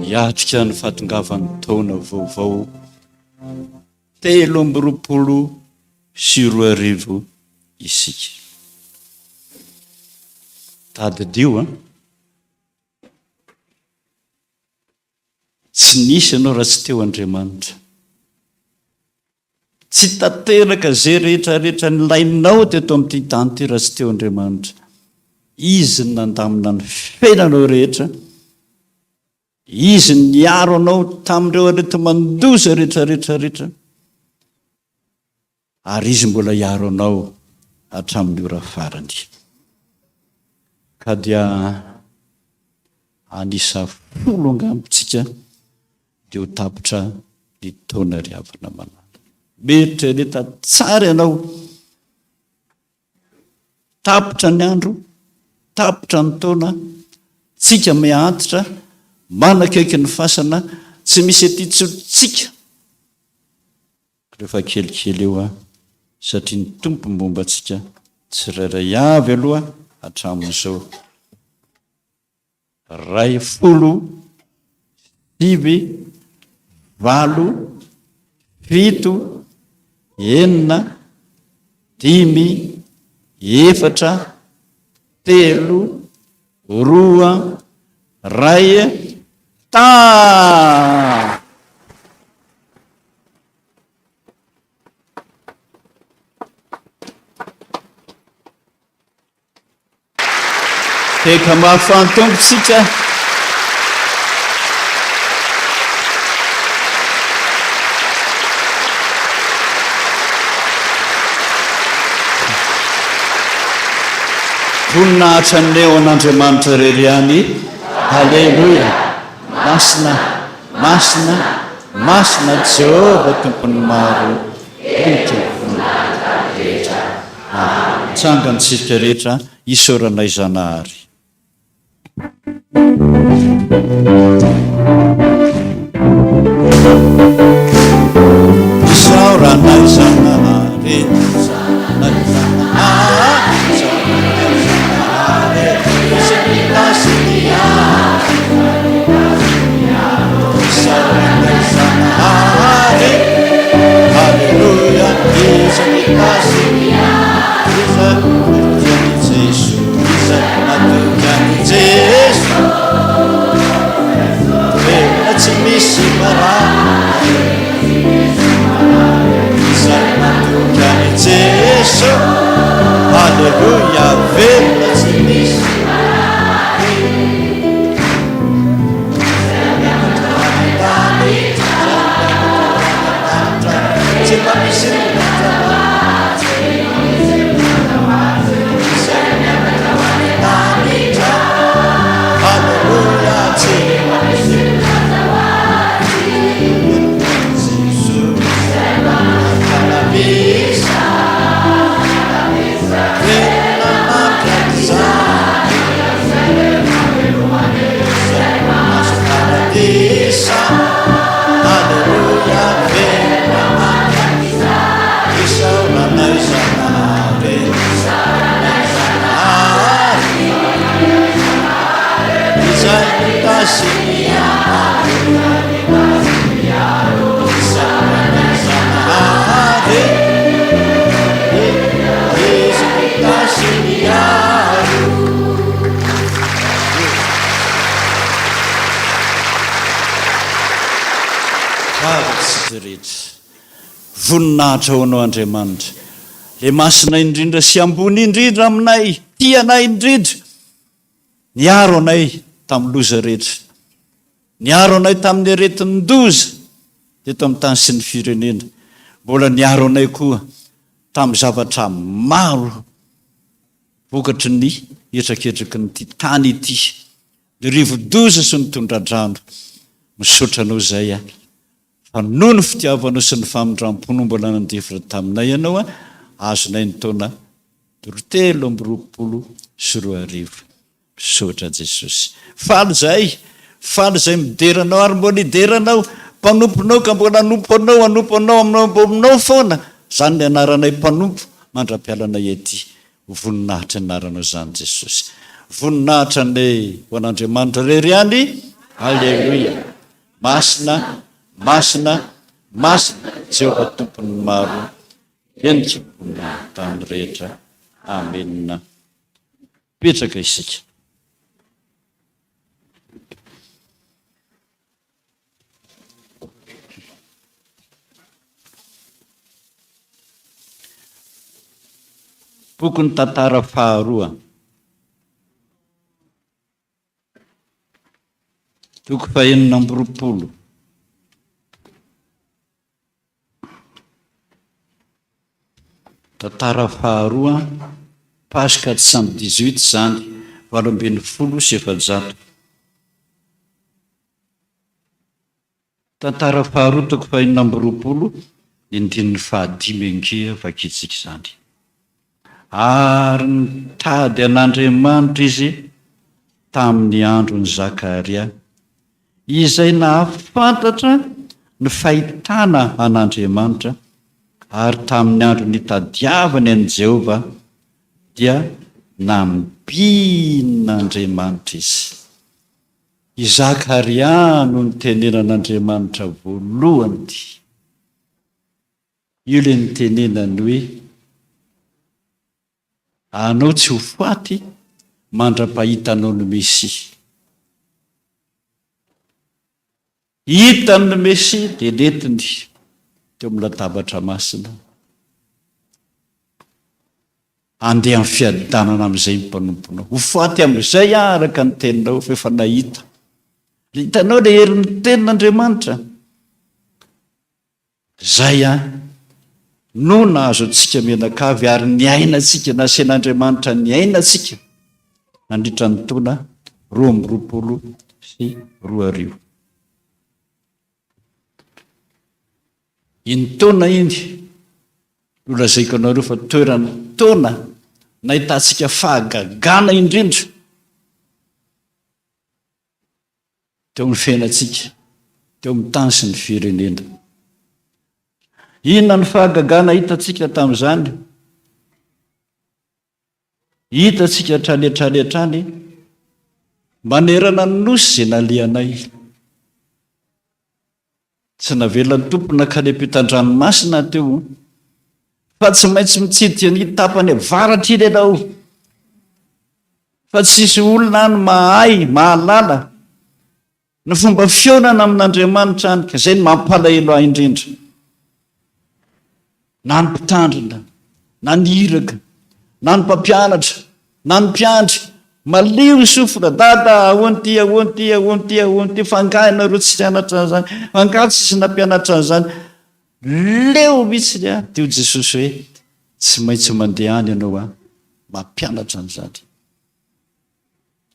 Hiatrika ny fahatongavan'ny taona vaovao 2023 isika. Tadidio an! Tsy nisy ianao raha tsy teo Andriamanitra. Tsy tanteraka izay rehetra rehetra nilainao teto amin'ity tany ity raha tsy teo Andriamanitra. Izy no nandamina ny fiainanao rehetra. Izy no niaro anao tamin'ireo areti-mandoza rehetra rehetra rehetra. Ary Izy mbola hiaro anao hatramin'ny ora farany. Ka dia an'isa folo angamba tsika dia ho tapitra ny taona ry havana malala. Mieritrereta tsara ianao. Tapitra ny andro, tapitra ny taona, tsika miha-antitra, manakaiky ny fasana, tsy misy aty tsika. Rehefa kelikely eo aho, satria ny Tompo momba antsika tsirairay avy aloha hatramin'izao. Ray folo, sivy, valo, fito, enina, dimy, efatra, telo, roa, ray, ta! Teka mafy an-Tompo tsika. Voninahitra ny eo an'Andriamanitra irery ihany. Aleloia. Masina, masina, masina Jehovah Tompon'ny maro. Henika ny voninahitra rehetra. Amen. Tsangantsika rehetra isaoranay Zanahary. Isaoranay Zanahary, isaoranay Zanahary, isaoranay Zanahary, Isaoranay Zanahary, Haleloia, Iza nitahy Iza natoky an'i Jeso, Iza natoky an'i Jeso, Velona tsy misy marary, Iza natoky an'i Jeso, Haleloia, velona tsy misy Voninahitra ho Anao Andriamanitra, Ilay Masina indrindra sy ambony indrindra aminay, tia anay indrindra, niaro anay tamin'ny loza rehetra, niaro anay tamin'ny aretin-doza teto amin'ny tany sy ny firenena, mbola niaro anay koa tamin'ny zavatra maro vokatry ny hetraketraky ny ity tany ity, ny rivo-doza sy ny tondra-drano. Misaotra Anao izay aho fa noho ny fitiavanao sy ny famindram-ponao mbola nandefitra taminay Ianao, azonay ny taona. 2023. Misaotra Jesosy. Faly izahay, faly izahay midera Anao ary mbola hidera Anao. Mpanomponao ka mbola hanompo Anao, hanompo Anao aminao aminao foana. Izany ny anaranay mpanompo mandra-pialanay ety. Ho voninahitry ny anaranao izany Jesosy. Voninahitra anie ho an'Andriamanitra irery ihany. Aleloia. Masina, masina, masina Jehovah Tompon'ny maro. Henika ny tany rehetra. Amena. Mipetraka isika. Bokin'ny tantara faharoa. Toko fahenina amby 20. Tantara faharoa, page 418 izany, 418. Tantara faharoa toko fahenina amby 20, ny andininy fahadimy ange vakintsika izany. Ary nitady an'Andriamanitra izy tamin'ny andron'i Zakaria, izay nahafantatra ny fahitana an'Andriamanitra, ary tamin'ny andro nitadiavany an'i Jehovah, dia nampian'Andriamanitra izy. I Zakaria no nitenenan'Andriamanitra voalohany ity. Io ilay nitenenany hoe, Anao tsy ho faty mandra-pahitanao ny Mesia. Hitany ny Mesia dia nentiny teo amin'ny latabatra masina. Andeha amin'ny fiadanana amin'izay ny mpanomponao. Ho faty amin'izay aho araka ny teninao fa efa nahita. Hitanao ilay herin'ny tenin'Andriamanitra. Izay an, no nahazo antsika mianakavy ary niaina antsika, nasain'Andriamanitra niaina antsika nandritra ny taona 2022. Iny taona iny no lazaiko anareo fa toerana taona nahitantsika fahagagana indrindra teo amin'ny fiainantsika, teo amin'ny tany sy ny firenena. Inona ny fahagagana hitantsika tamin'izany? Hitantsika hatrany hatrany hatrany manerana ny nosy izay nalehanay. Tsy navelan'ny Tompo nankany ampitan-dranomasina aho teo, fa tsy maintsy mitsidika ny tapany avaratra iny ianao, fa tsisy olona any mahay, mahalala ny fomba fihaonana amin'Andriamanitra any, ka izay no mampalahelo ahy indrindra. Na ny mpitandrina, na ny iraka, na ny mpampianatra, na ny mpiandry, malio ny sofina, dada ahoana ity, ahoana ity, ahoana ity, ahoana ity, fa angaha ianareo tsy nianatra an'izany, fa angaha tsisy nampianatra an'izany, leo mihitsy ny ahy, dia hoy Jesosy hoe, tsy maintsy mandeha any ianao an, mampianatra an'izany.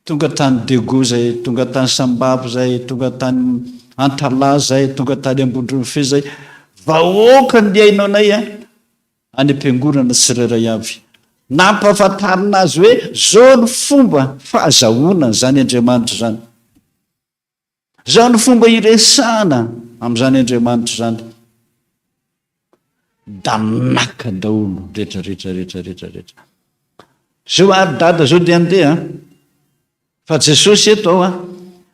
Tonga tany Diego zay, tonga tany Sambava zay, tonga tany Antalaha zay, tonga tany Ambondromifehy zay, vahoaka nihaino anay an, any am-piangonana tsirairay avy. Nampahafantarina azy hoe zao ny fomba fahazahoana an'izany Andriamanitra izany. Zao ny fomba iresahana amin'izany Andriamanitra izany. Danaka daholo rehetra rehetra rehetra rehetra rehetra. Zao ary dada zao dia andeha an. Fa Jesosy eto ao an.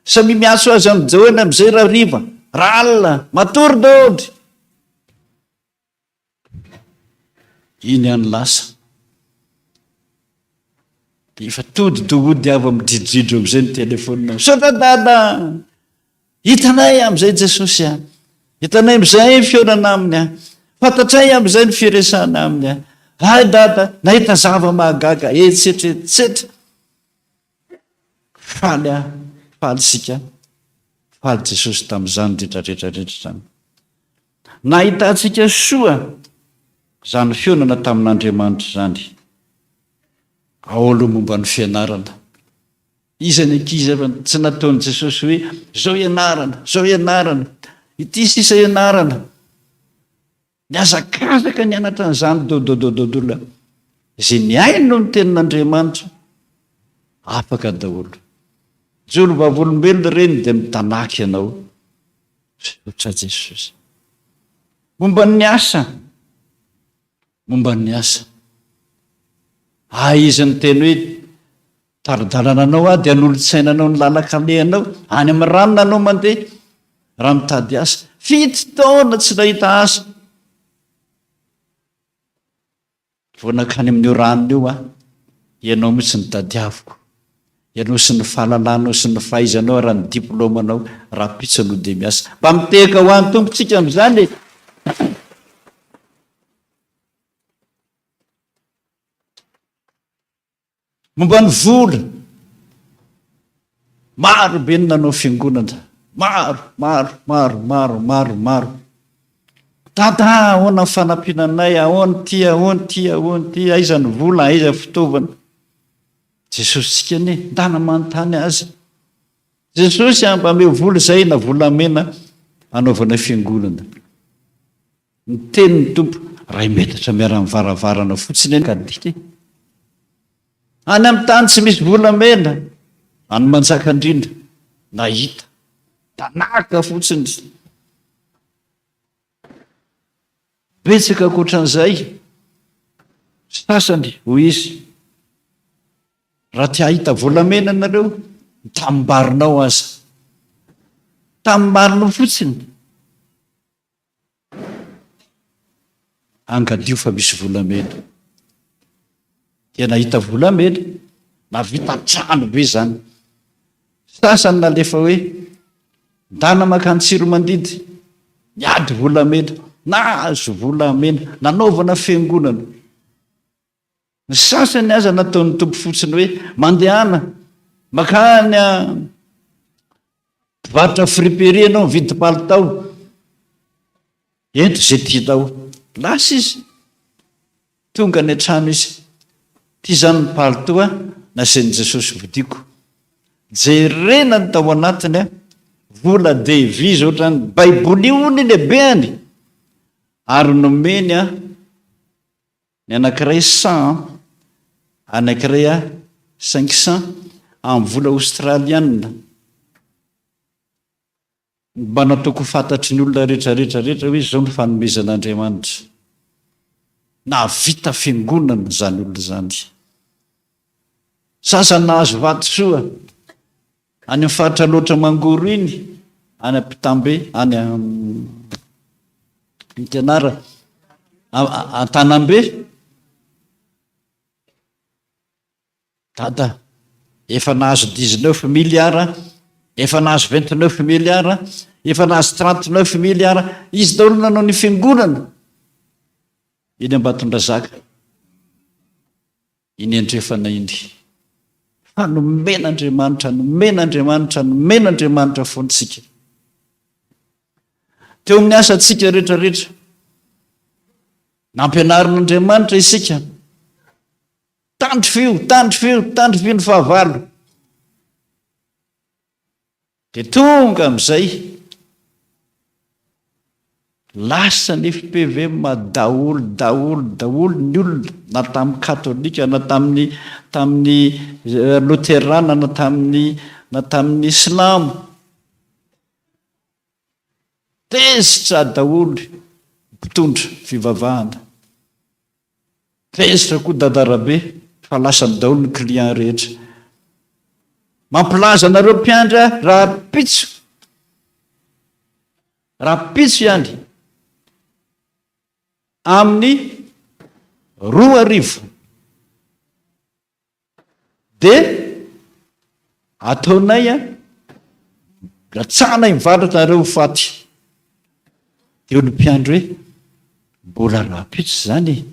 Samia miantso azy amin'izao eny amin'izay raha hariva, raha alina, matory daholo. Iny ihany lasa. Dia efa tody dohody avy midridridro amin'izay ny telefonina. Misaotra dada! Hitanay amin'izay Jesosy a! Hitanay amin'izay ny fihaonana aminy a! Fantatray amin'izay ny firesahana aminy a! Hay dada, nahita zava-mahagaga, etsetra etsetra. Faly aho, faly isika, faly Jesosy tamin'izany rehetra rehetra rehetra izany. Nahitantsika soa izany fihaonana tamin'Andriamanitra izany. Ao aloha momba ny fianarana. Iza ny ankizy efa tsy nataon'i Jesosy hoe izao ianarana, izao ianarana, ity sisa ianarana. Nihazakazaka nianatra an'izany dododododola. Izay nihaino ny tenin'Andriamanitra, afaka daholo. Joro vavolombelona ireny dia mitanaka ianao. Misaotra Jesosy. Momba ny asa, momba ny asa. Hay izy niteny hoe tari-dalana anao aho dia hanolo-tsaina anao ny lalan-kalehanao, any amin'ny ranona anao mandeha raha mitady asa. Fito taona tsy nahita asa. Vao nankany amin'io rano io aho, ianao mihitsy no tadiaviko. Ianao sy ny fahalalanao sy ny fahaizanao ary ny diplaomanao, rahampitso no dia miasa. Mba mitehaka ho an'ny Tompo tsika amin'izany e! Momba ny vola, maro be ny nanao fiangonana, maro, maro, maro, maro, maro, maro. Dada a, ahoana ny fanampiana anay, ahoana ity, ahoana ity, ahoana ity, aiza ny vola, aiza ny fitaovana. Jesosy-tsika anie, ndana manontany azy. Jesosy a, mba ameo vola izay na volamena hanaovana fiangonana. Niteny ny Tompo, Iray metatra miala amin'ny varavarana fotsiny anie ka dika e! Any amin'ny tany tsy misy volamena, any Manjakandriana, nahita tanaka fotsiny. Betsaka ankoatran'izay, sasany, hoy izy, raha te hahita volamena ianareo, ny tamimbarinao aza. Tamimbarinao fotsiny. Angadio fa misy volamena. Dia nahita volamena, nahavita trano be izany. Sasany nalefa hoe, ndana mankany Tsiromandidy, niady volamena, nahazo volamena, nanaovana fiangonana. Ny sasany aza nataon'ny Tompo fotsiny hoe, mandehana mankany mpivarotra friperie ianao mividy palitao, ento izay tianao. Lasa izy, tonga any an-trano izy, ity izany ny palitoa nasain'i Jesosy vidiako. Jerena ny tao anatiny, vola devise ohatran'ny baiboly io hono ny habeany, ary nomeny Ny anankiray cent, anankiray cinq cent amin'ny vola aostraliana. Mba nataoko ho fantatry ny olona rehetra rehetra rehetra hoe izao ny fanomezan'Andriamanitra. Nahavita fiangonana izany olona izany. Sasany nahazo vatosoa any amin'ny faritra Alaotra Mangoro iny, any Ampitambe, any Antanara, Antanambe. Dada, efa nahazo dix-neuf milliards, efa nahazo vingt-neuf milliards, efa nahazo trente-neuf milliards, izy daholo nanao ny fiangonana eny Ambatondrazaka. Iny andrefana iny. Fa nomen'Andriamanitra, nomen'Andriamanitra, nomen'Andriamanitra foana isika. Teo amin'ny asantsika rehetra rehetra, nampianarin'Andriamanitra isika. Tandrifio, tandrifio, tandrifio ny fahavalo. Dia tonga amin'izay, lasa ny fpvm daholo daholo daholo ny olona, na tamin'ny katolika, na tamin'ny tamin'ny loterana, na tamin'ny na tamin'ny silamo. Tezitra daholo mpitondra fivavahana. Tezitra koa Dada Rabe fa lasany daholo ny client rehetra. Mampilaza anareo mpiandry aho rahampitso. Rahampitso ihany. Amin'ny 2000. Dia ataonay an, latsahanay mivalona nareo ho faty. Dia hoy ny mpiandry hoe, mbola rahampitso izany e,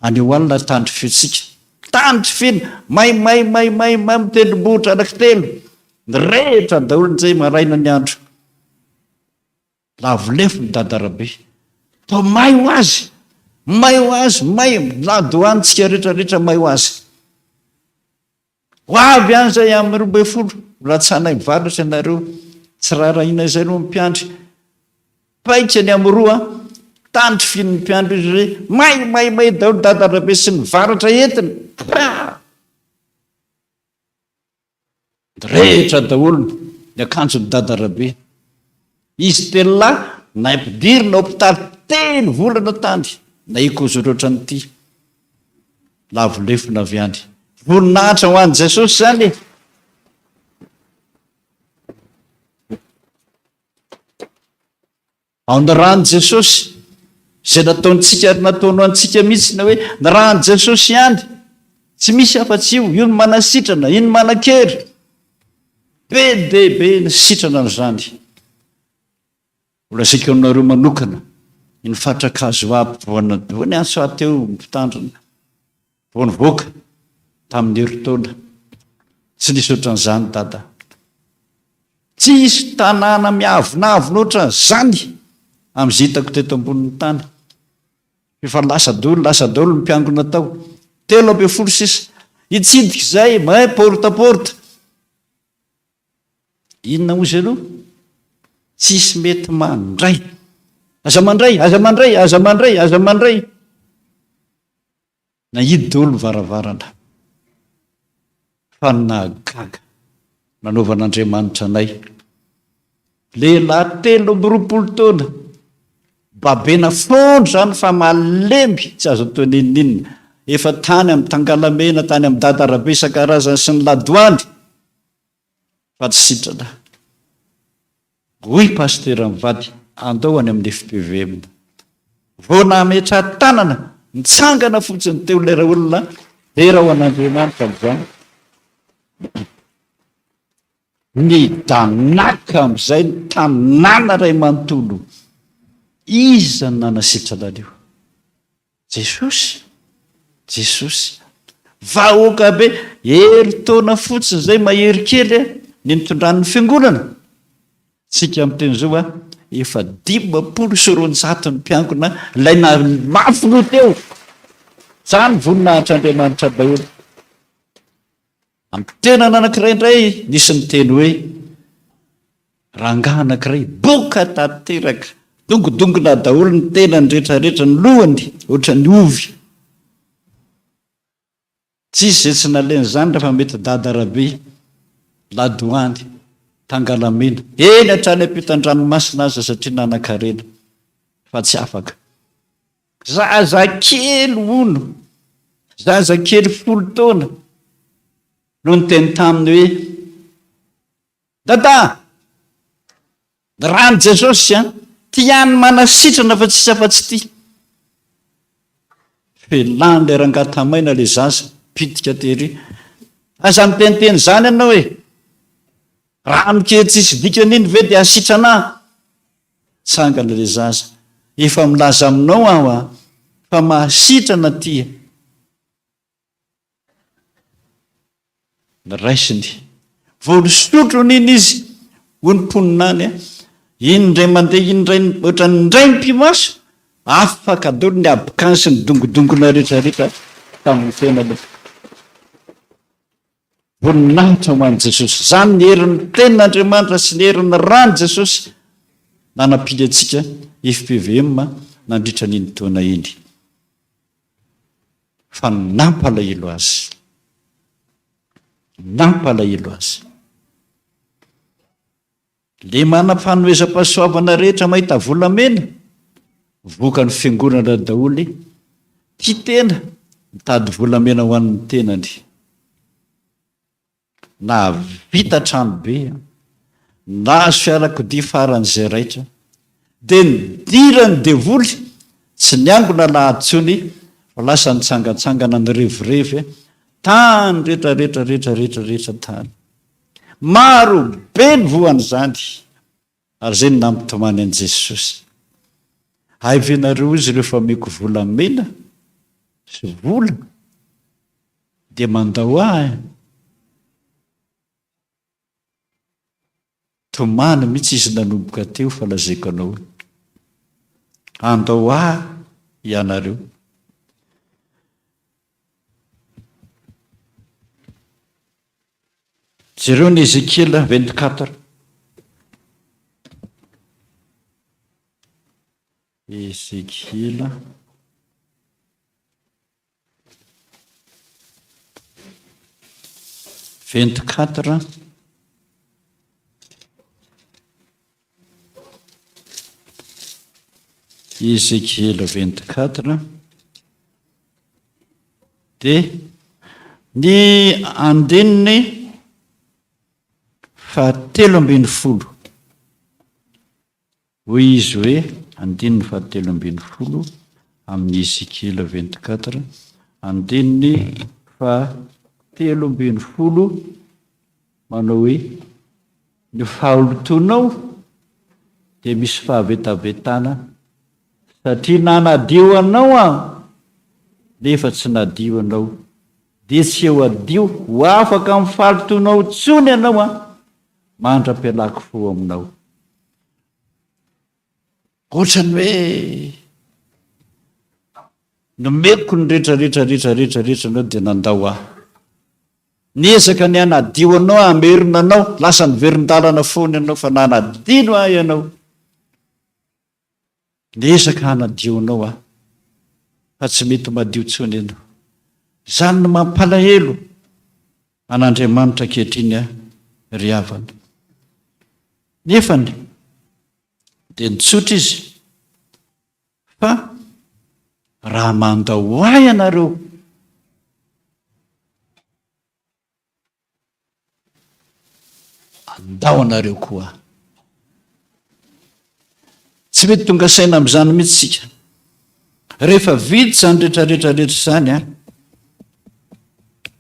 anio alina tandrifio-tsika. Tandrifina, may may may may may amin'ny tendrombohitra anankitelo, nirehitra daholo njay maraina ny andro. Lavo lefona Dada Rabe. Toa may ho azy! May ho azy, may, ladoantsika rehetra rehetra may ho azy. Ho avy any izay amin'ny 12, latsanay mivalatra ianareo, tsy raharahiana izay aloha ny mpiandry. Paika ny amin'ny roa, Tandrifin'ny mpiandry izy hoe may may may daholo Dada Rabe sy ny varatra entiny. Pah! Nirehitra daholo ny akanjon'i Dada Rabe. Izy telolahy nampidirina hopitaly telo volana tany nahikozy ohatran'ity. Lavo lefona avy any. Voninahitra ho an'i Jesosy izany e! Ao ny ràn'i Jesosy, izay nataontsika ary nataony ho antsika mihitsy ny hoe ny ràn'i Jesosy ihany, tsy misy afa-tsy io, io no manasitrana, io no manan-kery. Be dia be ny sitrana amin'izany. Ho lazaiko aminareo manokana, iny faritra Ankazoabo vao vao niantso ahy teo ny mpitandrina, vao nivoaka tamin'ny herintaona. Tsy nisy ohatran'izany Dada. Tsisy tanàna miavonavona ohatran'izany amin'izay hitako teto ambonin'ny tany. Efa lasa daholo, lasa daholo ny mpiangona tao. 13 sisa. Hitsidika izay, eh, porte à porte. Inona moa izy aloha? Tsisy mety mandray. Aza mandray, aza mandray, aza mandray, aza mandray. Nahidy daholo ny varavarana. Fa ny nahagaga, nanaovan'Andriamanitra anay. Lehilahy 23 taona, babena foana izany fa malemy, tsy azo atao n'inon'inona. Efa tany amin'ny Tangalamena, tany amin'ny Dadarabe isan-karazany sy ny ladoany, fa tsy sitrana. Hoy Pasitera mivady, andao any amin'ny FPVM. Vao nametra-tanana, nitsangana fotsiny teo ilay raolona, dera ho an'Andriamanitra amin'izany. Nidanaka amin'izay ny tanàna iray manontolo. Iza no nanasitrana an'io? Jesosy, Jesosy. Vahoaka be, herintaona fotsiny izay mahery kely ny nitondran'ny fiangonana. Tsika miteny izao a, efa 250 ny mpiangona ilay mafy loha teo. Izany voninahitr'Andriamanitra daholo. Amin'ny tenana anankiray indray nisy niteny hoe, Rangahy anankiray boka tanteraka, dongodongona daholo ny tenany rehetrarehetra, ny lohany ohatran'ny ovy. Tsisy izay tsy nalehany izany rehefa mety Dada Rabe, Ladoany, Tangalamena, eny hatrany ampitan-dranomasina aza satria nanan-karena fa tsy afaka. Zazakely hono, zazakely folo taona no niteny taminy hoe, Dada! Ny ràn'i Jesosy an, tiany manasitrana fa tsisy afa-tsy ity. Felan'ilay rangahy tamaina ilay zaza, pitika tery. Aza miteniteny izany ianao e! Rano kely tsisy dikany iny ve dia hasitrana ahy? Tsangana ilay zaza. Efa milaza aminao aho a, fa mahasitrana ity. Noraisiny. Vao nisotro an'iny izy, hoy ny mponina any a, iny indray mandeha iny indray, ohatran'ny indray mipi-maso, afaka daholo ny habokany sy ny dongodongona rehetra rehetra tamin'ny tenany. Voninahitra ho an'i Jesosy. Izany ny herin'ny Tenin'Andriamanitra sy ny herin'ny Ràn'i Jesosy nanampiany antsika fpvm nandritra an'iny taona iny. Fa nampalahelo azy. Nampalahelo azy. Le manam-panomezam-pahasoavana rehetra mahita volamena, vokany fiangonana daholo, tia tena, mitady volamena ho an'ny tenany. Nahavita trano be, nahazo fiarakodia faran'izay raitra, dia nidiran'ny devoly, tsy niangona alahady intsony fa lasa nitsangantsangana nirevirevy tany rehetra rehetra rehetra rehetra rehetra tany. Maro be ny voan'izany, ary izay no nampitomany an'i Jesosy. Hay ve nareo izy ireo fa omeko volamena sy vola dia mandao ahy? Tomany mihitsy izy nanomboka teo fa lazaiko anao hoe, andao ahy ianareo. Jereo ny Ezekiela 24. Ezekiela. 24. Ezekiela 24. Dia ny andininy fahatelo ambin'ny folo. Hoy izy hoe, andininy fahatelo ambin'ny folo amin'ny Ezekiela 24, andininy fahatelo ambin'ny folo, manao hoe, Ny fahalotoanao dia misy fahavetavetana satria nanadio anao Aho, nefa tsy nadio ianao, dia tsy eo hadio ho afaka amin'ny fahalotoanao intsony ianao Aho, mandra-pialako fo aminao. Ohatran'ny hoe nomeko ny rehetra rehetra rehetra rehetra rehetra anao dia nandao ahy. Niezaka ny hanadio anao hamerina anao, lasa niverin-dalana foana ianao fa nanadino ahy ianao. Niezaka hanadio anao aho fa tsy mety madio intsony ianao. Izany no mampalahelo an'Andriamanitra ankehitriny aho ry havana. Nefany dia nitsotra izy fa raha mandao ahy ianareo andao anareo koa aho. Tsy mety tonga saina amin'izany mihitsy isika. Rehefa vita izany rehetra rehetra rehetra izany an,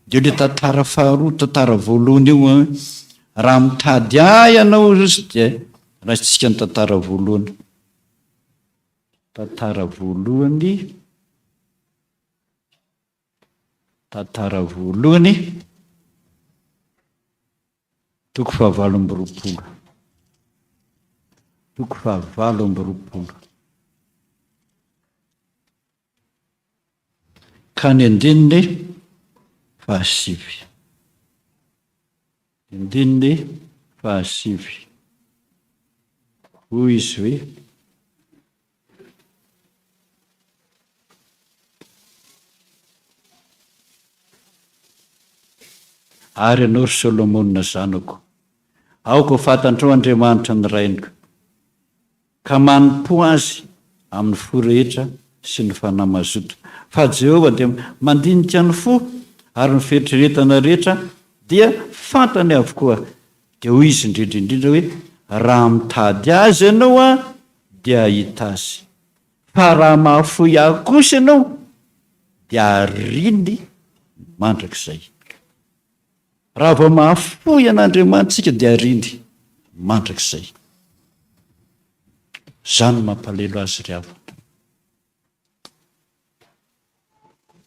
dia ilay tantara faharoa, tantara voalohany io an, raha mitady ahy ianao izy dia raisintsika ny tantara voalohany. Tantara voalohany, tantara voalohany. Toko fahavalo amby roapolo. Toko fahavalo amby roapolo. Ka ny andininy fahasivy. Andininy fahasivy. Hoy izy hoe. Ary ianao, ry Solomona zanako, aoka ho fantatrao Andriamanitra ny rainiko, ka manompoa Azy amin'ny fo rehetra sy ny fanahy mazoto. Fa Jehovah dia mandinika ny fo, ary ny fieritreretana rehetra dia fantany avokoa. Dia hoy izy indrindra indrindra hoe, Raha mitady Azy ianao dia hahita Azy. Fa raha mahafoy Ahy kosa ianao dia hariny mandrakizay. Raha vao mahafoy an'Andriamanitra isika dia hariny mandrakizay. Izany no mampalelo azy ry havana.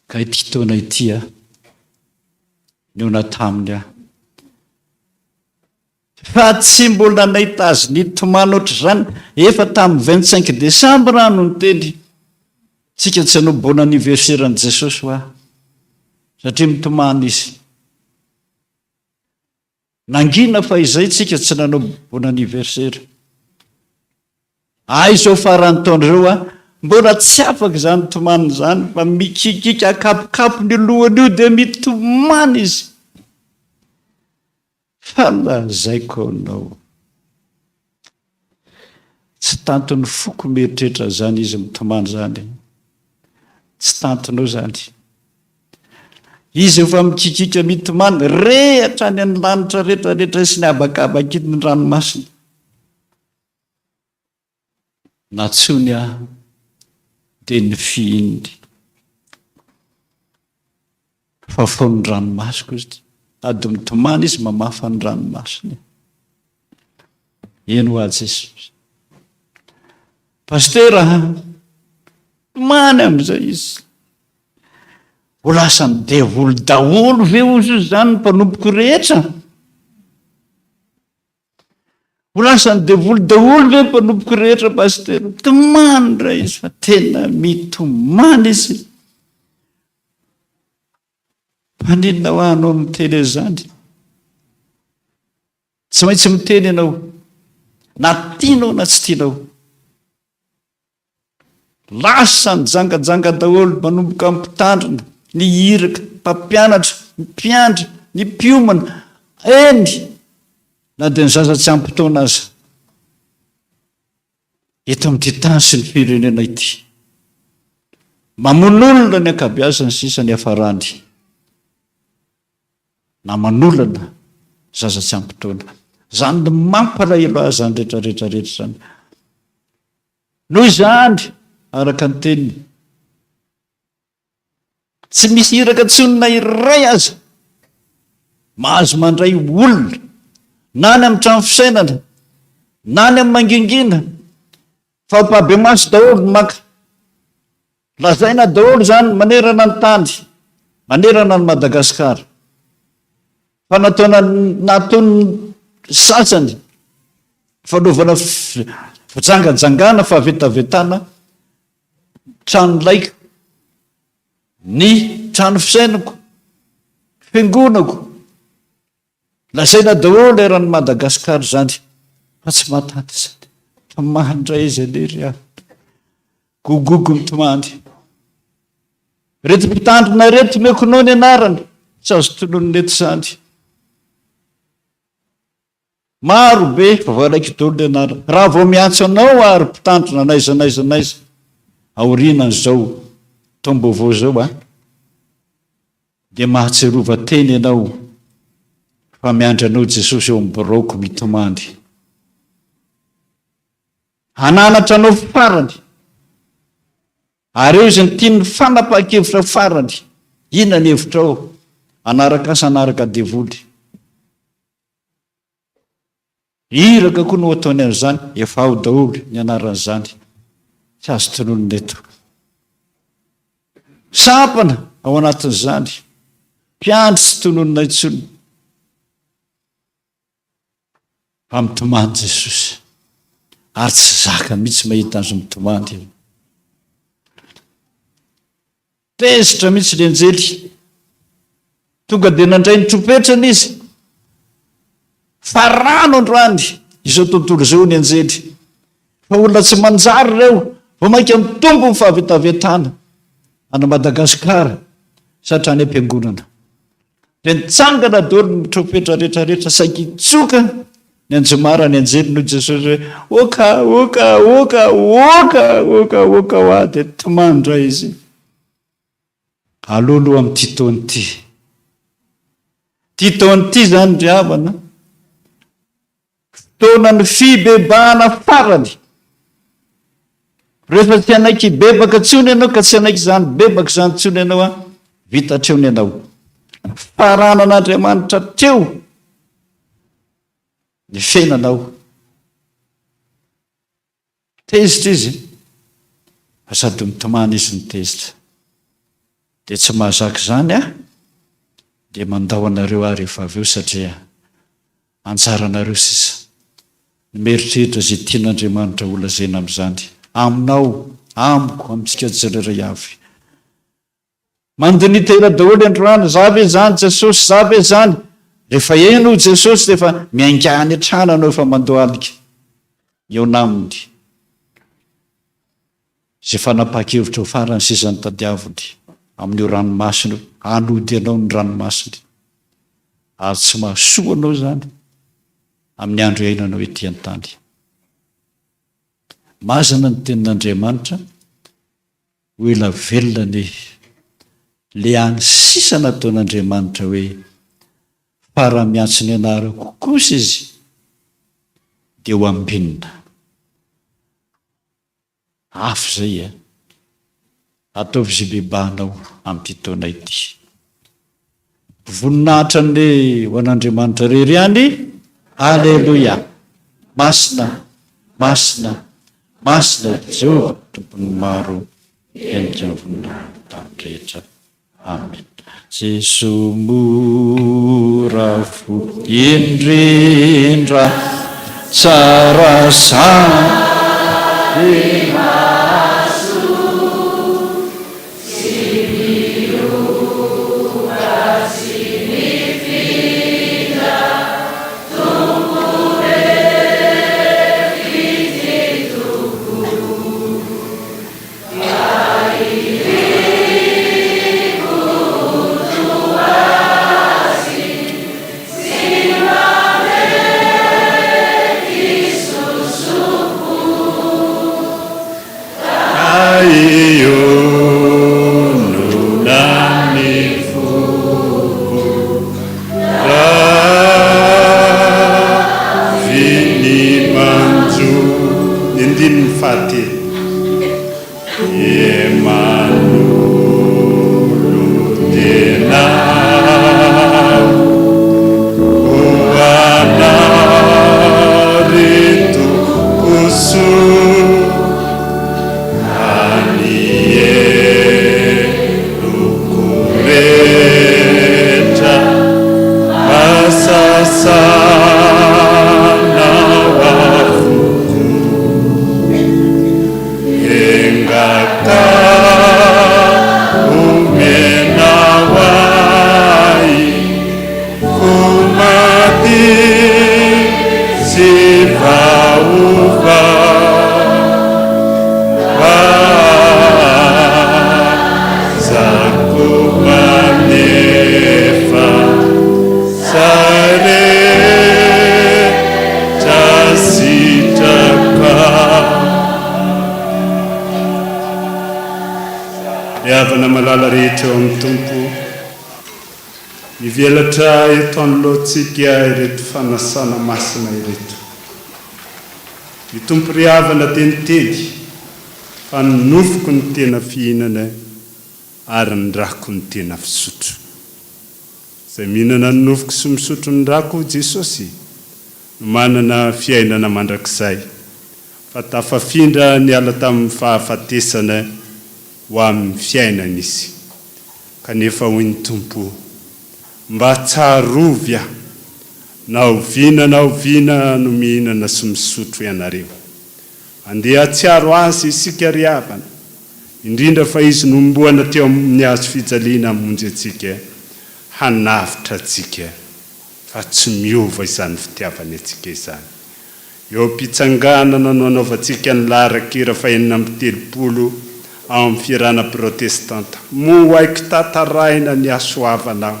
Ka ity taona ity aho, nihaona taminy aho. Fa tsy mbola nahita azy nitomany ohatr'izany, efa tamin'ny 25 décembre aho no niteny, tsika tsy hanao bon anniversaire an'i Jesosy hoa, satria mitomany izy. Nangina fa izay tsika tsy nanao bon anniversaire. Ay izao faran'ny taona izao a, mbola tsy afaka izany tomaniny izany fa mikikika akapokapo ny lohany io dia mitomany izy. Fa lazaiko anao, tsy tantin'ny foko mieritreritra an'izany izy mitomany izany. Tsy tantinao izany. Izy efa mikikika mitomany, re hatrany amin'ny lanitra rehetra rehetra sy ny habakabaky ny ranomasina. Nantsoiny aho dia nofihininy. Fafao ny ranomasoko izy. Ady mitomany izy mamafa ny ranomasony. Eny ho ahy Jesosy. Pasitera, tomany amin'izay izy. Ho lasan'ny devoly daholo ve ozy izany ny mpanompoko rehetra? Ho lasan'ny devoly daholo ve mpanompoko rehetra pasitera? Mitomany indray izy fa tena mitomany izy. Maninona hoa anao miteny an'izany? Tsy maintsy miteny ianao na tianao na tsy tianao. Lasa nijangajanga daholo manomboka amin'ny mpitandrina, ny iraka, mpampianatra, ny mpiandry, ny mpiomana, eny na dia ny zaza tsy ampy taona aza eto amin'ity tany sy ny firenena ity. Mamono olona ny ankabeazany sisa ny hafarany. Na manolana zaza tsy ampy taona. Izany no mampalahelo ahy izany rehetra rehetra rehetra izany. Noho izany, araka ny teniny, tsy misy iraka intsony na iray aza mahazo mandray olona na any amin'ny trano fisainana na any amin'ny mangingina fa ampahibemaso daholo ny maka. Lazaina daholo izany manerana ny tany, manerana an'i Madagasikara. Fa nataona nataon'ny sasany fanaovana fijangajangana, fahavetavetana trano laiko, ny trano fisainako, fiangonako. Lazaina daholo eran'i Madagascar izany fa tsy mahatanty izany. Tomany indray izy anie ry havana. Gogogo mitomany. Reto mpitandrina reto omeko anao ny anarany, tsy azo tononina eto izany. Maro be fa voaraiky daholo ny anarany. Raha vao miantso anao ary mpitandrina n'aiza n'aiza n'aiza aorianan'izao taom-baovao izao an. Dia mahatsiarova tena ianao fa miandry anao Jesosy eo amin'ny biraoko mitomany. Hananatra anao farany. Ary eo izy ny tiany fanapahan-kevitra farany. Inona ny hevitrao? Hanaraka sa hanaraka devoly? Iraka koa no ataony an'izany, efa ao daholo ny anaran'izany, tsy azo tononina eto. Sampana ao anatin'izany, mpiandry tsy tononina intsony. Fa mitomany Jesosy, ary tsy zaka mihitsy mahita azy mitomany. Tezitra mihitsy ilay anjely. Tonga dia nandray ny trompetrany izy. Fa rano androany izao tontolo izao ny anjely. Fa olona tsy manjary ireo, vao mainka mitombo ny fahavetavetana any Madagasikara sy hatrany am-piangonana. Dia nitsangana daholo ny trompetra rehetra rehetra saingy hitsoka ny anjomara ny anjely noho Jesosy hoe oka oka oka oka oka oka hoa dia tomany indray izy. Aleo aloha amin'ity taona ity. Ity taona ity izany ry havana, Fotoanan'ny fibebahana farany. Rehefa tsy hanaiky hibebaka intsony ianao ka tsy hanaiky izany bebaka izany intsony ianao an, vita hatreo ny anao. Faranan'Andriamanitra hatreo ny fiainanao. Tezitra izy, fa sady mitomany izy no tezitra. Dia tsy mahazaka izany aho, dia mandao anareo aho rehefa avy eo satria anjaranareo sisa ny mieritreritra izay tian'Andriamanitra holazaina amin'izany, aminao, amiko, amintsika tsirairay avy. Mandini-tena daholo androany, za ve zany Jesosy, za ve zany? Rehefa eny hoy Jesosy dia efa miainga any an-trano ianao efa mandohalika eo naminy. Izay fanapahan-kevitra ho farany sisa no tadiaviny amin'io ranomasina io, hanody anao ny ranomasiny. Ary tsy mahasoa anao izany amin'ny andro iainanao ety an-tany. Mazana ny tenin'Andriamanitra. Ho ela velona anie le any sisa nataon'Andriamanitra hoe fa raha miantso ny anarako kosa izy dia ho ambinina. Afo zay e! Ataovy izay bebahanao amin'ity taona ity. Voninahitra anie ho an'Andriamanitra irery ihany. Aleloia! Masina, masina, masina Jehovah Tompon'ny maro, henika ny voninahiny tany rehetra. Amen. Jeso mora fo indrindra, tsara sady Fanasanao avokoa. Enga ka omenao ahy fo maty sy vaovao mba ahaizako manefa izay rehetra sitrakao. Ry havana malala rehetra eo amin'ny Tompo, mivelatra eto anoloantsika ireto fanasana masina ireto. Ny Tompo ry havana dia niteny fa ny nofoko no tena fihinana ary ny rako no tena fisotro. Izay mihinana ny nofoko sy misotro ny rako hoy Jesosy no manana fiainana mandrakizay, fa tafafindra niala tamin'ny fahafatesana ho amin'ny fiainana izy. Kanefa hoy ny Tompo, Mba tsarovy aho, na oviana na oviana no mihinana sy misotro ianareo. Andeha hahatsiaro Azy isika ry havana, indrindra fa Izy nohomboana teo amin'ny hazo fijaliana hamonjy antsika, hanavotra antsika, fa tsy miova izany fitiavany antsika izany. Eo am-pitsanganana no anaovantsika ny laharan-kira fahenina amby telopolo ao amin'ny fihirana protestanta, Moa haiko tantaraina ny hasoavanao,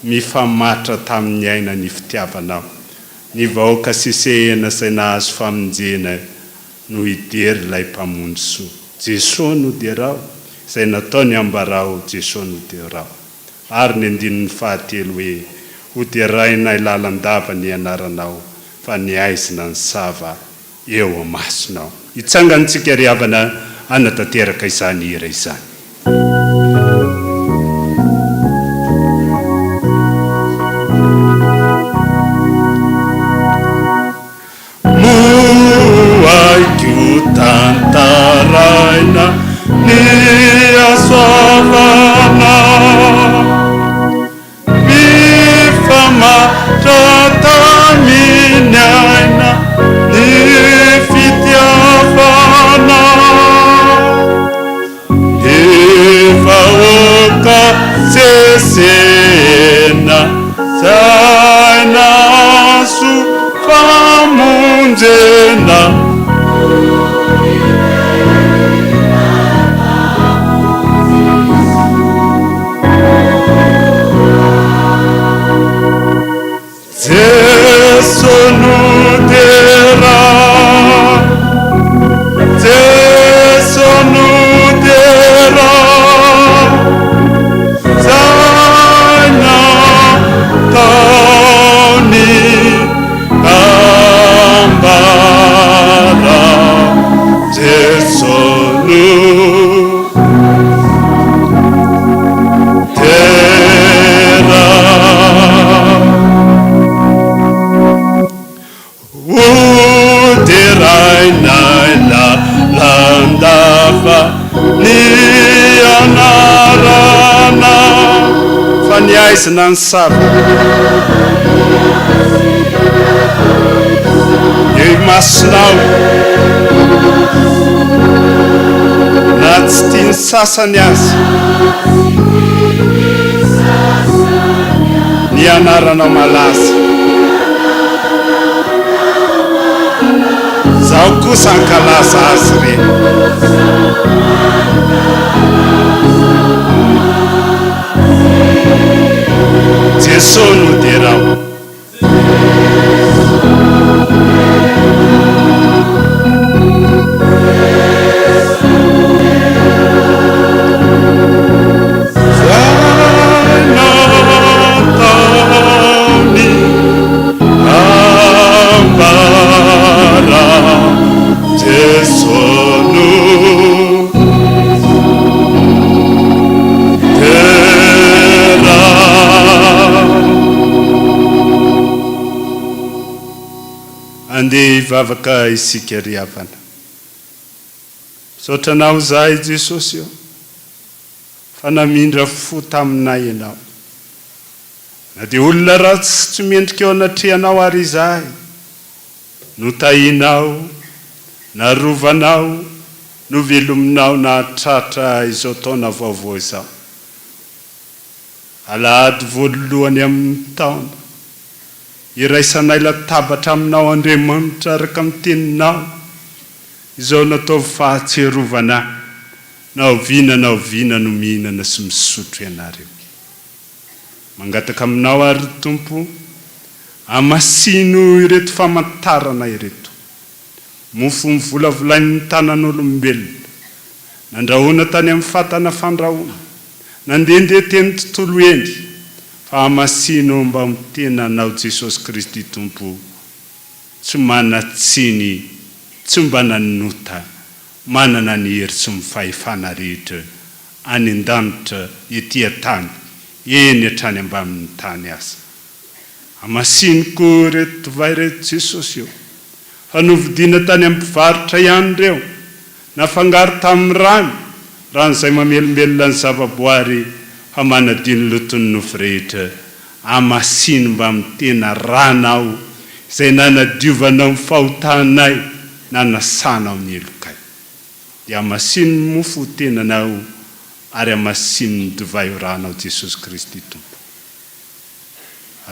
mifamatra tamin'ny aina ny fitiavanao. Ny vahoaka sesehena izay nahazo famonjena no hidery ilay Mpamonjy soa. Jesoa no derao, izay nataony ambarao, Jesoa no derao. Ary ny andininy fahatelo hoe, Ho derainay lalandava ny anaranao, fa ny aizina ny sava eo amasonao. Hitsangantsika ry havana hanatanteraka izany hira izany. Moa haiko tantaraina ny hasoavanao Mifamatotra tamin'ny aina ny fitiavanao Ny vahoaka sesehena izay nahazo famonjena. Jeso no dera, Jeso no dera, Zay nataony ambara, Jeso no Dera Ho derainay lalandava ny anaranao Fa ny aizina ny sava Eo imasonao Na tsy tian'ny sasany aza. Ny anaranao malaza. Zaho kosa hankalaza azy re. Jeso no derao. Andeha hivavaka isika ry havana. Misaotra Anao izahay Jesosy ô, fa namindra fo taminay Ianao. Na dia olona ratsy sy tsy mendrika eo anatrehanao àry izahay, notahianao, narovanao, novelominao nahatratra izao taona vaovao izao. Alahady voalohany amin'ny taona, iraisanay latabatra aminao Andriamanitra araka ny teninao, izao nataovy fahatsiarovana ahy na oviana na oviana no mihinana sy misotro ianareo. Mangataka aminao àry ry Tompo, amasino ireto famantarana ireto. Mofo novolavolain'ny tanan'olombelona, nandrahoina tany amin'ny fatana fandrahoana, nandehandeha teny tontolo eny, fa amasino mba ho tenanao Jesosy Kristy Tompo, tsy manan-tsiny, tsy mba nanota, manana ny hery sy ny fahefana rehetra any an-danitra, ety an-tany, eny hatrany ambanin'ny tany aza. Hamasiniko ireto divay ireto Jesosy ô! Fa novidiana tany amin'ny mpivarotra ihany ireo, nafangaro tamin'ny rano, rano izay mamelombelona ny zavaboary fa manadio ny loton'ny nofo rehetra. Hamasino mbamin'ny tena ranao izay nanadiovanao ny fahotanay, nanasanao ny helokay. Dia hamasino ny mofo ho tenanao ary hamasino ny divay ho ranao Jesosy Kristy Tompo.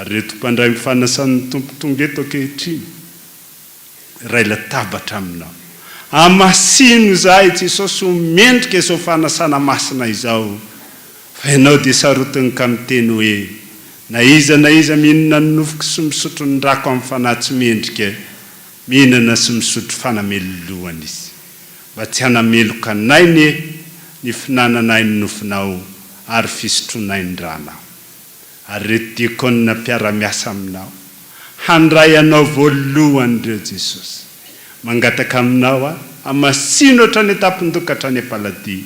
Ary ireto mpandray ny fanasan'ny Tompo tonga eto ankehitriny, iray latabatra aminao. Hamasino izahay Jesosy ho mendrika izao fanasana masina izao, fa Ianao dia sarotiny ka miteny hoe, Na iza na iza mihinana ny nofoko sy misotro ny rako amin'ny fanahy tsy mendrika, mihinana sy misotro fanamelohana izy. Mba tsy hanameloka anay anie ny finananay ny nofonao ary fisotroanay ny ranao. Ary ireto diakona mpiara-miasa aminao, handray anao voalohany ireo Jesosy. Mangataka aminao aho, hamasino hatrany an-tampon-doha ka hatrany am-paladia,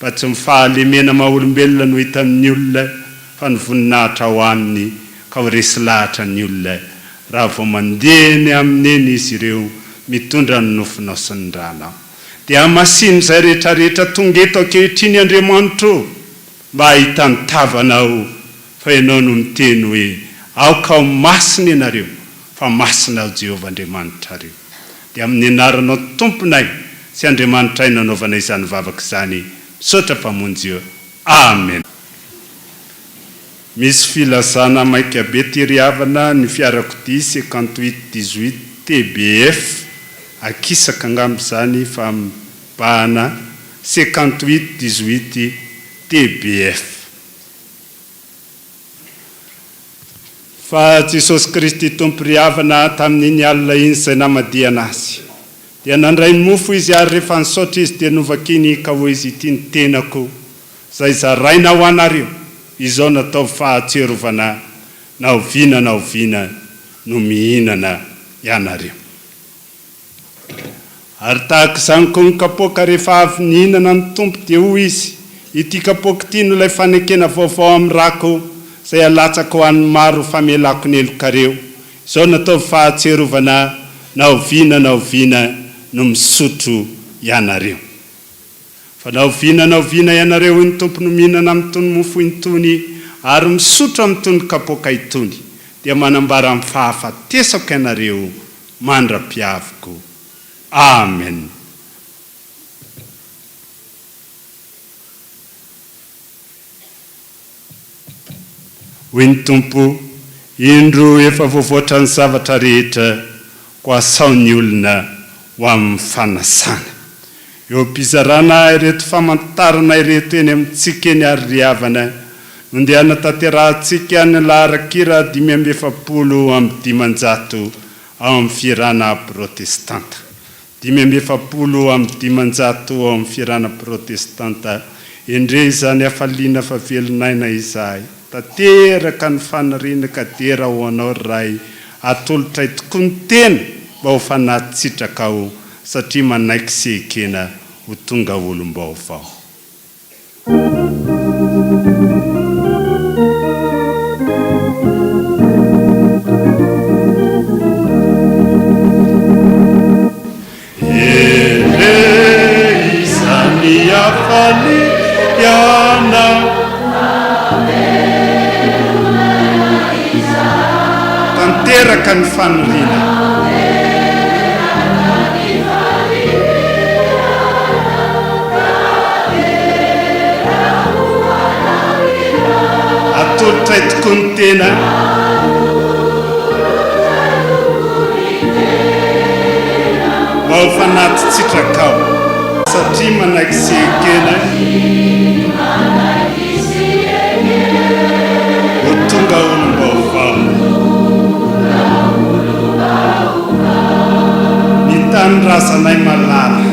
mba tsy ny fahalemena maha-olombelona no hitan'ny olona fa ny voninahitra ao aminy ka ho resy lahatra ny olona raha vao mandeha eny aminy eny izy ireo mitondra ny nofonao sy ny ranao. Dia hamasino izay rehetrarehetra tonga eto ankehitriny Andriamanitra ô! Mba hahita ny tavanao, fa Ianao no miteny hoe, Aoka ho masina ianareo, fa masina Aho Jehovah Andriamanitrareo. Dia amin'ny anaranao Tomponay sy Andriamanitray no anaovana izany vavaka izany. Misaotra Mpamonjy ô. Amen. Misy filazana maika be ty ry havana, ny fiarakodia 58 18 TBF, akisaka angamba izany fa mibahana 58 18 TBF. Fa Jesosy Kristy Tompo ry havana, tamin'iny alina iny izay namadihana Azy, dia nandray ny mofo Izy ary rehefa nisaotra Izy dia novakiny ka hoy Izy, Ity ny tenako izay zaraina ho anareo, izao natao fahatsiarovana Ahy, na oviana na oviana no mihinana ianareo. Ary tahaka izany koa ny kapoaka, rehefa avy nihinana ny Tompo, dia hoy Izy, Ity kapoaka ity no ilay fanekena vaovao amin'ny rako, izay halatsako ho an'ny maro ho famelako ny helokareo. Izao no ataovy fahatsiarovana Ahy, na oviana na oviana no misotro ianareo. Fa na oviana na oviana ianareo, hoy ny Tompo, no mihinana amin'itony mofo itony ary misotro amin'itony kapoaka itony, dia manambara ny fahafatesako ianareo mandra-piaviko. Amen. Hoy ny Tompo, Indro efa voavoatra ny zavatra rehetra, koa asao ny olona ho amin'ny fanasana. Eo am-pizarana ireto famantarana ireto eny amintsika eny ary ry havana, no ndeha hanatanterahantsika ny laharan-kira 545 ao amin'ny fihirana protestanta. 545 ao amin'ny fihirana protestanta, Endrey izany hafaliana fa velon'aina izahay. Tanteraka ny faniriana ka dera ho Anao ry Ray, atolotray tokoa ny tena mba ho fanaty sitrakao satria manaiky sy ekena ho tonga olom-baovao. Endrey izany hafaliana. Tanteraka ny faniriana. Atolotray tokoa ny tena. Mba ho fanati-tsitrakao. Satria manaiky sy ekena. Ho tonga olom-baovao. Ny tanindrazanay malala.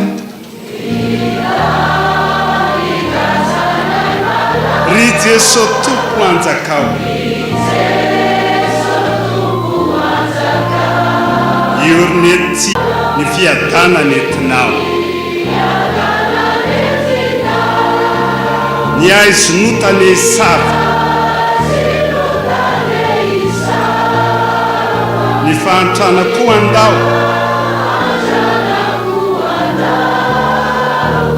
Ry Jeso Tompo anjakao. Hiorina ety ny fiadanana entinao. Ny haizinota anie hisava. Ny fahantrana koa andao.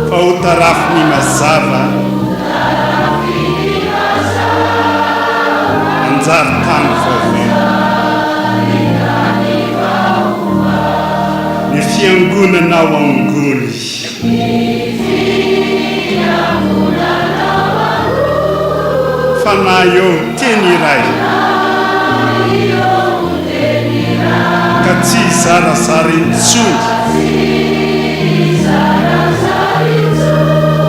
Fa ho tarafiny mazava. Hanjary tany vaovao. Ny fiangonanao angony. Fanahy ô, teny iray. Ka tsy hizarazara intsony.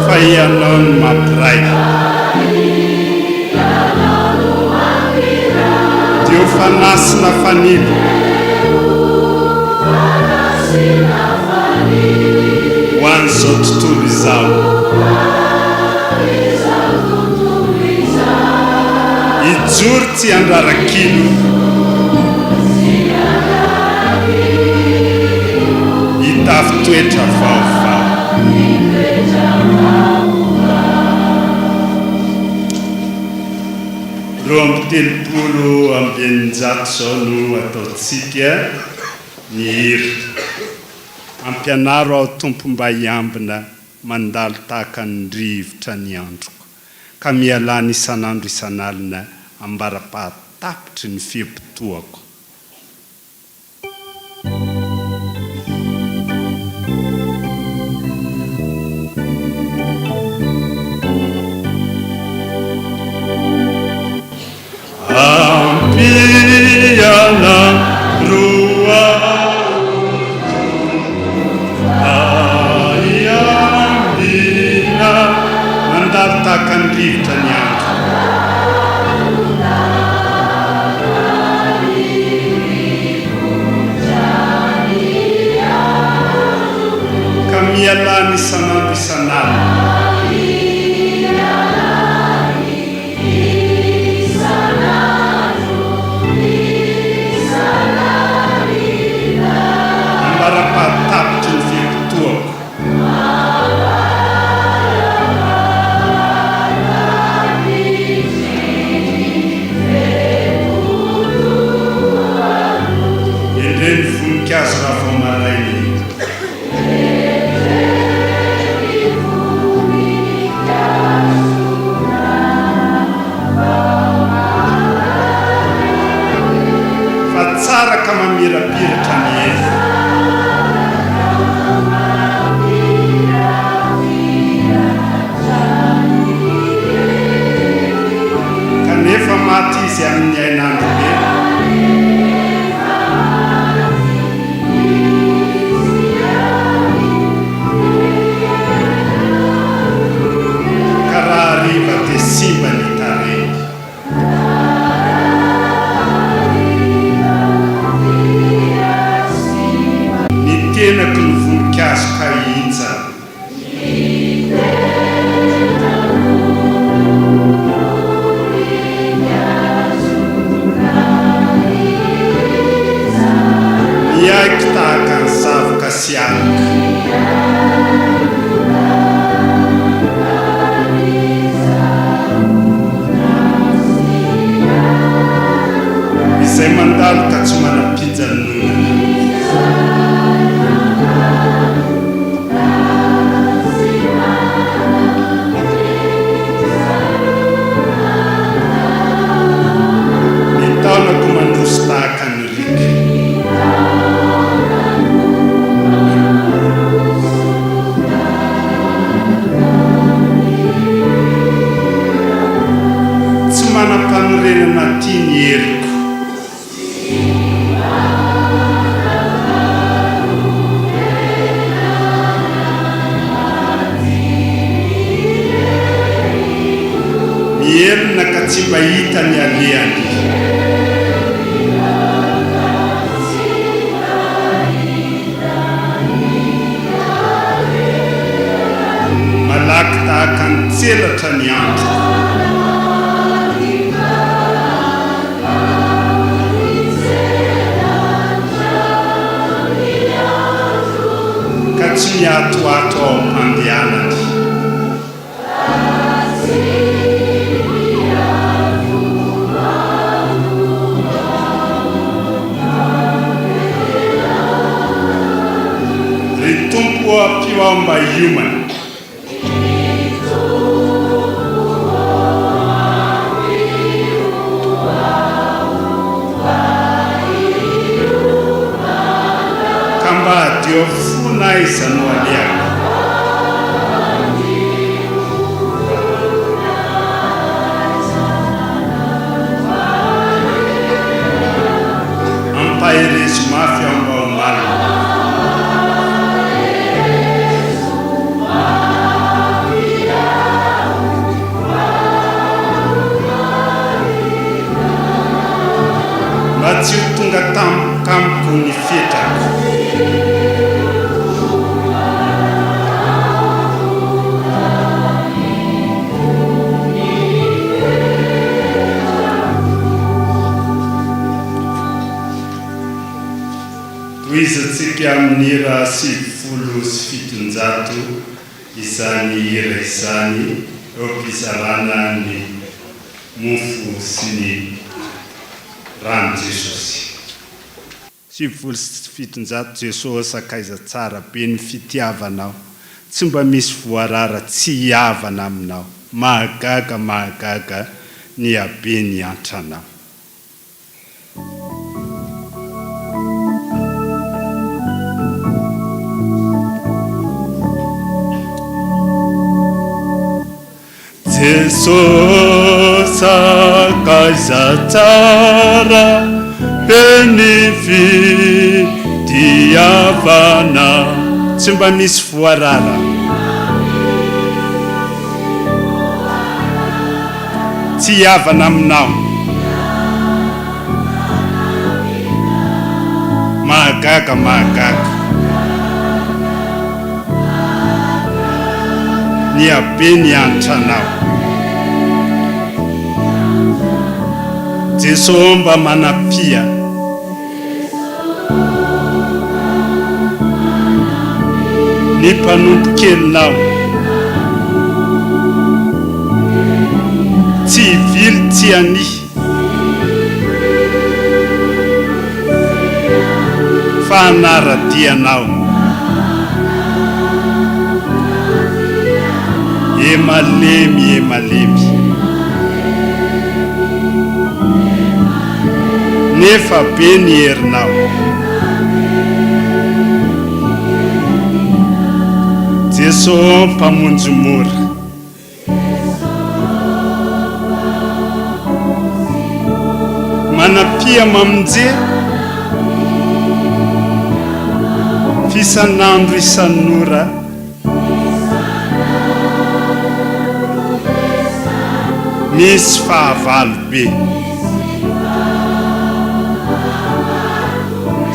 Fa Ianao no mampiray. Dia ho fanasina fanilo. Ho an'izao tontolo izao. Hijoro tsy handrarak'ilo. Hitafy toetra vaovao. 632 izao no ataontsika. Ny hira. Ampianaro aho Tompo mba hiambina mandalo tahaka ny rivotra ny androko ka mialany isan'andro isan'alina ambara-pahatapitry ny fe-potoako. Ampianaro aho Tompo hiambina mandalo tahaka ny rivotra ny andro. Ka mialany isan'andro isan'alina. Ambara-pahatapitry ny fe-potoako. Endrey ny voninkazo raha vao maraina iny. Fa tsara ka mamirapiratra ny hery. Kanefa maty izy amin'ny hainandro be. Ka raha hariva dia simba ny tarehiny. Ny tenako no voninkazo ka hihintsana. Fanorenana aty ny heriko. Miherina ka tsy mba hita ny alehany. Malaky tahaka ny tselatra ny androko. Ka tsy miatoato ao am-pandehanany. Ry Tompo ô ampio aho mba hiomana. Ka mba hadio fo na aiza no alehako. Ampaherezo mafy aho mba ho malina. Mba tsy ho tonga tampoka amiko ny fetrako. Tohizantsika amin'ny hira 790 izany hira izany eo am-pizarana ny mofo sy ny ran'i Jesosy. 790 Jeso sakaiza tsara be ny fitiavanao tsy mba misy voarara tsy hihavana aminao mahagaga mahagaga ny habe ny antranao. Jeso sakaiza tsara be ny fitiavana tsy mba misy voarara tsy hihavana aminao. Mahagaga mahagaga ny habe ny antranao. Jeso ô mba manampia. Ny mpanompo kelinao. Tsy hivily tsy hania. Fa hanara-dia anao. E malemy e malemy. Nefa be ny herinao. Jeso ô Mpamonjy mora. Manampia mamonje f'isan'andro isan'ora. Misy fahavalo be.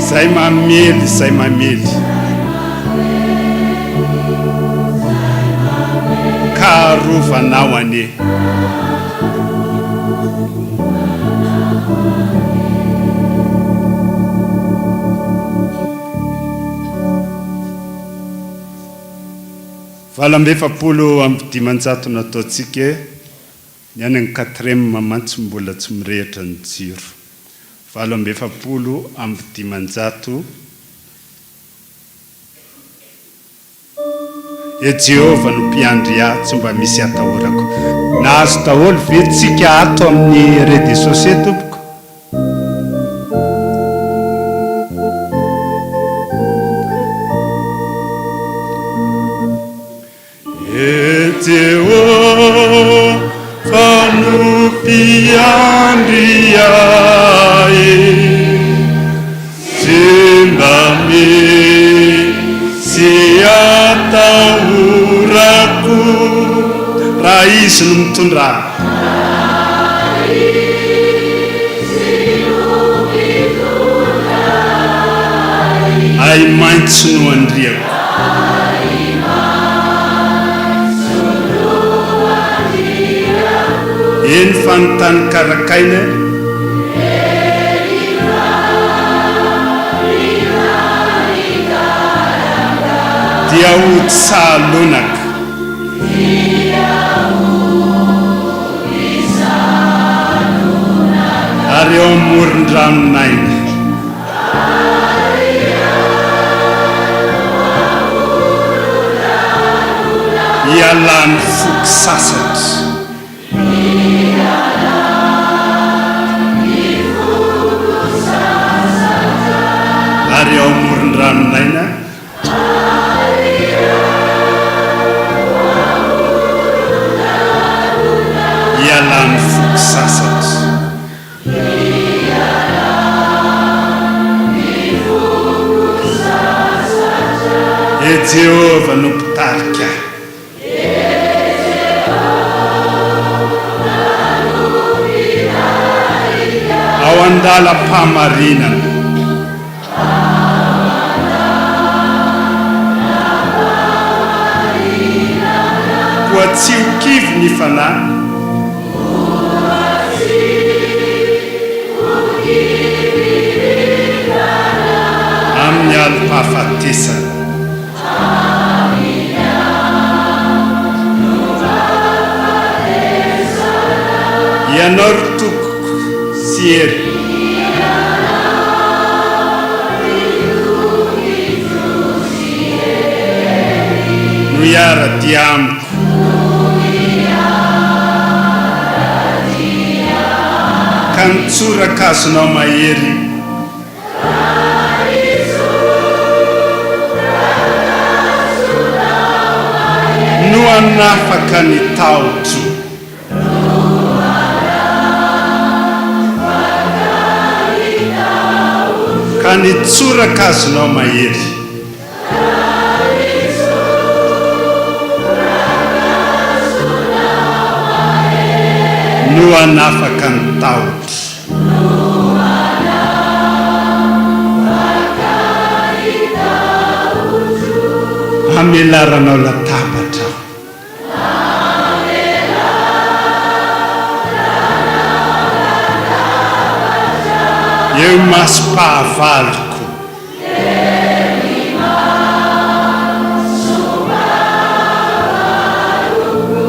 Zay mamely, zay mamely. Ka arovanao anie. 548 nataontsika e, ny any amin'ny quatrième mantsy mbola tsy mirehitra ny jiro. 548. E Jehovah no mpiandry ahy, tsy mba misy atahorako. Nahazo daholo ve tsika ato amin'ny rez-de-chaussée tompoko? E Jehovah no mpiandry. Izy no mitondra ahy. Ahi-maitso no andriako. Eny fa ny tany karakaina. Dia hody saha lonaka. Ary eo amoron-dranon'aina. Ialan'ny foko sasatra. Ary eo amoron-dranon'aina. Ialan'ny foko sasatra. E Jehovah no mpitarika ahy. Ao an-dalam-pahamarinana. Koa tsy ho kivy ny fanahy. Amin'ny alim-pahafatesana. Ianao ry tokiko sy heriko. No hiara-dia amiko. Ka ny tsorakazonao mahery. No hanafaka ny tahotro. Ka ny tsorakazonao mahery. No hanafaka ny tahotro. Hamelaranao latabatra aho. Eo imasom-pahavaloko.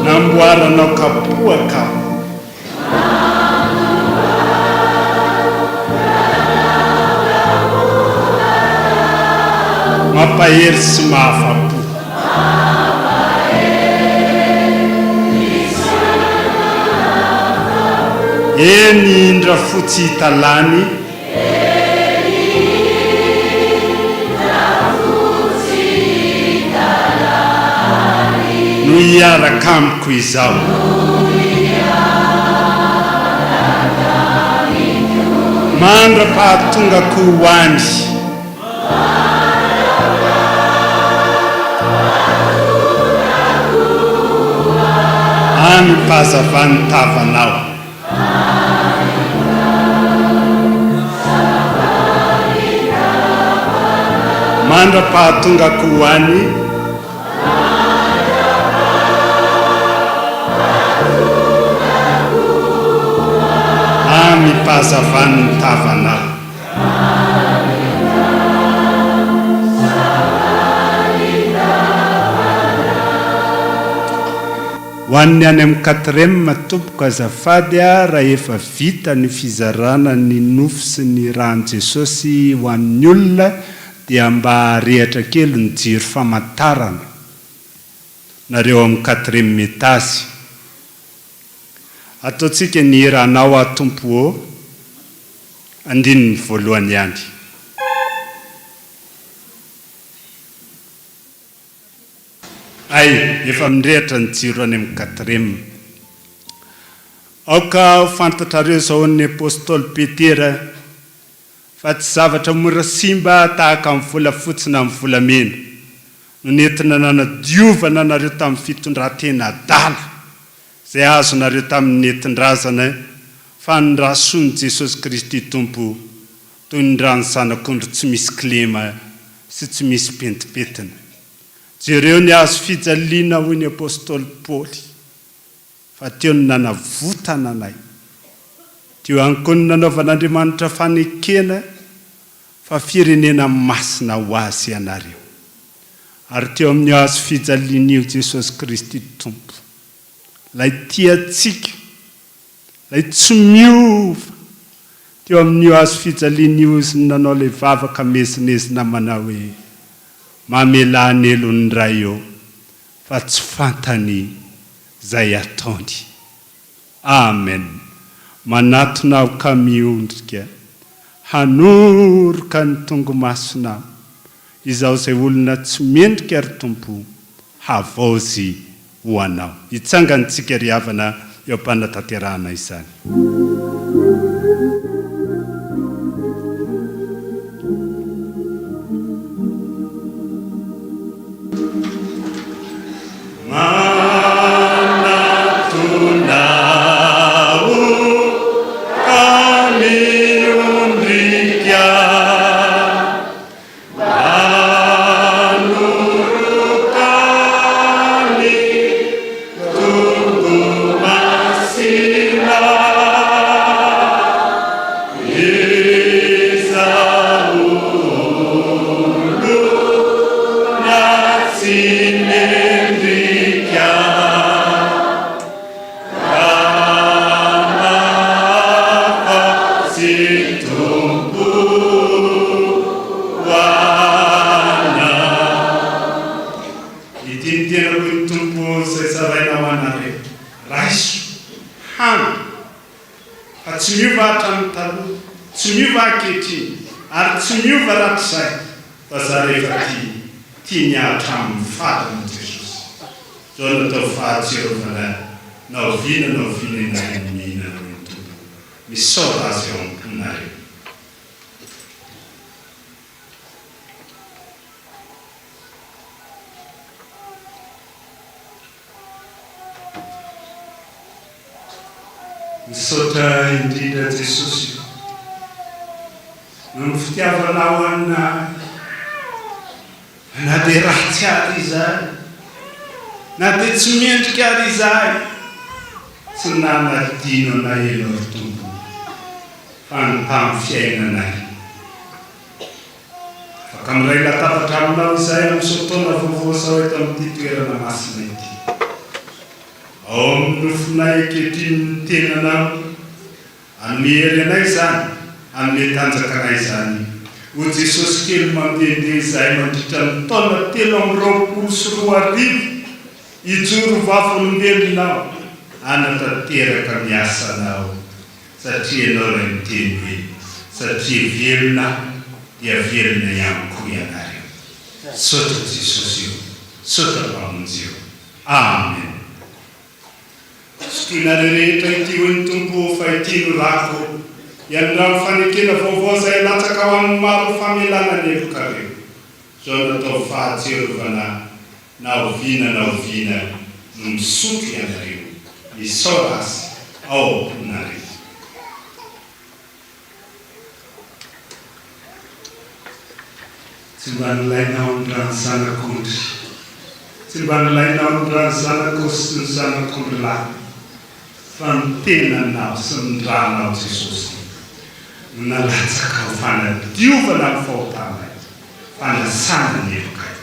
Namboaranao kapoaka aho. Mampahery sy mahafa-po. Eny indra fotsy hita lany. No hiaraka amiko izao. Mandra-pahatongako ho any. Amim-pahazavan'ny tavanao. Mandra-pahatongako ho any. Amim-pahazavan'ny tavanao. Ho an'ny any amin'ny quatrème tompoko azafady a rahefa vita ny fizarana ny nofo sy ny ràn'i Jesosy ho an'ny olona dia mba arehatra kely ny jiro famantarana nareo amin'ny quatrème étage. Ataontsika ny hira Anao aho Tompo ô andininy voalohany ihany. Hay, efa mirehitra ny jiro any amin'ny quatrième. Aoka ho fantatrareo izao ny Apostoly Petera fa tsy zavatra mora simba tahaka ny volafotsy na ny volamena no nentina nanadiovana anareo tamin'ny fitondran-tena adala. izay azonareo tamin'ny nentin-drazana fa ny ra soan'i Jesosy Kristy Tompo toy ny ran'ny zanak'ondry tsy misy kilema sy tsy misy pentimpentina. Jereo ny hazo fijaliana hoy ny apostoly Paoly fa teo no nanavotana anay. Teo ihany koa no nanaovan'Andriamanitra fanekena fa firenena masina ho Azy ianareo. Ary teo amin'io hazo fijaliana io Jesosy Kristy Tompo, Ilay tia antsika, Ilay tsy miova, teo amin'io hazo fijaliana io Izy no nanao ilay vavaka miezinezina manao hoe, Mamelà ny helony Ray ô, fa tsy fantany izay ataony. Amen! Manatona aho ka miondrika hanoroka ny tongomasonao, izaho izay olona tsy mendrika ry Tompo, havaozy ho Anao. Hitsangan-tsika ry havana eo am-panatanterahana izany. Manatona aho ka miondrika Manoroka ny tongo-masina Izaho olona tsy mendrika ka mahafa-tsy Tompo ho anao. Ity ny tenako hoy ny Tompo izay tsaraina ho anareo. Raiso, hano. Fa tsy miova hatramin'ny taloha, tsy miova ankehitriny, ary tsy miova rahatrizay, fa za rehefa tia, tia ny ahy hatramin'ny farany Jesosy. Zao no atao fahatsiarovana na oviana na oviana ianareo no mihinana hoy ny Tompo. Misaora Azy ao am-ponareo. Misaotra indrindra Jesosy o! Noho ny fitiavanao anay na dia ratsy ary izahay, na dia tsy mendrika ary izahay, tsy nanadino anay Ianao ry Tompo fa ny tamin'ny fiainanay. Afaka miray latabatra aminao izahay amin'izao taona vaovao izao eto amin'ity toerana masina ity. Ao amin'ny nofinay ankehitriny ny tenanao. Hanome hery anay izany, hanome tanjaka anay izany. Ho Jesosy kely mandehandeha izahay mandritra ny taona 2023, hijoro ho vavolombelona aho, hanatanteraka ny asanao. Satria ianao ilay miteny hoe, Satria velona aho, dia velona ihany koa ianareo. Misaotra Jesosy ô! Misaotra Mpamonjy ô! Amen! Sotroinareo rehetra ity, hoy ny Tompo, fa ity no rako, dia ny ran'ny fanekena vaovao izay alatsaka ho an'ny maro ho famelana ny helokareo. Izao no atao fahatsiarovana Na oviana na oviana no misotro ianareo, misaora Azy ao am-ponareo. Tsy mba nilainao ny ran'ny zanak'ondry, tsy mba nilainao ny ran'ny zanak'osy sy ny zanak'ondry lahy, fa ny tenanao sy ny ranao Jesosy no nalatsaka ho fanadiovana ny fahotanay. Fanasana ny helokay.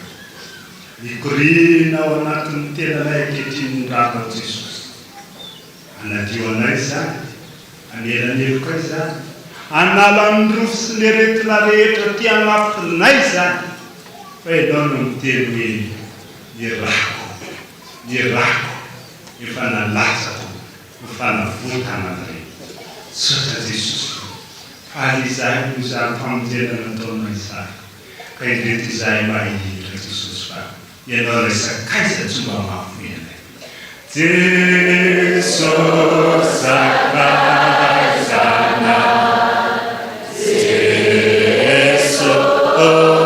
Mikoriana ao anatin'ny tenanay ankehitriny ny ranao Jesosy. Hanadio anay izany, hamela ny helokay izany, hanala ny rofy sy ny aretina rehetra aty anatinay izany. Fa Ianao no miteny hoe, Ny rako, ny rako efa nalatsako ho fanavotana anareo. Misaotra Jesosy o. Faly izahay noho izany famonjena nataonao izany, ka indreto izahay mba hihira Jesosy fa Ianao ilay sakaiza tsy mba mahafoy anay. Jesosy sakaizanay, Jeso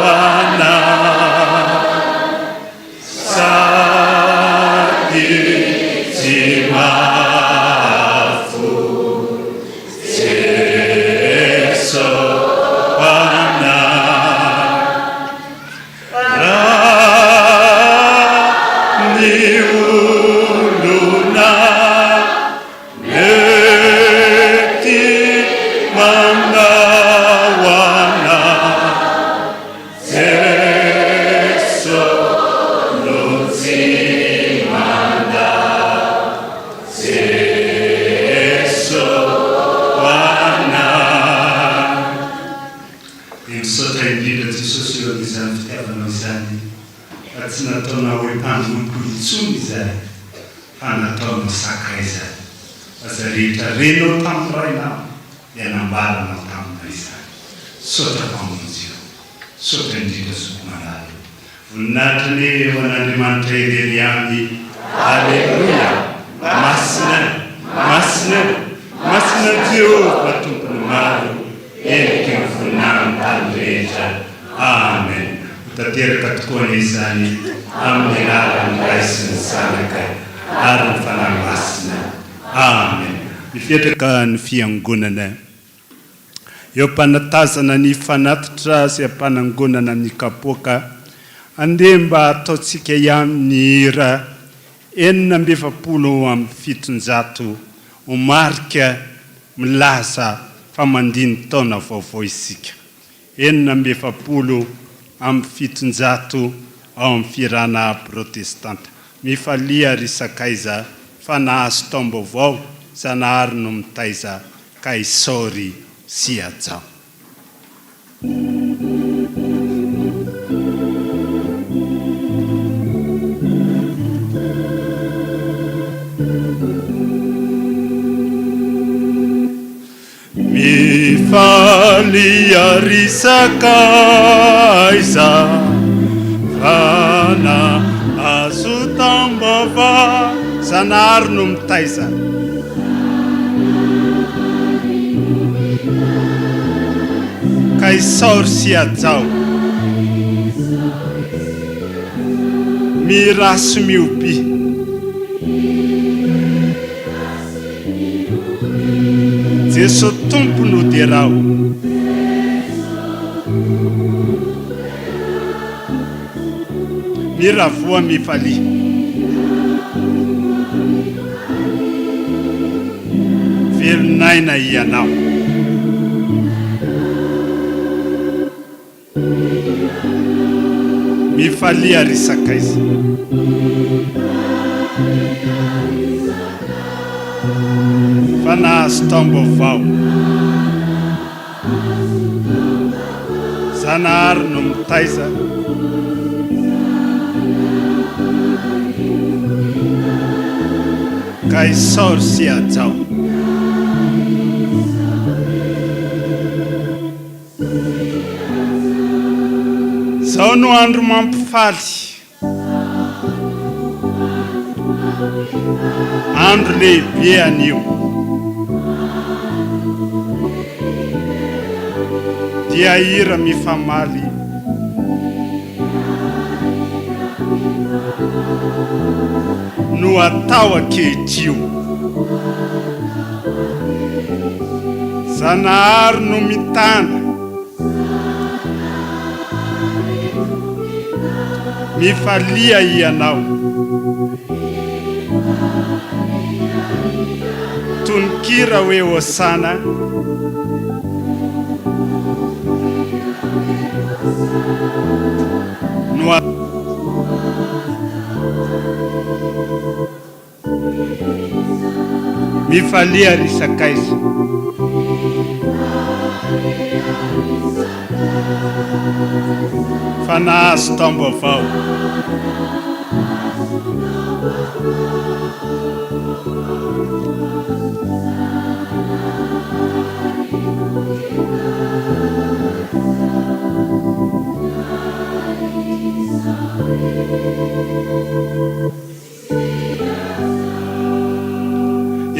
anay. Sady tsy mahafoy. izany fitiavanao izany fa tsy nataonao hoe mpanompo intsony izahay fa nataonao sakaiza fa izay rehetra renao tamin'ny Rainao dia nambaranao taminay izany. Misaotra Mpamonjy o! Misaotra indrindra Zoky malala o! Voninahitra anie ho an'Andriamanitra irery ihany. Aleloia! Masina, masina, masina Jehovah Tompon'ny maro, heniky ny voninahiny tany rehetra. Amen! Ho tanteraka tokoa anie izany amin'ny anaran'ny Ray sy ny Zanaka ary ny Fanahy Masina. Amen! Mipetraka ny Fiangonana. Eo am-panatazana ny fanatitra sy am-panangonana ny kapoaka, andeha mba ataontsika ihany ny hira 746 ho marika milaza fa mandia ny taona vaovao isika. 746 ao amin'ny fihirana protestanta. Mifalia ry sakaiza fa nahazo taom-baovao, Zanahary no mitaiza ka isaory sy hajao. Mifalia ry sakaiza fa nahazo taom-baovao. Zanahary no mitaiza. Ka isaory sy hajao. Mihirà sy mihobiha. Jeso Tompo no derao. Miravoa mifalia. Velon'aina Ianao. Mifalia ry sakaiza. Fa nahazo taom-baovao. Zanahary no mitaiza. Ka isaory sy hajao. Zao no andro mampifaly. Andro lehibe anio. Dia hira mifamaly. No atao ankehitrio. Zanahary no mitana. Mifalia ianao. Tononkira hoe Hosana. No Mifalia ry sakaiza. Fa nahazo taom-baovao.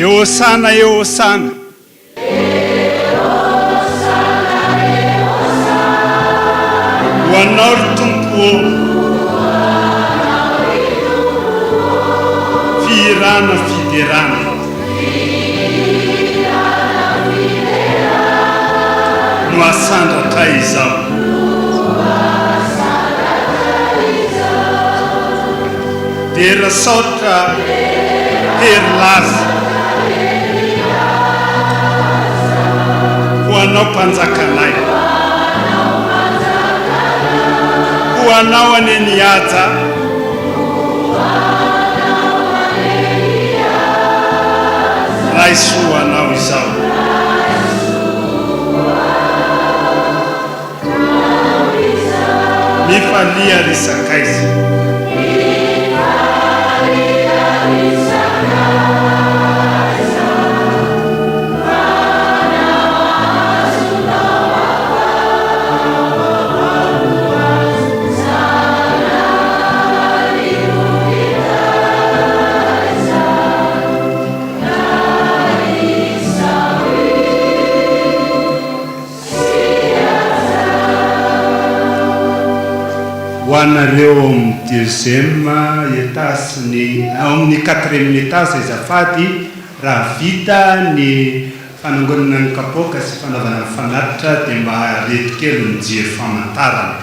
Ehosana Ehosana. Ho anao ry Tompo ô. Fihirana fiderana. No asandratray izao. Dera saotra hery laza. Ho anao mpanjakanay. Ho anao anie ny haja. Raiso ho anao izao. Mifalia ry sakaiza. Mifalia ry sakaiza, fa nahazo taom-baovao Zanahary no nitaiza ka isaorana. Ho anareo ao amin'ny deuxième étage sy ny ao amin'ny quatrième étage azafady raha vita ny fanangonana ny kapoaka sy fanaovana ny fanatitra dia mba areto kely ny jiro famantarana.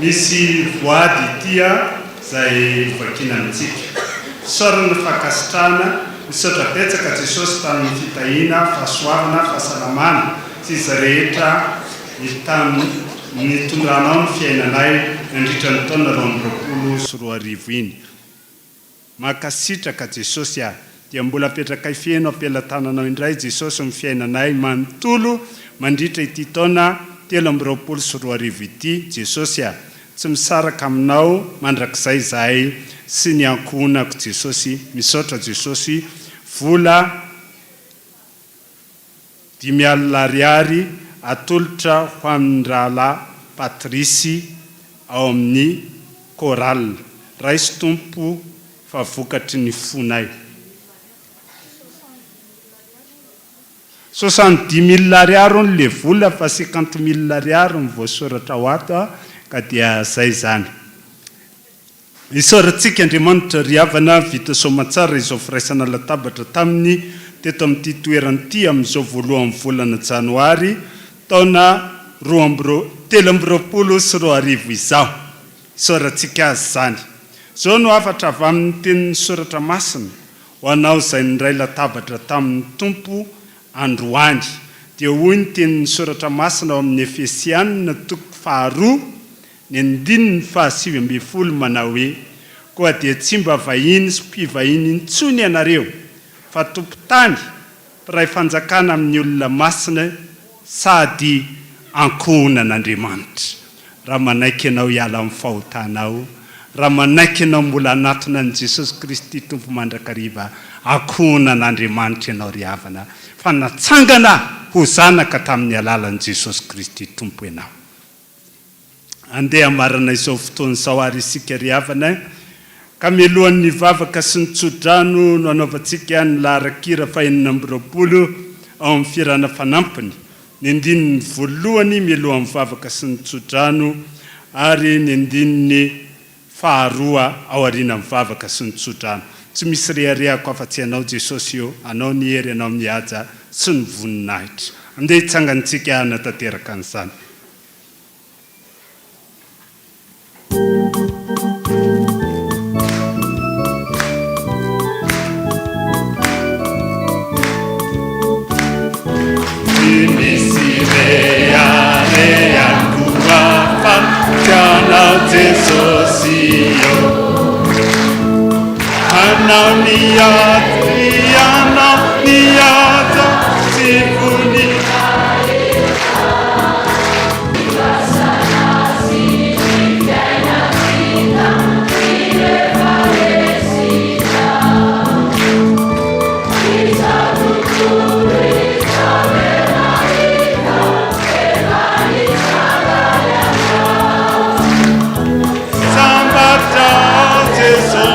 Misy voady ity izay hovakiana amintsika. Fisaorana fankasitrahana, misaotra betsaka Jesosy tamin'ny fitahiana, fahasoavana, fahasalamana sy izay rehetra nitondranao ny fiainanay nandritra ny taona 2022 iny. Mankasitraka Jesosy a! Dia mbola apetrakay feno am-pelatananao indray Jesosy ny fiainanay manontolo mandritra ity taona 2023 ity Jesosy a! Tsy misaraka aminao mandrakizay izahay sy ny ankohonako Jesosy Misaotra Jesosy vola 50 ariary atolotra ho amin'ny rahalahy Patrice ao amin'ny chorale. Raiso Tompo fa vokatry ny fonay. Soixante dix mille ariary hono le vola fa cinquante mille ariary no voasoratra ao ato ka dia zay zany. Isaorantsika Andriamanitra ry havana vita soamantsara izao firaisana latabatra taminy teto amin'ity toerana ity amin'izao voalohan'ny volana janoary taona roa amby 2023 izao. Isaorantsika Azy izany. Izao no hafatra avy amin'ny tenin'ny Soratra Masina ho anao izay niray latabatra tamin'ny Tompo androany. Dia hoy ny tenin'ny Soratra Masina ao amin'ny Efesiana toko faharoa Ny andininy faha-19 manao hoe, Koa dia tsy mba vahiny sy mpivahiny intsony ianareo, fa tompon-tany, mpiray fanjakana amin'ny olona masina sady ankohonan'Andriamanitra. Raha manaiky ianao hiala amin'ny fahotanao, raha manaiky ianao mbola hanatona an'i Jesosy Kristy Tompo mandrakariva, ankohonan'Andriamanitra ianao ry havana, fa natsangana ho zanaka tamin'ny alalan'i Jesosy Kristy Tompo ianao. Andeha hamarana izao fotoana izao àry isika ry havana eh! Ka mialohan'ny vavaka sy ny tsodrano no hanaovantsika ny laharan-kira fahenina 26 ao amin'ny fihirana fanampiny, ny andininy voalohany mialohan'ny vavaka sy ny tsodrano ary ny andininy faharoa aorianan'ny vavaka sy ny tsodrano. Tsy misy reharehako afa-tsy Ianao Jesosy ô, Anao ny hery, Anao mihaja sy ny voninahitra. Andeha hitsangantsika hanatanteraka an'izany. Tsy misy reharehako afa-tsy Anao Jesosy ô. Anao ny ady, Anao ny haja sy voninahitra. Sambatra Jeso.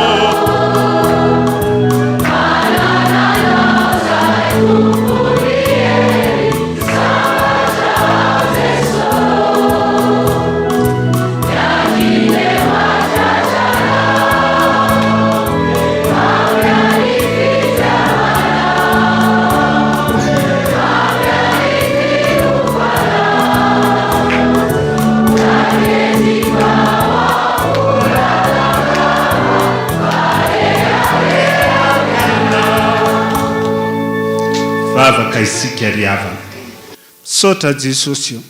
Vavaka isika ry havana. Misaotra Jesosy o.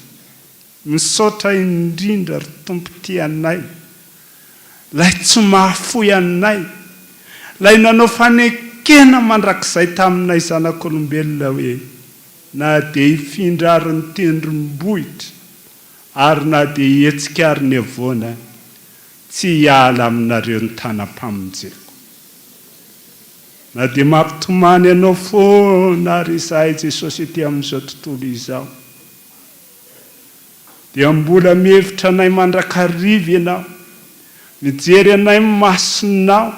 Misaotra indrindra ry Tompo tia anay, Ilay tsy mahafoy anay, Ilay nanao fanekena mandrakizay taminay zanak'olombelona hoe, na dia hifindra ary ny tendrombohitra, ary na dia hihetsika ary ny havoana. Tsy hiala aminareo ny tanam-pamonjeko. Na dia mampitomany anao foana ary izahay Jesosy ety amin'izao tontolo izao, dia mbola mihevitra anay mandrakariva Ianao, mijery anay ny masonao,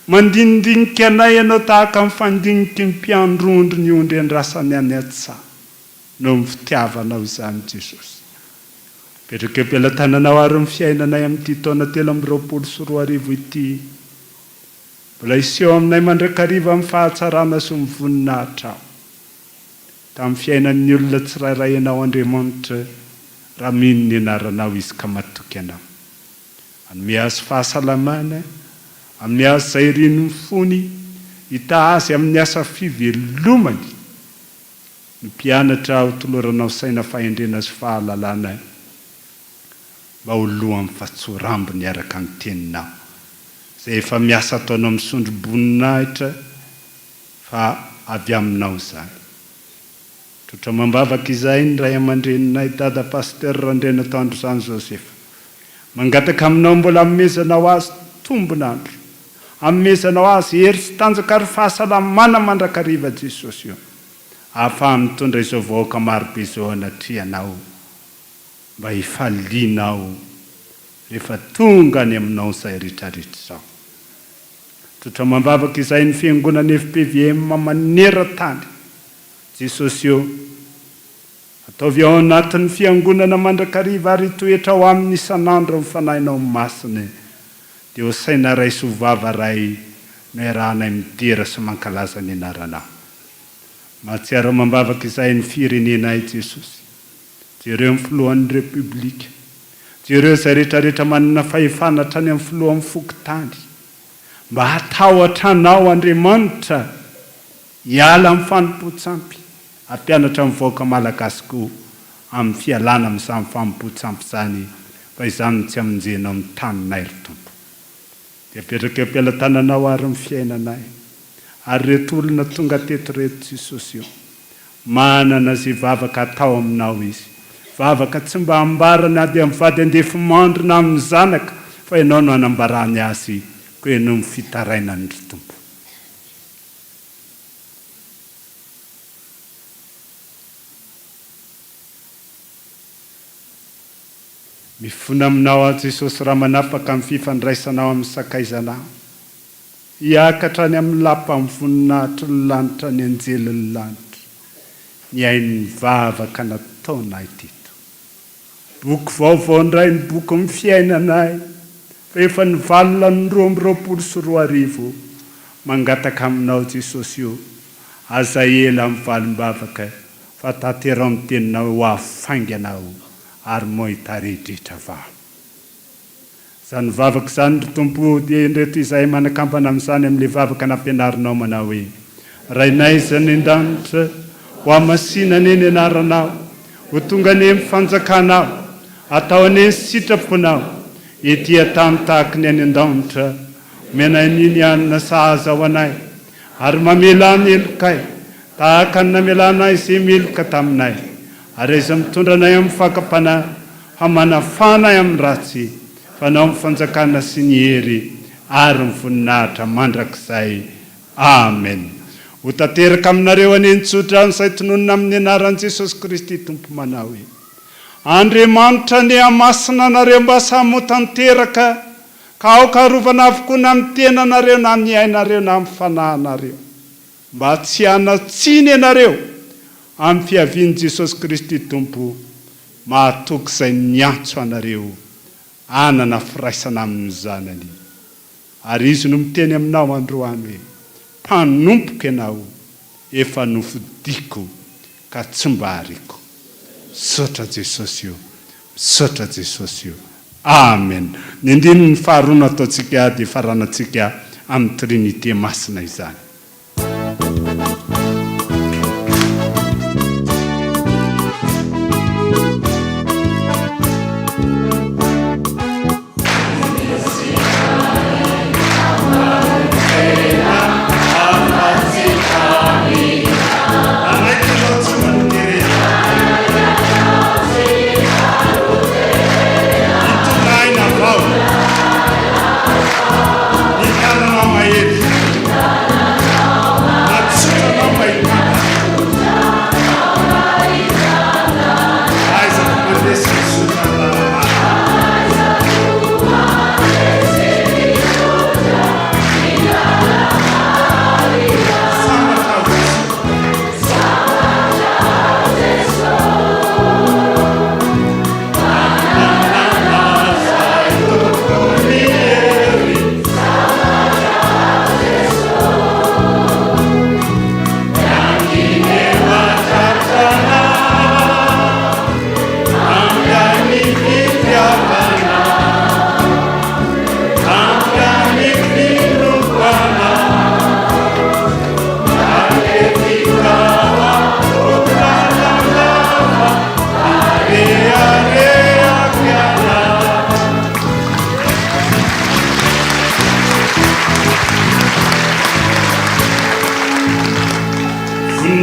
mandinidinika anay Ianao tahaka ny fandiniky ny mpiandry ondry ny ondry andrasany any an-tsaha, noho ny fitiavanao izany Jesosy. Apetraka eo am-pelatananao ary ny fiainanay amin'ity taona 2023 ity. Mbola hiseho aminay mandrakariva ny fahatsarana sy ny voninahitrao. Tamin'ny fiainan'ny olona tsirairay Ianao Andriamanitra raha mino ny anaranao izy ka matoky Anao. Hanome azy fahasalamana, hanome azy izay irin'ny fony, hitaha azy amin'ny asa fivelomany. Ny mpianatra ho toloranao saina fahendrena sy fahalalana mba ho lohan'ny fatsorambiny araka ny teninao izay efa miasa ataonao misondro-boninahitra fa avy aminao izany. Trotra amam-bavaka izahay ny ray aman-dreninay Dada Pasteur Randrianatoandrozany Joseph. Mangataka aminao mbola hanomezanao azy tombon'andro, hanomezanao azy hery sy tanjaka ary fahasalamana mandrakariva Jesosy o. Ahafaha-mitondra izao vahoaka marobe izao anatrehanao mba hifalianao rehefa tonga any aminao izay retraretra izao. Trotra amam-bavaka izahay ny Fiangonana fpvm maneran-tany. Jesosy ô, ataovy ao anatin'ny Fiangonana mandrakariva ary hitoetra ao aminy isan'andro ny Fanahinao Masina. Dia ho saina ray sy ho vava ray no iarahanay midera sy mankalaza ny Anaranao. Mahatsiaro amam-bavaka izahay ny firenenay Jesosy. Jereo ny filohan'ny Repoblika. Jereo izay rehetra rehetra manana fahefana hatrany amin'ny filohan'ny fokontany. Mba hatahotra Anao Andriamanitra hiala amin'ny fanompoan-tsampy. Hampianatra ny vahoaka Malagasy koa amin'ny fialana amin'izany fanompoan-tsampy izany fa izany no tsy hamonjenao ny taninay ry Tompo. Dia apetraka eo am-pelatananao ary ny fiainanay. Ary ireto olona tonga teto ireto Jesosy o. Manana izay vavaka atao aminao izy. Vavaka tsy mba ambara na dia amin'ny vady andefimandry na amin'ny zanaka fa ianao no anambarany azy koa henoy ny fitarainany ry Tompo. Mifona aminao aho Jesosy raha manapaka ny fifandraisanao amin'ny sakaizanao. Hiakatra any amin'ny lapan'ny voninahitry ny lanitra ny anjelin'ny lanitra, nihaino ny vavaka nataonay teto. Boky vaovao indray ny bokin'ny fiainanay fa efa nivalona ny 2022. Mangataka aminao Jesosy o, aza ela amin'ny valim-bavaka fa tanteraho ny teninao ho avy faingana aho ary moa hitaredretra va. Izany vavaka izany, ry Tompo o, dia indreto izahay manakambana amin'izany amin'ilay vavaka nampianarinao manao hoe, Rainay izay any an-danitra, ho hamasina anie ny anaranao, ho tonga anie ny fanjakanao, atao anie ny sitraponao, ety an-tany tahaka ny any an-danitra. Omenay anio ny hanina sahaza ho anay, ary mamelà ny helokay, tahaka ny namelanay izay meloka taminay, ary aiza mitondra anay amin'ny fakam-panahy, fa manafana ahy amin'ny ratsy, fanao ny fanjakana sy ny hery ary ny voninahitra mandrakizay. Amen. Ho tanteraka aminareo anie ny tsodrano izay tononina amin'ny anaran'i Jesosy Kristy Tompo manao hoe, Andriamanitra anie hamasina anareo mba samy ho tanteraka, ka aoka harovana avokoa na ny tenanareo na ny ainareo na ny fanahinareo. Mba tsy hanan-tsiny ianareo amin'ny fiavian'i Jesosy Kristy Tompo mahatoky izay niantso anareo hanana firaisana amin'ny Zanany. Ary Izy no miteny aminao androany hoe, Mpanompoko ianao, efa nofidiko ka tsy mba ariako. Misaotra Jesosy o! Misaotra Jesosy o! Amen! Ny andininy faharoa no ataontsika dia faranantsika amin'ny Trinite Masina izany. Hitondra aina vao.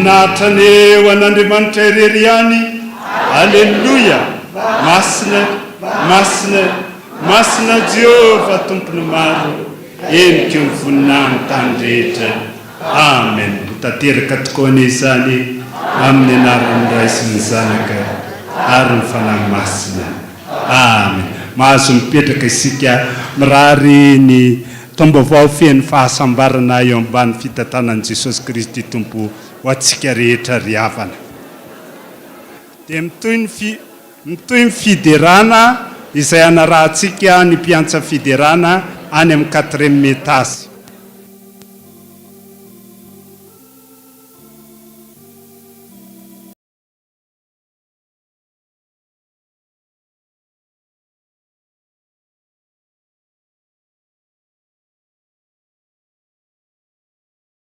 Voninahitra anie ho an'Andriamanitra irery ihany. Aleloia! Masina, masina, masina Jehovah Tompon'ny maro, heniky ny voninahiny tany rehetra. Amen! Ho tanteraka tokoa anie izany amin'ny anaran'ny Ray sy ny Zanaka ary ny Fanahy Masina. Amen! Mahazo mipetraka isika mirary ny taom-baovao feno fahasambarana eo ambany fitantanan'i Jesosy Kristy Tompo ho antsika rehetra ry havana. Dia mitohy ny fi, mitohy ny fiderana izay hanarahantsika ny mpiantsa fiderana any amin'ny quatrième étage.